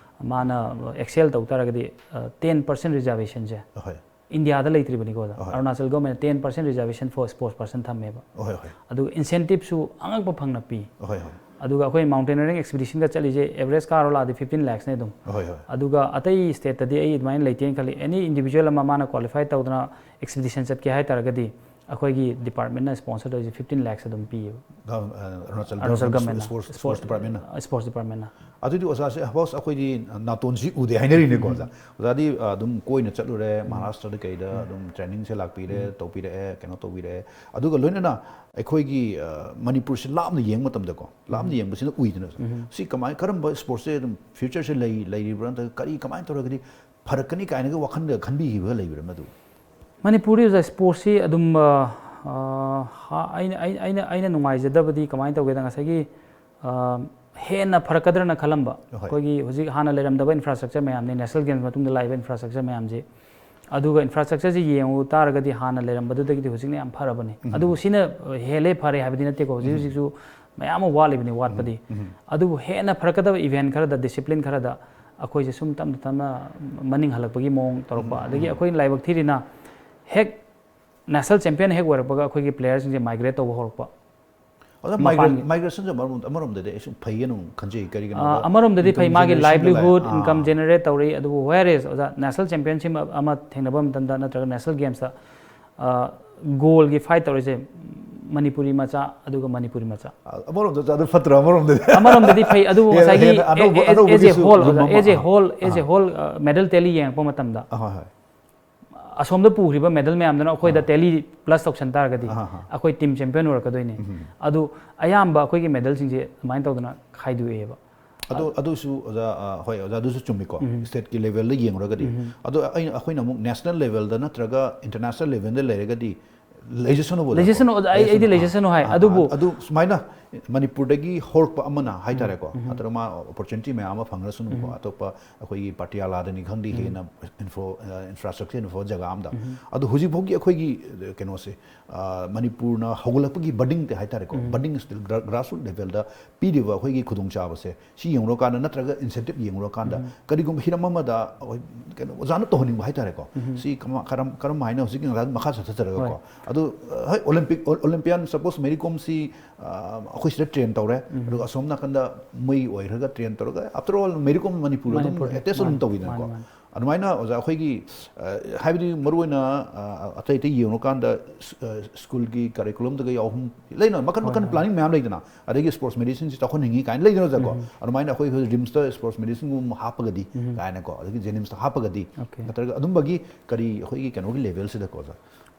ꯃꯥꯅ ꯑꯦꯛꯁꯦꯜ ꯇꯧ ꯇꯥꯔꯒꯗꯤ ꯇꯦꯟ ꯄꯥꯔꯁꯦꯟ ꯔꯤꯖꯥꯔꯕꯦꯁꯟꯁꯦ ꯑꯍꯣꯏ꯫ ꯏꯟꯗꯤꯌꯥꯗ ꯂꯩꯇ꯭ꯔꯤꯕꯅꯤꯀꯣ ꯑꯣꯖꯥ꯫ ꯑꯍꯣꯏ꯫ ꯑꯔꯨꯅꯥꯆꯜ ꯒꯚꯔꯟꯃꯦꯟꯠꯅ ten percent reservation for sports person ꯊꯝꯃꯦꯕ꯫ ꯑꯍꯣꯏ, ꯍꯣꯏ꯫ ꯑꯗꯨꯒ ꯏꯟꯁꯦꯟꯇꯤꯞꯁꯨ ꯑꯉꯛꯄ ꯐꯪꯅ ꯄꯤ꯫ ꯑꯍꯣꯏ, ꯍꯣꯏ꯫ ꯑꯗꯨꯒ ꯑꯩꯈꯣꯏ ꯃꯥꯎꯟꯇꯦꯅꯤꯌꯔꯤꯡ ꯑꯦꯛꯁꯄꯤꯗꯤꯁꯟꯒ ꯆꯠꯂꯤꯁꯦ ꯑꯦꯕꯔꯦꯖ ꯀꯥꯔꯣ ꯂꯥꯛꯑꯗꯤ ꯐꯤꯐꯇꯤꯟ ꯂꯦꯛꯁꯅꯦ ꯑꯗꯨꯝ꯫ ꯑꯍꯣꯏ, ꯍꯣꯏ꯫ ꯑꯗꯨꯒ ꯑꯇꯩ ꯁ꯭ꯇꯦꯠꯇꯗꯤ ꯑꯩ ꯑꯗꯨꯃꯥꯏꯅ ꯂꯩꯇꯦꯅ ꯈꯜꯂꯤ꯫ ꯑꯦꯅꯤ ꯏꯟꯗꯤꯕꯤꯖꯨꯋꯦꯜ ꯑꯃ ꯃꯥꯅ ꯀ꯭ꯋꯥꯂꯤꯐꯥꯏ ꯇꯧꯗꯅ ꯑꯦꯛꯁꯄꯤꯗꯤꯁꯟ ꯆꯠꯀꯦ ꯍꯥꯏ ꯇꯥꯔꯒꯗꯤ ꯑꯩꯈꯣꯏꯒꯤ ꯗꯤꯄꯥꯔꯠꯃꯦꯟꯠꯅ ꯁ꯭ꯄꯣꯟꯁꯔ ꯇꯧꯔꯤꯁꯦ ꯐꯤꯐꯇꯤꯟ ꯂꯦꯛꯁ ꯑꯗꯨꯝ ꯄꯤꯌꯦꯕ꯫ ꯒꯚ-, ꯑ, ꯑꯔꯨꯅꯥꯆꯜ ꯑꯔꯨꯅꯥꯆꯜ ꯒꯚꯔꯟꯃꯦꯟꯠ ꯒꯚꯔꯟꯃꯦꯟꯠꯅ ꯁ꯭ꯄꯣꯔꯠꯁ, ꯁ꯭ꯄꯣꯔꯠꯁ ꯗꯤꯄꯥꯔꯠꯃꯦꯟꯠꯅ꯫ ꯁ꯭ꯄꯣꯔꯠꯁ ꯗꯤꯄꯥꯔꯠꯃꯦꯟꯠꯅ꯫ ꯑꯗꯨꯗꯤ ꯑꯣꯖꯥꯁꯦ ꯍꯧꯖꯤꯛ ꯑꯩꯈꯣꯏꯗꯤ ꯅꯥꯇꯣꯟꯁꯤ ꯎꯗꯦ ꯍꯥꯏꯅꯔꯤꯅꯦꯀꯣ ꯑꯣꯖꯥ꯫ ꯑꯣꯖꯥꯗꯤ, ꯑ, ꯑꯗꯨꯝ ꯀꯣꯏꯅ ꯆꯠꯂꯨꯔꯦ, ꯃꯍꯥꯔꯥꯁꯇ꯭ꯔꯗ ꯀꯩꯗ ꯑꯗꯨꯝ ꯇ꯭ꯔꯦꯅꯤꯡꯁꯦ ꯂꯥꯛꯄꯤꯔꯦ, ꯇꯧꯕꯤꯔꯛꯑꯦ, ꯀꯩꯅꯣ ꯇꯧꯕꯤꯔꯛꯑꯦ꯫ ꯑꯗꯨꯒ ꯂꯣꯏꯅꯅ ꯑꯩꯈꯣꯏꯒꯤ, ꯑ, ꯃꯅꯤꯄꯨꯔꯁꯤ ꯂꯥꯞꯅ ꯌꯦꯡꯕ ꯃꯇꯝꯗꯀꯣ, ꯂꯥꯞꯅ ꯌꯦꯡꯕꯁꯤꯅ ꯎꯏꯗꯅ ꯑꯣꯖꯥ꯫ ꯁꯤ ꯀꯃꯥꯏ, ꯀꯔꯝꯕ ꯁ꯭ꯄꯣꯔꯠꯁꯦ ꯑꯗꯨꯝ ꯐ꯭ꯌꯨꯆꯔꯁꯦ ꯂꯩ, ꯂꯩꯔꯤꯕ꯭ꯔꯥ, ꯅꯠꯇ꯭ꯔꯒ ꯀꯔꯤ, ꯀꯃꯥꯏꯅ ꯇꯧꯔꯒꯗꯤ ꯐꯔꯛꯀꯅꯤ ꯀꯥꯏꯅꯒ ꯋꯥꯈꯜꯗ ꯈꯟꯕꯤꯈꯤꯕꯒ ꯂꯩꯕꯤꯕ꯭ꯔꯥ ꯃꯗꯨ? ꯃꯅꯤꯄꯨꯔꯗꯤ ꯑꯣꯖꯥ ꯁ꯭ꯄꯣꯔꯠꯁꯤ ꯑꯗꯨꯝ, ꯑ, ꯑ, ꯍꯥ-, ꯑꯩꯅ, ꯑꯩ-, ꯑꯩꯅ, ꯑꯩꯅ ꯅꯨꯡꯉꯥꯏꯖꯗꯕꯗꯤ ꯀꯃꯥꯏꯅ ꯇꯧꯒꯦꯗ, ꯉꯁꯥꯏꯒꯤ, ꯑ, ꯍꯦꯟꯅ ꯐꯔꯛꯀꯗ꯭ꯔꯅ ꯈꯜꯂꯝꯕ꯫ ꯍꯣꯏ꯫ ꯑꯩꯈꯣꯏꯒꯤ ꯍꯧꯖꯤꯛ ꯍꯥꯟꯅ ꯂꯩꯔꯝꯗꯕ ꯏꯟꯐ꯭ꯔꯥꯁ꯭ꯇ꯭ꯔꯛꯆꯔ ꯃꯌꯥꯝꯅꯤ, ꯅꯦꯁꯅꯦꯜ ꯒꯦꯝꯁ ꯃꯇꯨꯡꯗ ꯂꯥꯛꯏꯕ ꯏꯟꯐ꯭ꯔꯥꯁ꯭ꯇ꯭ꯔꯛꯆꯔ ꯃꯌꯥꯝꯁꯤ꯫ ꯑꯗꯨꯒ ꯏꯟꯐ꯭ꯔꯥꯁ꯭ꯇ꯭ꯔꯛꯆꯔꯁꯤ ꯌꯦꯡꯉꯨ ꯇꯥꯔꯒꯗꯤ ꯍꯥꯟꯅ ꯂꯩꯔꯝꯕꯗꯨꯗꯒꯤꯗꯤ ꯍꯧꯖꯤꯛꯅ ꯌꯥꯝ ꯐꯔꯕꯅꯤ꯫ ꯑꯗꯨꯕꯨ ꯁꯤꯅ, ꯑ, ꯍꯦꯜꯂꯦ ꯐꯔꯦ ꯍꯥꯏꯕꯗꯤ ꯅꯠꯇꯦꯀꯣ꯫ ꯍꯧꯖꯤꯛ ꯍꯧꯖꯤꯛꯁꯨ ꯃꯌꯥꯝ ꯑꯃ ꯋꯥꯠꯂꯤꯕꯅꯤ, ꯋꯥꯠꯄꯗꯤ꯫ ꯑꯗꯨꯕꯨ ꯍꯦꯟꯅ ꯐꯔꯛꯀꯗꯕ ꯏꯚꯦꯟꯠ ꯈꯔꯗ, ꯗꯤꯁꯤꯄ꯭ꯂꯤꯟ ꯈꯔꯗ ꯑꯩꯈꯣꯏꯁꯦ ꯁꯨꯝ ꯇꯞꯅ ꯇꯞꯅ ꯃꯅꯤꯡ ꯍꯜꯂꯛꯄꯒꯤ ꯃꯑꯣꯡ ꯇꯧꯔꯛꯄ꯫ ꯑꯗꯒꯤ ꯑꯩꯈꯣꯏꯅ ꯂꯥꯏꯕꯛ ꯊꯤꯔꯤꯅ ꯍꯦꯛ ꯅꯦꯁꯅꯦꯜ ꯆꯦꯝꯄꯤꯌꯟ ꯍꯦꯛ ꯑꯣꯏꯔꯛꯄꯒ ꯑꯩꯈꯣꯏꯒꯤ ꯄ꯭ꯂꯦꯌꯔꯁꯤꯡꯁꯦ ꯃꯥꯏꯒ꯭ꯔꯦꯠ ꯇꯧꯕ ꯍꯧꯔꯛꯄ꯫ ꯑꯣꯖꯥ, ꯃꯥꯏꯒ꯭ꯔꯦ-, ꯃꯄꯥꯟꯒꯤ ꯃꯥꯏꯒ꯭ꯔꯦꯁꯟꯁꯦ ꯑꯃꯔꯣꯝ-, ꯑꯃꯔꯣꯝꯗꯗꯤ ꯑꯩ ꯁꯨꯝ ꯐꯩꯌꯦꯅ ꯑꯃꯨꯛ ꯈꯟꯖꯩ꯫ ꯀꯔꯤꯒꯤꯅꯣ ꯑꯥ, ꯍꯥꯏꯕꯗ ꯑꯃꯔꯣꯝꯗꯗꯤ ꯐꯩ, ꯏꯟꯀꯝ ꯃꯥꯒꯤ ꯖꯦꯅꯦꯔꯦꯁꯟꯗ ꯂꯥꯏꯚꯂꯤꯍꯨꯗ, ꯂꯥꯛꯑꯦ꯫ ꯏꯟꯀꯝ ꯑꯥ꯫ ꯖꯦꯅꯦꯔꯦꯠ ꯇꯧꯔꯤ꯫ ꯑꯗꯨꯕꯨ where is, ꯑꯣꯖꯥ, ꯅꯦꯁꯅꯦꯜ ꯆꯦꯝꯄꯤꯌꯟꯁꯤꯞ ꯑꯃ ꯊꯦꯡꯅꯕ ꯃꯇꯝꯗ ꯅꯠꯇ꯭ꯔꯒ ꯅꯦꯁꯅꯦꯜ ꯒꯦꯝꯁꯇ, ꯑꯥ, ꯒꯣꯜꯒꯤ ꯐꯥꯏꯠ ꯇꯧꯔꯤꯁꯦ ꯃꯅꯤꯄꯨꯔꯤ ꯃꯆꯥ ꯑꯗꯨꯒ ꯃꯅꯤꯄꯨꯔꯤ ꯃꯆꯥ꯫ ꯑꯃꯔꯣꯝꯗ ꯑꯗꯨ ꯐꯠꯇ꯭ꯔꯣ? ꯑꯃꯔꯣꯝꯗꯗꯤ ꯑꯃꯔꯣꯝꯗꯗꯤ ꯐꯩ, ꯑꯗꯨꯕꯨ ꯍꯦꯟꯅ, ꯉꯁꯥꯏꯒꯤ ꯍꯦꯟꯅ ꯑꯅꯧꯕ, as a ꯑꯅꯧꯕꯒꯤꯁꯨ whole, ꯂꯨꯝꯕ as a ꯑꯃ꯫ whole, as a ꯑꯥ꯫ whole, ꯑ, ꯃꯦꯗꯜ ꯇꯦꯂꯤ ꯌꯦꯡꯉꯛꯄ ꯃꯇꯝꯗ ꯑꯍꯣꯏ, ꯍꯣꯏ꯫ ꯑꯁꯣꯝꯗ ꯄꯨꯈ꯭ꯔꯤꯕ ꯃꯦꯗꯜ ꯃꯌꯥꯝꯗꯨꯅ ꯑꯩꯈꯣꯏꯗ ꯇꯦꯂꯤ ꯄ꯭ꯂꯁ ꯇꯧꯁꯟ ꯇꯥꯔꯒꯗꯤ ꯑꯍꯥ, ꯍꯥ꯫ ꯑꯩꯈꯣꯏ ꯇꯤꯝ ꯆꯦꯝꯄꯤꯌꯟ ꯑꯣꯏꯔꯛꯀꯗꯣꯏꯅꯤ꯫ ꯑꯗꯨ ꯑꯌꯥꯝꯕ ꯑꯩꯈꯣꯏꯒꯤ ꯃꯦꯗꯜꯁꯤꯡꯁꯦ ꯑꯗꯨꯃꯥꯏꯅ ꯇꯧꯗꯅ ꯈꯥꯏꯗꯣꯛꯑꯦꯕ꯫ ꯑꯗꯨ, ꯑꯗꯨꯁꯨ ꯑꯣꯖꯥ, ꯑ, ꯍꯣꯏ, ꯑꯣꯖꯥ, ꯑꯗꯨꯁꯨ ꯆꯨꯝꯃꯤꯀꯣ꯫ ꯁ꯭ꯇꯦꯠꯀꯤ ꯂꯦꯚꯦꯜꯗ ꯌꯦꯡꯉꯨꯔꯒꯗꯤ꯫ ꯑꯗꯣ ꯑꯩꯅ, ꯑꯩꯈꯣꯏꯅ ꯑꯃꯨꯛ ꯅꯦꯁꯅꯦꯜ ꯂꯦꯚꯦꯜꯗ ꯅꯠꯇ꯭ꯔꯒ ꯏꯟꯇꯔꯅꯦꯁꯅꯦꯜ ꯂꯦꯚꯦꯜꯗ ꯂꯩꯔꯒꯗꯤ ꯂꯩꯖꯁꯅꯨꯕ ꯑꯣꯖꯥ꯫ ꯂꯩꯖꯁꯅꯨ ꯑꯣꯖꯥ, ꯑꯩ, ꯑꯩꯗꯤ ꯂꯩꯖꯁꯅꯨ ꯍꯥꯏ꯫ ꯑꯥ, ꯑꯗꯨꯕꯨ ꯑꯗꯨ ꯁꯨꯃꯥꯏꯅ ꯃꯅꯤꯄꯨꯔꯗꯒꯤ ꯍꯧꯔꯛꯄ ꯑꯃꯅ ꯍꯥꯏꯇꯥꯔꯦꯀꯣ, ꯑꯗꯨꯅ ꯃꯥ ꯑꯣꯄꯣꯔꯆꯨꯅꯤꯇꯤ ꯃꯌꯥꯝ ꯑꯃ ꯐꯪꯈ꯭ꯔꯁꯅꯨꯀꯣ, ꯑꯇꯣꯞꯄ ꯑꯩꯈꯣꯏꯒꯤ ꯄꯇꯤꯌꯥꯂꯥꯗꯅꯤ ꯈꯪꯗꯦ, ꯍꯦꯟꯅ ꯏꯟꯐ꯭ꯔꯣ ꯏꯟꯐ꯭ꯔꯥꯁ꯭ꯇ꯭ꯔꯛꯆꯔ ꯏꯟꯐ꯭ꯔꯣ ꯖꯒꯥ ꯑꯝꯗ꯫ ꯑꯗꯣ ꯍꯧꯖꯤꯛ ꯐꯥꯎꯒꯤ ꯑꯩꯈꯣꯏꯒꯤ ꯀꯩꯅꯣꯁꯦ, ꯃꯅꯤꯄꯨꯔꯅ ꯍꯧꯒꯠꯂꯛꯄꯒꯤ ꯕꯗꯤꯡ ꯍꯥꯏꯇꯥꯔꯦꯀꯣ, ꯕꯗꯤꯡ ꯁ꯭ꯇꯤꯜ ꯒ꯭ꯔꯥꯁꯔꯨꯠ ꯂꯦꯚꯦꯜꯗ ꯄꯤꯔꯤꯕ ꯑꯩꯈꯣꯏꯒꯤ ꯈꯨꯗꯣꯡꯆꯥꯕꯁꯦ, ꯁꯤ ꯌꯦꯡꯉꯨꯔꯀꯥꯟꯗ ꯅꯠꯇ꯭ꯔꯒ ꯏꯟꯁꯦꯟꯇꯤꯞ ꯌꯦꯡꯉꯨꯔꯀꯥꯟꯗ, ꯀꯔꯤꯒꯨꯝꯕ ꯍꯤꯔꯝ ꯑꯃꯗ ꯑꯩꯈꯣꯏ ꯀꯩꯅꯣ ꯑꯣꯖꯥꯅ ꯇꯧꯍꯟꯅꯤꯡꯕ ꯍꯥꯏꯇꯥꯔꯦꯀꯣ, ꯁꯤ ꯀꯃ- ꯀꯔꯝ ꯀꯔꯝ ꯍꯥꯏꯅ ꯍꯧꯖꯤꯛꯀꯤ ꯉꯥꯏꯍꯥꯛ ꯃꯈꯥ ꯆꯠꯊꯖꯔꯒꯀꯣ꯫ ꯑꯗꯨ ꯍꯣꯏ, ꯑꯣꯂꯤꯝꯄꯤꯛ ꯑꯣꯂꯤꯝꯄꯤꯌꯥꯟ ꯁꯄꯣꯁ ꯃꯦꯔꯤ ꯀꯣꯝꯁꯤ ꯑꯩꯈꯣꯏ ꯁꯤꯗ ꯇ꯭ꯔꯦꯟ ꯇꯧꯔꯦ, ꯑꯗꯨꯒ ꯑꯁꯣꯝ ꯅꯥꯀꯟꯗ ꯃꯣꯏ ꯑꯣꯏꯈ꯭ꯔꯒ ꯇ꯭ꯔꯦꯟ ꯇꯧꯔꯒ, ꯑꯥꯐꯇꯔ ꯑꯣꯜ ꯃꯦꯔꯤ ꯀꯣꯝ ꯃꯅꯤꯄꯨꯔ ꯑꯗꯨꯝ ꯃꯅꯤꯄꯨꯔ, ꯑꯦꯇꯦꯁ ꯑꯗꯨꯝ ꯃꯥꯅꯤ, ꯇꯧꯋꯤꯗꯅꯀꯣ꯫ ꯃꯥꯅꯤ, ꯃꯥꯅꯤ꯫ ꯑꯗꯨꯃꯥꯏꯅ ꯑꯣꯖꯥ ꯑꯩꯈꯣꯏꯒꯤ, ꯑ, ꯍꯥꯏꯕꯗꯤ ꯃꯔꯨꯑꯣꯏꯅ, ꯑ, ꯑꯇꯩ ꯑꯇꯩ ꯌꯦꯡꯉꯨꯔꯀꯥꯟꯗ ꯁ- ꯑ, ꯁ꯭ꯀꯨꯜꯒꯤ ꯀꯔꯤꯀꯨꯂꯝꯗꯒ ꯌꯥꯎꯐꯝ ꯂꯩꯅ ꯃꯈꯜ ꯃꯈꯜ ꯄ꯭ꯂꯥꯅꯤꯡ ꯃꯌꯥꯝ ꯂꯩꯗꯅ, ꯑꯗꯒꯤ ꯁ꯭ꯄꯣꯔꯠꯁ ꯃꯦꯗꯤꯁꯤꯟꯁꯤ ꯆꯥꯎꯈꯠꯍꯟꯅꯤꯡꯉꯤ ꯀꯥꯏꯅ ꯂꯩꯗꯅ ꯑꯣꯖꯥꯀꯣ꯫ ꯑꯗꯨꯃꯥꯏꯅ ꯑꯩꯈꯣꯏ ꯍꯧꯖꯤꯛ ꯔꯤꯝꯁꯇ ꯁ꯭ꯄꯣꯔꯠꯁ ꯃꯦꯗꯤꯁꯤꯟꯒꯨꯝꯕ ꯍꯥꯞꯄꯒꯗꯤ ꯀꯥꯏꯅꯀꯣ, ꯑꯗꯒꯤ ꯖꯦꯅꯤꯝꯁꯇ ꯍꯥꯞꯄꯒꯗꯤ, ꯑꯣꯀꯦ꯫ ꯅꯠꯇ꯭ꯔꯒ ꯑꯗꯨꯝꯕꯒꯤ ꯀꯔꯤ ꯑꯩꯈꯣꯏꯒꯤ ꯀꯩꯅꯣꯒꯤ ꯂꯦꯚꯦꯜꯁꯤꯗꯀꯣ ꯑꯣꯖꯥ?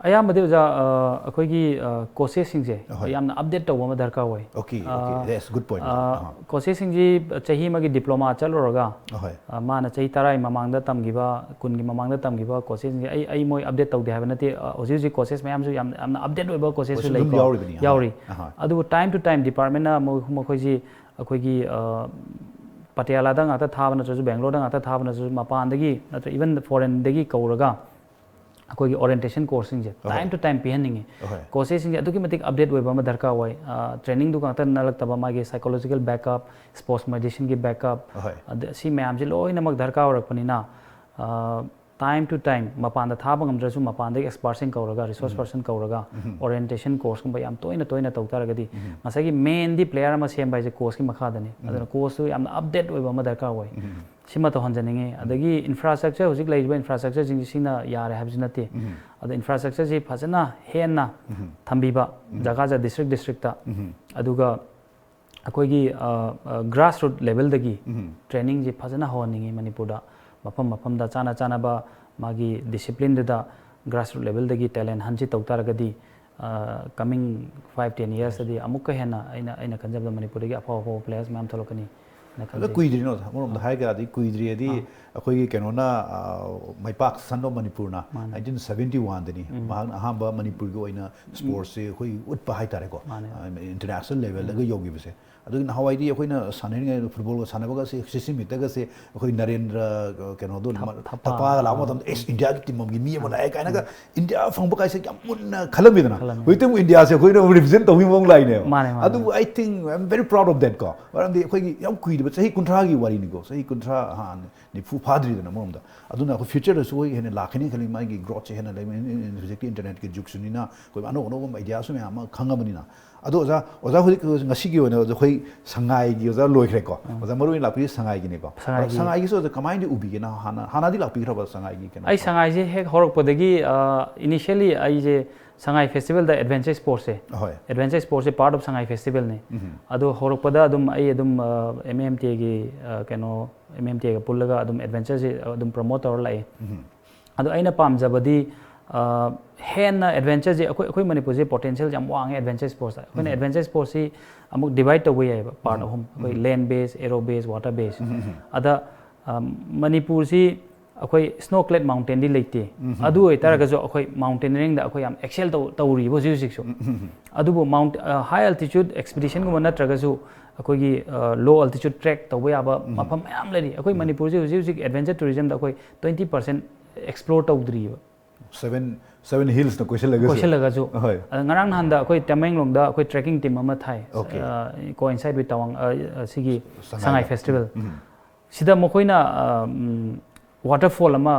ꯑꯌꯥꯝꯕꯗꯤ ꯑꯣꯖꯥ, ꯑ, ꯑꯩꯈꯣꯏꯒꯤ, ꯑ, ꯀꯣꯆꯦꯁꯁꯤꯡꯁꯦ ꯑꯍꯣꯏ꯫ ꯌꯥꯝꯅ ꯑꯞꯗꯦꯠ ꯇꯧꯕ ꯑꯃ ꯗꯔꯀꯥꯔ ꯑꯣꯏ꯫ Okay, okay. ꯑ, Yes, good point, ꯑ, ꯑꯍꯣꯏ꯫ ꯀꯣꯆꯦꯁꯁꯤꯡꯁꯤ ꯆꯍꯤ ꯑꯃꯒꯤ ꯗꯤꯄ꯭ꯂꯣꯃꯥ ꯆꯠꯂꯨꯔꯒ, ꯑꯍꯣꯏ꯫ ꯑ, ꯃꯥꯅ ꯆꯍꯤ ꯇꯔꯥꯒꯤ ꯃꯃꯥꯡꯗ ꯇꯝꯈꯤꯕ, ꯀꯨꯟꯒꯤ ꯃꯃꯥꯡꯗ ꯇꯝꯈꯤꯕ ꯀꯣꯆꯦꯁꯁꯤꯡꯁꯦ ꯑꯩ, ꯑꯩ ꯃꯣꯏ ꯑꯞꯗꯦꯠ ꯇꯧꯗꯦ ꯍꯥꯏꯕ ꯅꯠꯇꯦ꯫ ꯑ, ꯍꯧꯖꯤꯛ ꯍꯧꯖꯤꯛ ꯀꯣꯆꯦꯁ ꯃꯌꯥꯝꯁꯨ ꯌꯥꯝ, ꯌꯥꯝꯅ ꯑꯞꯗꯦꯠ ꯑꯣꯏꯕ ꯀꯣꯆꯦꯁꯁꯨ ꯍꯧꯖꯤꯛ ꯑꯗꯨꯝ ꯂꯩꯀꯣ꯫ ꯌꯥꯎꯔꯤꯕꯅꯤ, ꯑꯍꯣꯏ꯫ ꯌꯥꯎꯔꯤ꯫ ꯑꯍꯣꯏ꯫ ꯑꯗꯨꯕꯨ time to time departmentꯅ ꯃꯣꯏ-, ꯃꯈꯣꯏꯁꯤ ꯑꯩꯈꯣꯏꯒꯤ, ꯑ, ꯄꯇꯤꯌꯥꯂꯥꯗ ꯉꯥꯛꯇ ꯊꯥꯕ ꯅꯠꯇ꯭ꯔꯁꯨ, ꯕꯦꯡꯒ꯭ꯂꯣꯔꯗ ꯉꯥꯛꯇ ꯊꯥꯕ ꯅꯠꯇ꯭ꯔꯁꯨ, ꯃꯄꯥꯟꯗꯒꯤ ꯅꯠꯇ꯭ꯔ even foreignꯗꯒꯤ ꯀꯧꯔꯒ ꯑꯩꯈꯣꯏꯒꯤ orientation courseꯁꯤꯡꯁꯦ ꯑꯍꯣꯏ꯫ Time to time ꯄꯤꯍꯟꯅꯤꯡꯉꯤ꯫ ꯑꯍꯣꯏ꯫ ꯀꯣꯆꯦꯁꯁꯤꯡꯁꯦ ꯑꯗꯨꯛꯀꯤ ꯃꯇꯤꯛ ꯑꯞꯗꯦꯠ ꯑꯣꯏꯕ ꯑꯃ ꯗꯔꯀꯥꯔ ꯑꯣꯏ꯫ ꯑ, trainingꯗꯨ ꯉꯥꯛꯇ ꯅꯠꯂꯛꯇꯕ, ꯃꯥꯒꯤ psychological backup, sports medicineꯒꯤ backup, ꯑꯍꯣꯏ꯫ ꯑꯗ ꯁꯤ ꯃꯌꯥꯝꯁꯦ ꯂꯣꯏꯅꯃꯛ ꯗꯔꯀꯥꯔ ꯑꯣꯏꯔꯛꯄꯅꯤꯅ, ꯑ, time to time ꯃꯄꯥꯟꯗ ꯊꯥꯕ ꯉꯝꯗ꯭ꯔꯁꯨ ꯃꯄꯥꯟꯗꯒꯤ expertꯁꯤꯡ ꯀꯧꯔꯒ, resource person ꯀꯧꯔꯒ, orientation courseꯀꯨꯝꯕ ꯌꯥꯝ ꯇꯣꯏꯅ ꯇꯣꯏꯅ ꯇꯧ ꯇꯥꯔꯒꯗꯤ, ꯉꯁꯥꯏꯒꯤ mainꯗꯤ player ꯑꯃ ꯁꯦꯝꯕ ꯍꯥꯏꯁꯦ coachꯀꯤ ꯃꯈꯥꯗꯅꯤ꯫ ꯑꯗꯨꯅ coachꯇꯨ ꯌꯥꯝꯅ ꯑꯞꯗꯦꯠ ꯑꯣꯏꯕ ꯑꯃ ꯗꯔꯀꯥꯔ ꯑꯣꯏ꯫ ꯁꯤꯃ ꯇꯧꯍꯟꯖꯅꯤꯡꯉꯤ꯫ ꯑꯗꯒꯤ infrastructure, ꯍꯧꯖꯤꯛ ꯂꯩꯔꯤꯕ infrastructureꯁꯤꯡꯁꯤ ꯁꯤꯅ ꯌꯥꯔꯦ ꯍꯥꯏꯕꯁꯨ ꯅꯠꯇꯦ꯫ ꯑꯗꯣ infrastructureꯁꯤ ꯐꯖꯅ ꯍꯦꯟꯅ ꯊꯝꯕꯤꯕ, ꯖꯒꯥ ꯖꯒꯥ, district districtꯇ꯫ ꯑꯗꯨꯒ ꯑꯩꯈꯣꯏꯒꯤ, ꯑ, ꯑ, grassroot levelꯗꯒꯤ trainingꯁꯤ ꯐꯖꯅ ꯍꯧꯍꯟꯅꯤꯡꯉꯤ ꯃꯅꯤꯄꯨꯔꯗ꯫ ꯃꯐꯝ ꯃꯐꯝꯗ ꯆꯥꯅ ꯆꯥꯅꯕ ꯃꯥꯒꯤ disciplineꯗꯨꯗ grassroot levelꯗꯒꯤ talent huntꯁꯤ ꯇꯧ ꯇꯥꯔꯒꯗꯤ, ꯑ, coming five, ten yearsꯇꯗꯤ ꯑꯃꯨꯛꯀ ꯍꯦꯟꯅ ꯑꯩꯅ, ꯑꯩꯅ ꯈꯟꯖꯕꯗ ꯃꯅꯤꯄꯨꯔꯗꯒꯤ ꯑꯐꯥꯎ ꯑꯐꯥꯎꯕ players ꯃꯌꯥꯝ ꯊꯣꯛꯂꯛꯀꯅꯤ꯫ ꯑꯗ ꯀꯨꯏꯗ꯭ꯔꯤꯅꯣ, ꯑꯃꯔꯣꯝꯗ ꯍꯥꯏꯔꯒꯗꯤ ꯀꯨꯏꯗ꯭ꯔꯤ ꯍꯥꯏꯗꯤ ꯑꯩꯈꯣꯏꯒꯤ ꯀꯩꯅꯣꯅ, ꯑ, ꯃꯥꯏꯄꯥꯛ ꯁꯟ ꯑꯣꯐ ꯃꯅꯤꯄꯨꯔꯅ ꯃꯥꯅꯦ꯫ ꯅꯥꯏꯟꯇꯤꯟ ꯁꯕꯦꯟꯇꯤ ꯋꯥꯟꯗꯅꯤ ꯃꯍꯥꯛꯅ ꯑꯍꯥꯟꯕ ꯃꯅꯤꯄꯨꯔꯒꯤ ꯑꯣꯏꯅ ꯁ꯭ꯄꯣꯔꯠꯁꯁꯦ ꯑꯩꯈꯣꯏ ꯎꯠꯄ ꯍꯥꯏꯇꯥꯔꯦꯀꯣ꯫ ꯃꯥꯅꯦ꯫ ꯑ, ꯏꯟꯇꯔꯅꯦꯁꯅꯦꯜ ꯂꯦꯚꯦꯜꯗꯒ ꯌꯧꯈꯤꯕꯁꯦ꯫ ꯑꯗꯨꯒꯤ ꯅꯍꯥꯟꯋꯥꯏꯗꯤ ꯑꯩꯈꯣꯏꯅ ꯁꯥꯟꯅꯔꯤꯉꯩꯗ ꯐꯨꯠꯕꯣꯜꯒ ꯁꯥꯟꯅꯕꯒꯁꯦ, ꯁꯤꯁꯤ ꯃꯤꯠꯇꯒꯁꯦ ꯑꯩꯈꯣꯏ ꯅꯔꯦꯟꯗ꯭ꯔ, ꯑ, ꯀꯩꯅꯣꯗꯣ, ꯊꯞ-, ꯃ-, ꯊꯞꯄꯥ꯫ ꯊꯞꯄꯥꯒ ꯂꯥꯎꯕ ꯃꯇꯝꯗ, "ꯑꯦꯁ, ꯏꯟꯗꯤꯌꯥꯒꯤ ꯇꯤꯝ ꯑꯃꯒꯤ ꯃꯤ ꯑꯃ ꯂꯥꯛꯑꯦ" ꯀꯥꯏꯅꯒ ꯏꯟꯗꯤꯌꯥ ꯐꯪꯕ ꯀꯥꯏꯁꯦ ꯌꯥꯝ ꯃꯨꯟꯅ ꯈꯜꯂꯝꯃꯤꯗꯅ꯫ ꯈꯜꯂꯝꯃꯤ꯫ ꯍꯧꯖꯤꯛꯇꯤ ꯑꯃꯨꯛ ꯏꯟꯗꯤꯌꯥꯁꯦ ꯑꯩꯈꯣꯏꯅ ꯔꯤꯄ꯭ꯔꯖꯦꯟ ꯇꯧꯕꯒꯤ ꯃꯑꯣꯡ ꯂꯥꯛꯏꯅꯦꯕ꯫ ꯃꯥꯅꯦ, ꯃꯥꯅꯦ, ꯑꯗꯨꯕꯨ ꯃꯥꯅꯦ꯫ I think I am very proud of that ꯀꯣ꯫ ꯃꯔꯝꯗꯤ ꯑꯩꯈꯣꯏꯒꯤ ꯌꯥꯝ ꯀꯨꯏꯗꯕ ꯆꯍꯤ ꯀꯨꯟꯊ꯭ꯔꯥꯒꯤ ꯋꯥꯔꯤꯅꯤꯀꯣ, ꯆꯍꯤ ꯀꯨꯟꯊ꯭ꯔꯥ ꯍꯥꯟꯅ ꯅꯤꯐꯨ ꯐꯥꯗ꯭ꯔꯤꯗꯅ ꯑꯃꯔꯣꯝꯗ꯫ ꯑꯗꯨꯅ ꯑꯩꯈꯣꯏ ꯐ꯭ꯌꯨꯆꯔꯗꯁꯨ ꯑꯩꯈꯣꯏ ꯍꯦꯟꯅ ꯂꯥꯛꯀꯅꯤ ꯈꯜꯂꯤ, ꯃꯥꯒꯤ ꯒ꯭ꯔꯣꯠꯁꯦ ꯍꯦꯟꯅ ꯂꯩ꯫ ꯍꯧꯖꯤꯛꯇꯤ ꯏꯟꯇꯔꯅꯦꯠꯀꯤ ꯖꯨꯒꯁꯨꯅꯤꯅ ꯑꯩꯈꯣꯏ ꯑꯅꯧ ꯑꯅꯧꯕ ꯑꯥꯏꯗꯤꯌꯥꯁꯨ ꯃꯌꯥꯝ ꯑꯃ ꯈꯪꯉꯕꯅꯤꯅ꯫ ꯑꯗꯣ ꯑꯣꯖꯥ, ꯑꯣꯖꯥ ꯍꯧꯖꯤꯛ ꯉꯁꯤꯒꯤ ꯑꯣꯏꯅ ꯑꯣꯖꯥ ꯑꯩꯈꯣꯏ ꯁꯉꯥꯏꯒꯤ ꯑꯣꯖꯥ ꯂꯣꯏꯈ꯭ꯔꯦꯀꯣ꯫ ꯑꯣꯖꯥ ꯃꯔꯨ ꯑꯣꯏꯅ ꯂꯥꯛꯄꯤꯔꯤ ꯁꯉꯥꯏꯒꯤꯅꯤꯀꯣ꯫ ꯁꯉꯥꯏꯒꯤ꯫ ꯁꯉꯥꯏꯒꯤꯁꯨ ꯑꯣꯖꯥ ꯀꯃꯥꯏꯅꯗꯤ ꯎꯕꯤꯒꯦ? ꯅꯪ ꯍꯥꯟꯅ, ꯍꯥꯟꯅꯗꯤ ꯂꯥꯛꯄꯤꯈ꯭ꯔꯕ ꯁꯉꯥꯏꯒꯤ ꯀꯩꯅꯣ? ꯑꯩ ꯁꯉꯥꯏꯁꯦ ꯍꯦꯛ ꯍꯧꯔꯛꯄꯗꯒꯤ, ꯑ, initially ꯑꯩꯁꯦ ꯁꯉꯥꯏ ꯐꯦꯁꯇꯤꯚꯦꯜꯗ ꯑꯦꯗꯚꯦꯟꯆꯔ ꯁ꯭ꯄꯣꯔꯠꯁꯦ, ꯍꯣꯏ꯫ ꯑꯦꯗꯚꯦꯟꯆꯔ ꯁ꯭ꯄꯣꯔꯠꯁꯦ part of ꯁꯉꯥꯏ ꯐꯦꯁꯇꯤꯚꯦꯜꯅꯤ꯫ ꯎꯝ꯫ ꯑꯗꯣ ꯍꯧꯔꯛꯄꯗ ꯑꯗꯨꯝ ꯑꯩ ꯑꯗꯨꯝ, ꯑ, M M T Aꯒꯤ, ꯑ, ꯀꯩꯅꯣ, M M T Aꯒ ꯄꯨꯜꯂꯒ ꯑꯗꯨꯝ ꯑꯦꯗꯚꯦꯟꯆꯔꯁꯦ ꯑꯗꯨꯝ ꯄ꯭ꯔꯃꯣꯠ ꯇꯧꯔ ꯂꯥꯛꯑꯦ꯫ ꯎꯝ꯫ ꯑꯗꯣ ꯑꯩꯅ ꯄꯥꯝꯖꯕꯗꯤ, ꯑ, ꯍꯦꯟꯅ ꯑꯦꯗꯚꯦꯟꯆꯔꯁꯦ ꯑꯩꯈꯣꯏ, ꯑꯩꯈꯣꯏ ꯃꯅꯤꯄꯨꯔꯁꯦ ꯄꯣꯇꯦꯟꯁꯤꯌꯦꯜ ꯌꯥꯝ ꯋꯥꯡꯉꯦ ꯑꯦꯗꯚꯦꯟꯆꯔ ꯁ꯭ꯄꯣꯔꯠꯁꯇ꯫ ꯑꯩꯈꯣꯏꯅ ꯎꯝ꯫ ꯑꯦꯗꯚꯦꯟꯆꯔ ꯁ꯭ꯄꯣꯔꯠꯁꯤ ꯑꯃꯨꯛ ꯗꯤꯚꯥꯏꯠ ꯇꯧꯕ ꯌꯥꯏꯑꯕ, ꯄꯥꯔꯠ ꯎꯝ꯫ ꯑꯍꯨꯝ꯫ ꯑꯩꯈꯣꯏ ꯎꯝ꯫ ꯂꯦꯟ ꯕꯦꯁ, ꯑꯦꯔꯣ ꯕꯦꯁ, ꯋꯥꯇꯔ ꯕꯦꯁ꯫ ꯎꯝ, ꯎꯝ, ꯎꯝ꯫ ꯑꯗ, ꯑ, ꯃꯅꯤꯄꯨꯔꯁꯤ ꯑꯩꯈꯣꯏ ꯁ꯭ꯅꯣ ꯀ꯭ꯂꯦꯠ ꯃꯥꯎꯟꯇꯦꯟꯗꯤ ꯂꯩꯇꯦ꯫ ꯎꯝ, ꯎꯝ, ꯑꯗꯨ ꯎꯝ꯫ ꯑꯣꯏꯇꯥꯔꯒꯁꯨ ꯑꯩꯈꯣꯏ ꯃꯥꯎꯟꯇꯦꯅꯤꯌꯔꯤꯡꯗ ꯑꯩꯈꯣꯏ ꯌꯥꯝ ꯑꯦꯛꯁꯦꯜ ꯇꯧ-, ꯇꯧꯔꯤꯕ ꯍꯧꯖꯤꯛ ꯍꯧꯖꯤꯛꯁꯨ꯫ ꯎꯝ, ꯎꯝ, ꯎꯝ꯫ ꯑꯗꯨꯕꯨ ꯃꯥꯎꯟꯠ-, ꯑ, ꯍꯥꯏ ꯑꯜꯇꯤꯆꯨꯠ ꯑꯦꯛꯁꯄꯤꯗꯤꯁꯟꯒꯨꯝꯕ ꯅꯠꯇ꯭ꯔꯒꯁꯨ ꯑꯩꯈꯣꯏꯒꯤ, ꯑ, ꯂꯣ ꯑꯜꯇꯤꯆꯨꯠ ꯇ꯭ꯔꯦꯛ ꯇꯧꯕ ꯌꯥꯕ ꯎꯝ꯫ ꯃꯐꯝ ꯃꯌꯥꯝ ꯂꯩꯔꯤ꯫ ꯑꯩꯈꯣꯏ ꯎꯝ꯫ ꯃꯅꯤꯄꯨꯔꯁꯤ ꯍꯧꯖꯤꯛ ꯍꯧꯖꯤꯛ ꯑꯦꯗꯚꯦꯟꯆꯔ ꯇꯨꯔꯤꯖꯝꯗ ꯑꯩꯈꯣꯏ twenty percent explore ꯇꯧꯗ꯭ꯔꯤꯕ꯫ Seven, seven hillsꯅ ꯀꯣꯏꯁꯤꯜꯂꯒꯁꯨ꯫ ꯀꯣꯏꯁꯤꯜꯂꯒꯁꯨ꯫ ꯍꯣꯏ꯫ ꯑꯗ ꯉꯔꯥꯡ ꯅꯍꯥꯟꯗ ꯑꯩꯈꯣꯏ ꯇꯃꯦꯡꯂꯣꯡꯗ ꯑꯩꯈꯣꯏ trekking team ꯑꯃ ꯊꯥꯏ꯫ Okay꯫ ꯑ, coincide with ꯇꯋꯥꯡ, ꯑ, ꯑ, ꯁꯤꯒꯤ ꯁꯉꯥꯏ ꯁꯉꯥꯏꯗ꯫ ꯐꯦꯁꯇꯤꯚꯦꯜ꯫ ꯎꯝ꯫ ꯁꯤꯗ ꯃꯈꯣꯏꯅ, ꯑ, ꯎꯝ, ꯋꯥꯇꯔꯐꯣꯜ ꯑꯃ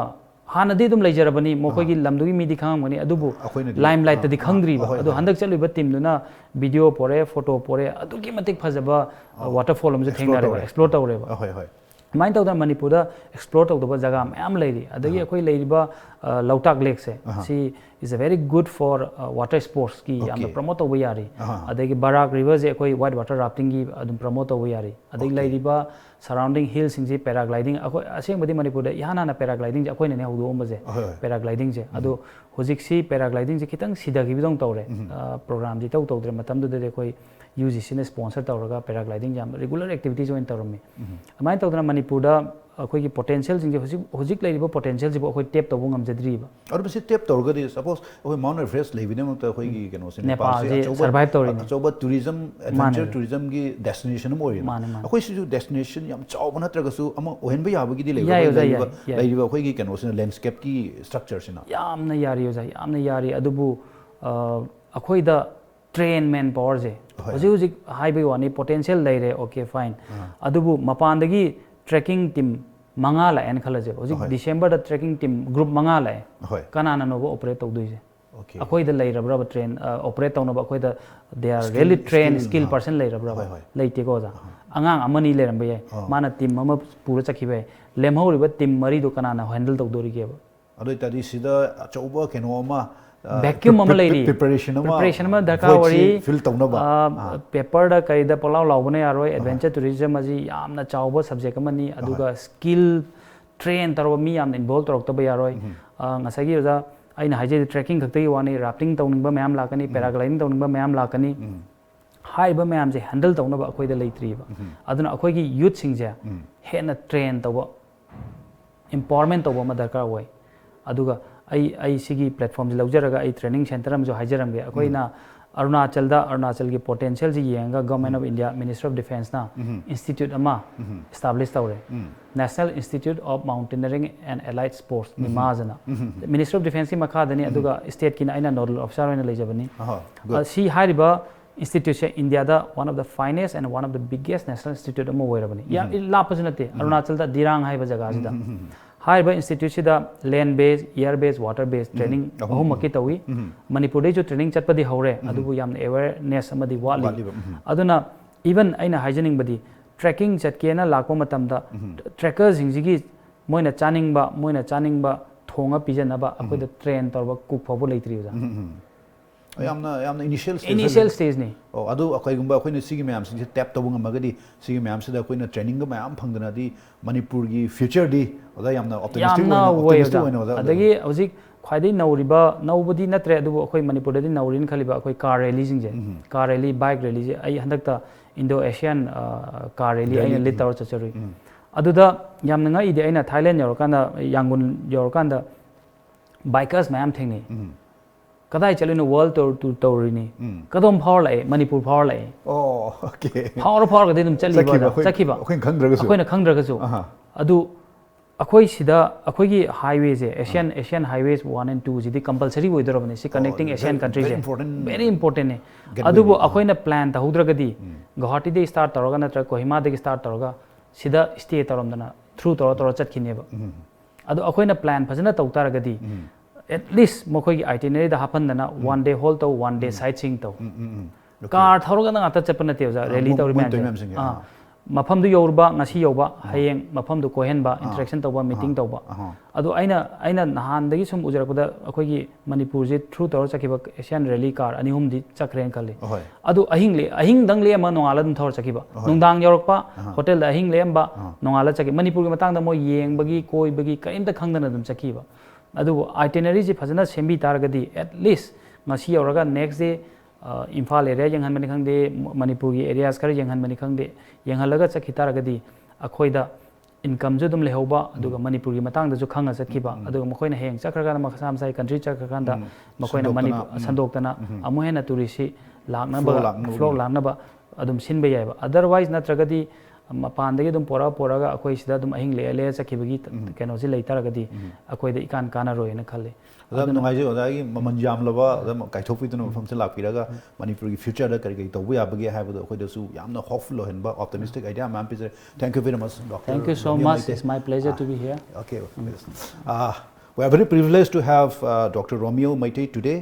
ꯍꯥꯟꯅꯗꯤ ꯑꯗꯨꯝ ꯂꯩꯖꯔꯕꯅꯤ, ꯃꯈꯣꯏꯒꯤ ꯑꯍꯥ꯫ ꯂꯝꯗꯨꯒꯤ ꯃꯤꯗꯤ ꯈꯪꯉꯝꯒꯅꯤ, ꯑꯗꯨꯕꯨ ꯑꯩꯈꯣꯏꯅꯗꯤ, ꯂꯥꯏꯝ ꯂꯥꯏꯠꯇꯗꯤ ꯑꯥ, ꯑꯥ, ꯈꯪꯗ꯭ꯔꯤꯕ꯫ ꯍꯣꯏ, ꯑꯗꯣ ꯍꯣꯏ꯫ ꯍꯟꯗꯛ ꯆꯠꯂꯨꯕ ꯇꯤꯝꯗꯨꯅ ꯚꯤꯗꯤꯑꯣ ꯄꯣꯔꯛꯑꯦ, ꯐꯣꯇꯣ ꯄꯣꯔꯛꯑꯦ, ꯑꯗꯨꯛꯀꯤ ꯃꯇꯤꯛ ꯐꯖꯕ, ꯑ, ꯑꯥ꯫ ꯋꯥꯇꯔꯐꯣꯜ ꯑꯃꯁꯨ explore ꯊꯦꯡꯅꯔꯦꯕ, ꯇꯧꯔꯦ꯫ Explore ꯇꯧꯔꯦꯕ꯫ ꯑ, ꯍꯣꯏ, ꯍꯣꯏ꯫ ꯑꯗꯨꯃꯥꯏꯅ ꯇꯧꯗꯅ ꯃꯅꯤꯄꯨꯔꯗ explore ꯇꯧꯗꯕ ꯖꯒꯥ ꯃꯌꯥꯝ ꯂꯩꯔꯤ꯫ ꯑꯗꯒꯤ ꯑꯍꯥ꯫ ꯑꯩꯈꯣꯏ ꯂꯩꯔꯤꯕ, ꯑ, ꯂꯣꯛꯇꯥꯛ ꯂꯦꯛꯁꯦ, ꯑꯍꯥ꯫ ꯁꯤ is a very good for, ꯑ, water sportsꯀꯤ ꯌꯥꯝꯅ Okay꯫ Promote ꯇꯧꯕ ꯌꯥꯔꯤ꯫ ꯑꯍꯥ꯫ ꯑꯗꯒꯤ ꯕꯔꯥꯛ ꯔꯤꯚꯔꯁꯦ ꯑꯩꯈꯣꯏ white water raftingꯒꯤ ꯑꯗꯨꯝ promote ꯇꯧꯕ ꯌꯥꯔꯤ꯫ ꯑꯗꯒꯤ Okay꯫ ꯂꯩꯔꯤꯕ surrounding hillꯁꯤꯡꯁꯤ paragliding, ꯑꯩꯈꯣꯏ ꯑꯁꯦꯡꯕꯗꯤ ꯃꯅꯤꯄꯨꯔꯗ ꯏꯍꯥꯟ ꯍꯥꯟꯅ paraglidingꯁꯦ ꯑꯩꯈꯣꯏꯅꯅꯦ ꯍꯧꯗꯣꯛꯑꯝꯕꯁꯦ, ꯑꯍꯣꯏ, ꯍꯣꯏ꯫ Paraglidingꯁꯦ꯫ ꯎꯝ꯫ ꯑꯗꯣ ꯍꯧꯖꯤꯛꯁꯤ paraglidingꯁꯦ ꯈꯤꯇꯪ ꯁꯤꯊꯈꯤꯕꯗꯧꯅ ꯇꯧꯔꯦ꯫ ꯎꯝ꯫ ꯑ, programꯁꯦ ꯏꯇꯧ ꯇꯧꯗ꯭ꯔꯦ꯫ ꯃꯇꯝꯗꯨꯗꯗꯤ ꯑꯩꯈꯣꯏ ꯌꯨ ꯖꯤ ꯁꯤꯅ sponsor ꯇꯧꯔꯒ paragliding ꯌꯥꯝ regular activities ꯑꯣꯏꯅ ꯇꯧꯔꯝꯃꯤ꯫ ꯑꯗꯨꯃꯥꯏꯅ ꯇꯧꯗꯅ ꯃꯅꯤꯄꯨꯔꯗ ꯑꯩꯈꯣꯏꯒꯤ potentialꯁꯤꯡꯁꯦ ꯍꯧꯖꯤꯛ, ꯍꯧꯖꯤꯛ ꯂꯩꯔꯤꯕ potentialꯁꯤꯕꯨ ꯑꯩꯈꯣꯏ tap ꯇꯧꯕ ꯉꯝꯖꯗ꯭ꯔꯤꯕ꯫ ꯑꯗꯨ ꯃꯁꯤ tap ꯇꯧꯔꯒꯗꯤ, suppose ꯑꯩꯈꯣꯏ Mount Everest ꯂꯩꯕꯒꯤꯗꯃꯛꯇ ꯑꯩꯈꯣꯏꯒꯤ ꯀꯩꯅꯣꯁꯦ, ꯅꯦꯄꯥꯜꯁꯦ ꯅꯦꯄꯥꯜꯁꯦ ꯑꯆꯧꯕ, survive ꯇꯧꯔꯤꯅꯦ꯫ ꯑꯆꯧꯕ tourism, adventure tourismꯒꯤ destination ꯑꯃ ꯑꯣꯏꯔꯦꯅ꯫ ꯃꯥꯅꯦ, ꯃꯥꯅꯦ꯫ ꯑꯩꯈꯣꯏꯁꯤꯁꯨ destination ꯌꯥꯝ ꯆꯥꯎꯕ ꯅꯠꯇ꯭ꯔꯒꯁꯨ ꯑꯃ ꯑꯣꯏꯍꯟꯕ ꯌꯥꯕꯒꯤꯗꯤ ꯂꯩꯕ꯭ꯔꯥ? ꯌꯥꯏ, ꯑꯩꯈꯣꯏ ꯑꯣꯖꯥ, ꯂꯩꯔꯤꯕ, ꯌꯥꯏ, ꯌꯥꯏ꯫ ꯂꯩꯔꯤꯕ ꯑꯩꯈꯣꯏꯒꯤ ꯀꯩꯅꯣꯁꯤꯅ, landscapeꯀꯤ structureꯁꯤꯅ? ꯌꯥꯝꯅ ꯌꯥꯔꯤ ꯑꯣꯖꯥ, ꯌꯥꯝꯅ ꯌꯥꯔꯤ꯫ ꯑꯗꯨꯕꯨ ꯑ, ꯑꯩꯈꯣꯏꯗ train manpowerꯁꯦ, ꯍꯣꯏ꯫ ꯍꯧꯖꯤꯛ ꯍꯧꯖꯤꯛ ꯍꯥꯏꯕꯒꯤ ꯋꯥꯅꯤ, potential ꯂꯩꯔꯦ, okay, fine꯫ ꯑꯥ꯫ ꯑꯗꯨꯕꯨ ꯃꯄꯥꯟꯗꯒꯤ trekking team ꯃꯉꯥ ꯂꯥꯛꯑꯦꯅ ꯈꯜꯂꯁꯦ꯫ ꯍꯧꯖꯤꯛ ꯍꯣꯏ꯫ Decemberꯗ trekking team group ꯃꯉꯥ ꯂꯥꯛꯑꯦ꯫ ꯍꯣꯏ꯫ ꯀꯅꯥꯅꯅꯣꯕ operate ꯇꯧꯗꯣꯏꯁꯦ? Okay꯫ ꯑꯩꯈꯣꯏꯗ ꯂꯩꯔꯕ꯭ꯔꯕ train, ꯑ, operate ꯇꯧꯅꯕ ꯑꯩꯈꯣꯏꯗ they are Skill, really trained, skill, skill ah. person ꯂꯩꯔꯕ꯭ꯔꯕ? ꯍꯣꯏ, ꯍꯣꯏ꯫ ꯂꯩꯇꯦꯀꯣ ꯑꯣꯖꯥ꯫ ꯑꯉꯥꯡ ꯑꯃꯅꯤ ꯂꯩꯔꯝꯕ ꯌꯥꯏ꯫ ꯑꯥ꯫ ꯃꯥꯅ team ꯑꯃ ꯄꯨꯔ ꯆꯠꯈꯤꯕ ꯌꯥꯏ꯫ ꯂꯦꯝꯍꯧꯔꯤꯕ team ꯃꯔꯤꯗꯣ ꯀꯅꯥꯅ handle ꯇꯧꯗꯣꯔꯤꯒꯦꯕ? ꯑꯗꯨ ꯑꯣꯏꯇꯥꯔꯗꯤ ꯁꯤꯗ ꯑꯆꯧꯕ ꯀꯩꯅꯣ ꯑꯃ, ꯑ, Vacuum ꯑꯃ pre-, pre-, ꯂꯩꯔꯤ꯫ Preparation ꯑꯃ, Preparation ꯑꯃ ꯗꯔꯀꯥꯔ voidꯁꯤ ꯑꯣꯏꯔꯤ꯫ Fill ꯇꯧꯅꯕ꯫ ꯑ, ꯑꯥ꯫ Paperꯗ ꯀꯔꯤꯗ ꯄꯣꯂꯥꯎ ꯂꯥꯎꯕꯅ ꯌꯥꯔꯣꯏ꯫ Adventure tourism ꯑꯁꯤ ꯌꯥꯝꯅ ꯆꯥꯎꯕ subject ꯑꯃꯅꯤ꯫ ꯑꯗꯨꯒ skill train ꯇꯧꯔꯕ ꯃꯤ ꯌꯥꯝꯅ involve ꯇꯧꯔꯛꯇꯕ ꯌꯥꯔꯣꯏ꯫ ꯑ, ꯉꯁꯥꯏꯒꯤ ꯑꯣꯖꯥ ꯑꯩꯅ ꯍꯥꯏꯖꯩ, trekking ꯈꯛꯇꯒꯤ ꯋꯥꯅꯤ, rafting ꯇꯧꯅꯤꯡꯕ ꯃꯌꯥꯝ ꯂꯥꯛꯀꯅꯤ, paragliding ꯇꯧꯅꯤꯡꯕ ꯃꯌꯥꯝ ꯂꯥꯛꯀꯅꯤ꯫ ꯍꯥꯏꯔꯤꯕ ꯃꯌꯥꯝꯁꯦ handle ꯇꯧꯅꯕ ꯑꯩꯈꯣꯏꯗ ꯂꯩꯇ꯭ꯔꯤꯕ꯫ ꯑꯗꯨꯅ ꯑꯩꯈꯣꯏꯒꯤ youthꯁꯤꯡꯁꯦ ꯍꯦꯟꯅ train ꯇꯧꯕ, empowerment ꯇꯧꯕ ꯑꯃ ꯗꯔꯀꯥꯔ ꯑꯣꯏ꯫ ꯑꯗꯨꯒ ꯑꯩ, ꯑꯩ ꯁꯤꯒꯤ platformꯁꯦ ꯂꯧꯖꯔꯒ ꯑꯩ training center ꯑꯃꯁꯨ ꯍꯥꯏꯖꯔꯝꯒꯦ꯫ ꯑꯩꯈꯣꯏꯅ ꯑꯔꯨꯅꯥꯆꯜꯗ, ꯑꯔꯨꯅꯥꯆꯜꯒꯤ potentialꯁꯤ ꯌꯦꯡꯉꯒ Government of India, Ministry of Defenceꯅ institute ꯑꯃ establish ꯇꯧꯔꯦ꯫ National Institute of Mountaineering and Allied Sports, NIMAS ꯑꯅ꯫ Ministry of Defenceꯀꯤ ꯃꯈꯥꯗꯅꯤ, ꯑꯗꯨꯒ stateꯀꯤꯅ ꯑꯩꯅ nodal officer ꯑꯣꯏꯅ ꯂꯩꯖꯕꯅꯤ꯫ ꯑꯍꯣꯏ, good꯫ ꯑ, ꯁꯤ ꯍꯥꯏꯔꯤꯕ instituteꯁꯦ Indiaꯗ one of the finest and one of the biggest national institute ꯑꯃ ꯑꯣꯏꯔꯕꯅꯤ꯫ ꯌꯥꯝ ꯂꯥꯞꯄꯁꯨ ꯅꯠꯇꯦ, ꯑꯔꯨꯅꯥꯆꯜꯗ ꯗꯤꯔꯥꯡ ꯍꯥꯏꯕ ꯖꯒꯥꯁꯤꯗ꯫ ꯍꯥꯏꯔꯤꯕ instituteꯁꯤꯗ land base, air base, water base training ꯑꯍꯨꯝ꯫ ꯑꯍꯨꯝꯃꯛꯀꯤ ꯇꯧꯏ꯫ ꯃꯅꯤꯄꯨꯔꯗꯩꯁꯨ training ꯆꯠꯄꯗꯤ ꯍꯧꯔꯦ, ꯑꯗꯨꯕꯨ ꯌꯥꯝꯅ awareness ꯑꯃꯗꯤ ꯋꯥꯠꯂꯤ꯫ ꯋꯥꯠꯂꯤꯕ, ꯎꯝ꯫ ꯑꯗꯨꯅ even ꯑꯩꯅ ꯍꯥꯏꯖꯅꯤꯡꯕꯗꯤ, trekking ꯆꯠꯀꯦꯅ ꯂꯥꯛꯄ ꯃꯇꯝꯗ trekkerꯁꯤꯡꯁꯤꯒꯤ ꯃꯣꯏꯅ ꯆꯥꯅꯤꯡꯕ, ꯃꯣꯏꯅ ꯆꯥꯅꯤꯡꯕ ꯊꯣꯡꯉ ꯄꯤꯖꯅꯕ ꯑꯩꯈꯣꯏꯗ train ꯇꯧꯔꯕ cook ꯐꯥꯎꯕ ꯂꯩꯇ꯭ꯔꯤ, ꯑꯣꯖꯥ꯫ ꯌꯥꯝꯅ, ꯌꯥꯝꯅ initial stage Initial ꯍꯥꯏꯗꯤ꯫ stageꯅꯤ꯫ ꯑꯣ, ꯑꯗꯨ ꯀꯩꯒꯨꯝꯕ ꯑꯩꯈꯣꯏꯅ ꯁꯤꯒꯤ ꯃꯌꯥꯝꯁꯤꯡꯁꯦ tap ꯇꯧꯕ ꯉꯝꯃꯒꯗꯤ, ꯁꯤꯒꯤ ꯃꯌꯥꯝꯁꯤꯗ ꯑꯩꯈꯣꯏꯅ trainingꯒ ꯃꯌꯥꯝ ꯐꯪꯗꯅꯗꯤ ꯃꯅꯤꯄꯨꯔꯒꯤ futureꯗꯤ, ꯑꯣꯖꯥ, ꯌꯥꯝꯅ optimistic ꯌꯥꯝꯅ ꯑꯣꯏꯅ, ꯑꯣꯏ, optimistic ꯑꯣꯖꯥ꯫ ꯑꯣꯏꯅ, ꯑꯣꯖꯥ, ꯑꯗꯒꯤ ꯍꯧꯖꯤꯛ ꯈ꯭ꯋꯥꯏꯗꯒꯤ ꯅꯧꯔꯤꯕ, ꯅꯧꯕꯗꯤ ꯅꯠꯇ꯭ꯔꯦ, ꯑꯗꯨꯕꯨ ꯑꯩꯈꯣꯏ ꯃꯅꯤꯄꯨꯔꯗꯗꯤ ꯅꯧꯔꯤꯅ ꯈꯜꯂꯤꯕ ꯑꯩꯈꯣꯏ car rally ꯁꯤꯡꯁꯦ, car rally, bike rally ꯁꯦ ꯑꯩ ꯍꯟꯗꯛꯇ Indo Asian car rally ꯑꯩꯅ lead ꯇꯧꯔ ꯆꯠꯆꯔꯨꯏ꯫ ꯑꯗꯨꯗ ꯌꯥꯝꯅ ꯉꯛꯏꯗꯤ, ꯑꯩꯅ ꯊꯥꯏꯂꯦꯟ ꯌꯧꯔꯀꯥꯟꯗ, ꯌꯥꯡꯒꯨꯟ ꯌꯧꯔꯀꯥꯟꯗ bikers ꯃꯌꯥꯝ ꯊꯦꯡꯅꯩ꯫ ꯀꯗꯥꯏ ꯆꯠꯂꯤꯅꯣ? World tour ꯇꯧꯔꯤꯅꯤ꯫ ꯀꯗꯣꯝ ꯐꯥꯎꯔ ꯂꯥꯛꯑꯦ? ꯃꯅꯤꯄꯨꯔ ꯐꯥꯎꯔ ꯂꯥꯛꯑꯦ꯫ ꯑꯣꯀꯦ꯫ ꯐꯥꯎꯔ ꯐꯥꯎꯔꯒꯗꯤ ꯑꯗꯨꯝ ꯆꯠꯂꯤꯕ, ꯆꯠꯈꯤꯕ, ꯑꯩꯈꯣꯏ- ꯆꯠꯈꯤꯕ꯫ ꯑꯩꯈꯣꯏꯅ ꯈꯪꯗ꯭ꯔꯒꯁꯨ꯫ ꯑꯩꯈꯣꯏꯅ ꯈꯪꯗ꯭ꯔꯒꯁꯨ꯫ ꯑꯍꯥ꯫ ꯑꯗꯨ ꯑꯩꯈꯣꯏ ꯁꯤꯗ, ꯑꯩꯈꯣꯏꯒꯤ highway say, Asian Asian highways one and two CD compulsory ꯑꯣꯏꯗꯣꯔꯕꯅꯤ꯫ ꯁꯤ connecting very- Asian country ꯁꯦ very important very important ꯅꯤ꯫ gateway ꯑꯗꯨꯕꯨ ꯅꯤ꯫ ꯑꯍꯥ꯫ ꯑꯩꯈꯣꯏꯅ plan ꯇꯧꯍꯧꯗ꯭ꯔꯒꯗꯤ, ꯒꯨꯋꯥꯍꯥꯇꯤꯗꯒꯤ start ꯇꯧꯔꯒ ꯅꯠꯇ꯭ꯔꯒ ꯀꯣꯍꯤꯃꯥꯗꯒꯤ start ꯇꯧꯔꯒ ꯁꯤꯗ stay ꯇꯧꯔꯝꯗꯅ through ꯇꯧꯔ ꯇꯧꯔ ꯆꯠꯈꯤꯅꯦꯕ꯫ ꯑꯗꯣ ꯑꯩꯈꯣꯏꯅ plan ꯐꯖꯅ ꯇꯧ ꯇꯥꯔꯒꯗꯤ, at least ꯃꯈꯣꯏꯒꯤ itinerary ꯗ ꯍꯥꯞꯍꯟꯗꯅ one day halt ꯇꯧ, one day sightseeing ꯇꯧ꯫ ꯎꯝ, ꯎꯝ, ꯎꯝ꯫ Okay. Car ꯊꯧꯔꯒ ꯉꯥꯛꯇ ꯆꯠꯄ ꯅꯠꯇꯦ, ꯑꯣꯖꯥ, ꯑꯥ, rally ꯃꯣꯏ- ꯇꯧꯔꯤ ꯃꯣꯏ ꯃꯌꯥꯝꯁꯦ꯫ ꯇꯧꯔꯤ ꯃꯌꯥꯝꯁꯤꯡꯁꯦ, ꯑꯥ꯫ ꯑꯥ꯫ ꯃꯐꯝꯗꯨ ꯌꯧꯔꯨꯕ, ꯉꯁꯤ ꯌꯧꯕ, ꯍꯌꯦꯡ ꯃꯐꯝꯗꯨ ꯀꯣꯏꯍꯟꯕ, interaction ꯇꯧꯕ, meeting ꯇꯧꯕ꯫ ꯑꯍꯥ꯫ ꯑꯗꯣ ꯑꯩꯅ, ꯑꯩꯅ ꯅꯍꯥꯟꯗꯒꯤ ꯁꯨꯝ ꯎꯖꯔꯛꯄꯗ, ꯑꯩꯈꯣꯏꯒꯤ ꯃꯅꯤꯄꯨꯔꯁꯦ through ꯇꯧꯔ ꯆꯠꯈꯤꯕ Asian rally car ꯑꯅꯤ ꯑꯍꯨꯝꯗꯤ ꯆꯠꯈ꯭ꯔꯦꯅ ꯈꯜꯂꯤ꯫ ꯑꯍꯣꯏ꯫ ꯑꯗꯨ ꯑꯍꯤꯡ ꯂꯦ-, ꯑꯍꯤꯡꯗꯪ ꯂꯦꯛꯑꯝꯃ ꯅꯣꯡꯉꯥꯜꯂ ꯑꯗꯨꯝ ꯊꯧꯔ ꯆꯠꯈꯤꯕ꯫ ꯑꯍꯣꯏ꯫ ꯅꯨꯡꯗꯥꯡ ꯌꯧꯔꯛꯄ, ꯑꯍꯥ꯫ hotel ꯗ ꯑꯍꯤꯡ ꯂꯦꯛꯑꯝꯕ, ꯑꯥ꯫ ꯅꯣꯡꯉꯥꯜꯂ ꯆꯠꯈꯤ꯫ ꯃꯅꯤꯄꯨꯔꯒꯤ ꯃꯇꯥꯡꯗ ꯃꯣꯏ ꯌꯦꯡꯕꯒꯤ, ꯀꯣꯏꯕꯒꯤ ꯀꯔꯤꯝꯇ ꯈꯪꯗꯅ ꯑꯗꯨꯝ ꯆꯠꯈꯤꯕ꯫ ꯑꯗꯨꯕꯨ itinerary ꯁꯤ ꯐꯖꯅ ꯁꯦꯝꯕꯤ ꯇꯥꯔꯒꯗꯤ, at least ꯉꯁꯤ ꯌꯧꯔꯒ next day, ꯑ, ꯏꯝꯐꯥꯜ area ꯌꯦꯡꯍꯟꯕꯅꯤ ꯈꯪꯗꯦ, ꯃ-, ꯃꯅꯤꯄꯨꯔꯒꯤ areas ꯈꯔ ꯌꯦꯡꯍꯟꯕꯅꯤ ꯈꯪꯗꯦ, ꯌꯦꯡꯍꯜꯂꯒ ꯆꯠꯈꯤ ꯇꯥꯔꯒꯗꯤ ꯑꯩꯈꯣꯏꯗ income ꯁꯨ ꯑꯗꯨꯝ ꯂꯩꯍꯧꯕ, ꯑꯗꯨꯒ ꯃꯅꯤꯄꯨꯔꯒꯤ ꯃꯇꯥꯡꯗꯁꯨ ꯈꯪꯉ ꯆꯠꯈꯤꯕ꯫ ꯑꯗꯨꯒ ꯃꯈꯣꯏꯅ ꯍꯌꯦꯡ ꯆꯠꯈ꯭ꯔꯀꯥꯟꯗ, ꯃꯁꯥ ꯃꯁꯥꯒꯤ country ꯆꯠꯈ꯭ꯔꯀꯥꯟꯗ, ꯎꯝ꯫ ꯃꯈꯣꯏꯅ ꯁꯟꯗꯣꯛꯇꯅ, ꯃꯅꯤꯄꯨꯔ ꯎꯝ꯫ ꯁꯟꯗꯣꯛꯇꯅ ꯎꯝ꯫ ꯑꯃꯨꯛ ꯍꯦꯟꯅ tourist ꯁꯤ ꯂꯥꯛꯅꯕ, Flow ꯂꯥꯛꯅꯕꯒꯤ꯫ Flow ꯂꯥꯛꯅꯕ ꯑꯗꯨꯝ ꯁꯤꯟꯕ ꯌꯥꯏꯕ꯫ Otherwise ꯅꯠꯇ꯭ꯔꯒꯗꯤ ꯃꯄꯥꯟꯗꯒꯤ ꯑꯗꯨꯝ ꯄꯣꯔꯛꯑ ꯄꯣꯔꯛꯑꯒ ꯑꯩꯈꯣꯏ ꯁꯤꯗ ꯑꯗꯨꯝ ꯑꯍꯤꯡ ꯂꯦꯛꯑ ꯂꯦꯛꯑ ꯆꯠꯈꯤꯕꯒꯤ ꯀꯩꯅꯣꯁꯤ ꯂꯩ ꯇꯥꯔꯒꯗꯤ, ꯑꯩꯈꯣꯏꯗ ꯏꯀꯥꯟ ꯀꯥꯟꯅꯔꯣꯏꯅ ꯈꯜꯂꯤ꯫ ꯑꯣꯖꯥ, ꯌꯥꯝ ꯅꯨꯡꯉꯥꯏꯖꯩ ꯑꯣꯖꯥꯒꯤ ꯃꯃꯜ ꯌꯥꯝꯂꯕ ꯑꯗꯨꯝ ꯀꯥꯏꯊꯣꯛꯄꯤꯗꯨꯅ ꯃꯐꯝꯁꯤꯗ ꯂꯥꯛꯄꯤꯔꯒ ꯃꯅꯤꯄꯨꯔꯒꯤ future ꯗ ꯀꯔꯤ ꯀꯔꯤ ꯇꯧꯕ ꯌꯥꯕꯒꯦ ꯍꯥꯏꯕꯗꯣ ꯑꯩꯈꯣꯏꯗꯁꯨ ꯌꯥꯝꯅ hopeful ꯑꯣꯏꯍꯟꯕ, optimistic idea ꯃꯌꯥꯝ ꯄꯤꯖꯔꯦ꯫ Thank you very much, Doctor Thank you so ꯔꯣꯃꯤꯌꯣ much. Meitei. It's my pleasure Ah, to be here. Okay, okay. Uh, we are very privileged to have uh, Doctor Romeo Meitei today.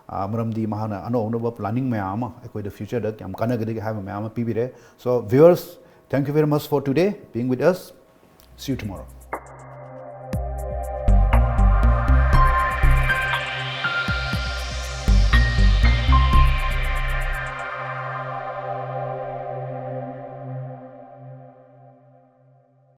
Uh, ꯃꯔꯝꯗꯤ ꯃꯍꯥꯛꯅ ꯑꯅꯧ ꯑꯅꯧꯕ planning ꯃꯌꯥꯝ ꯑꯃ ꯑꯩꯈꯣꯏꯗ future ꯗ ꯌꯥꯝ ꯀꯥꯟꯅꯒꯗꯒꯦ ꯍꯥꯏꯕ ꯃꯌꯥꯝ ꯑꯃ ꯄꯤꯕꯤꯔꯦ꯫ So viewers, thank you very much for today being with us. See you tomorrow.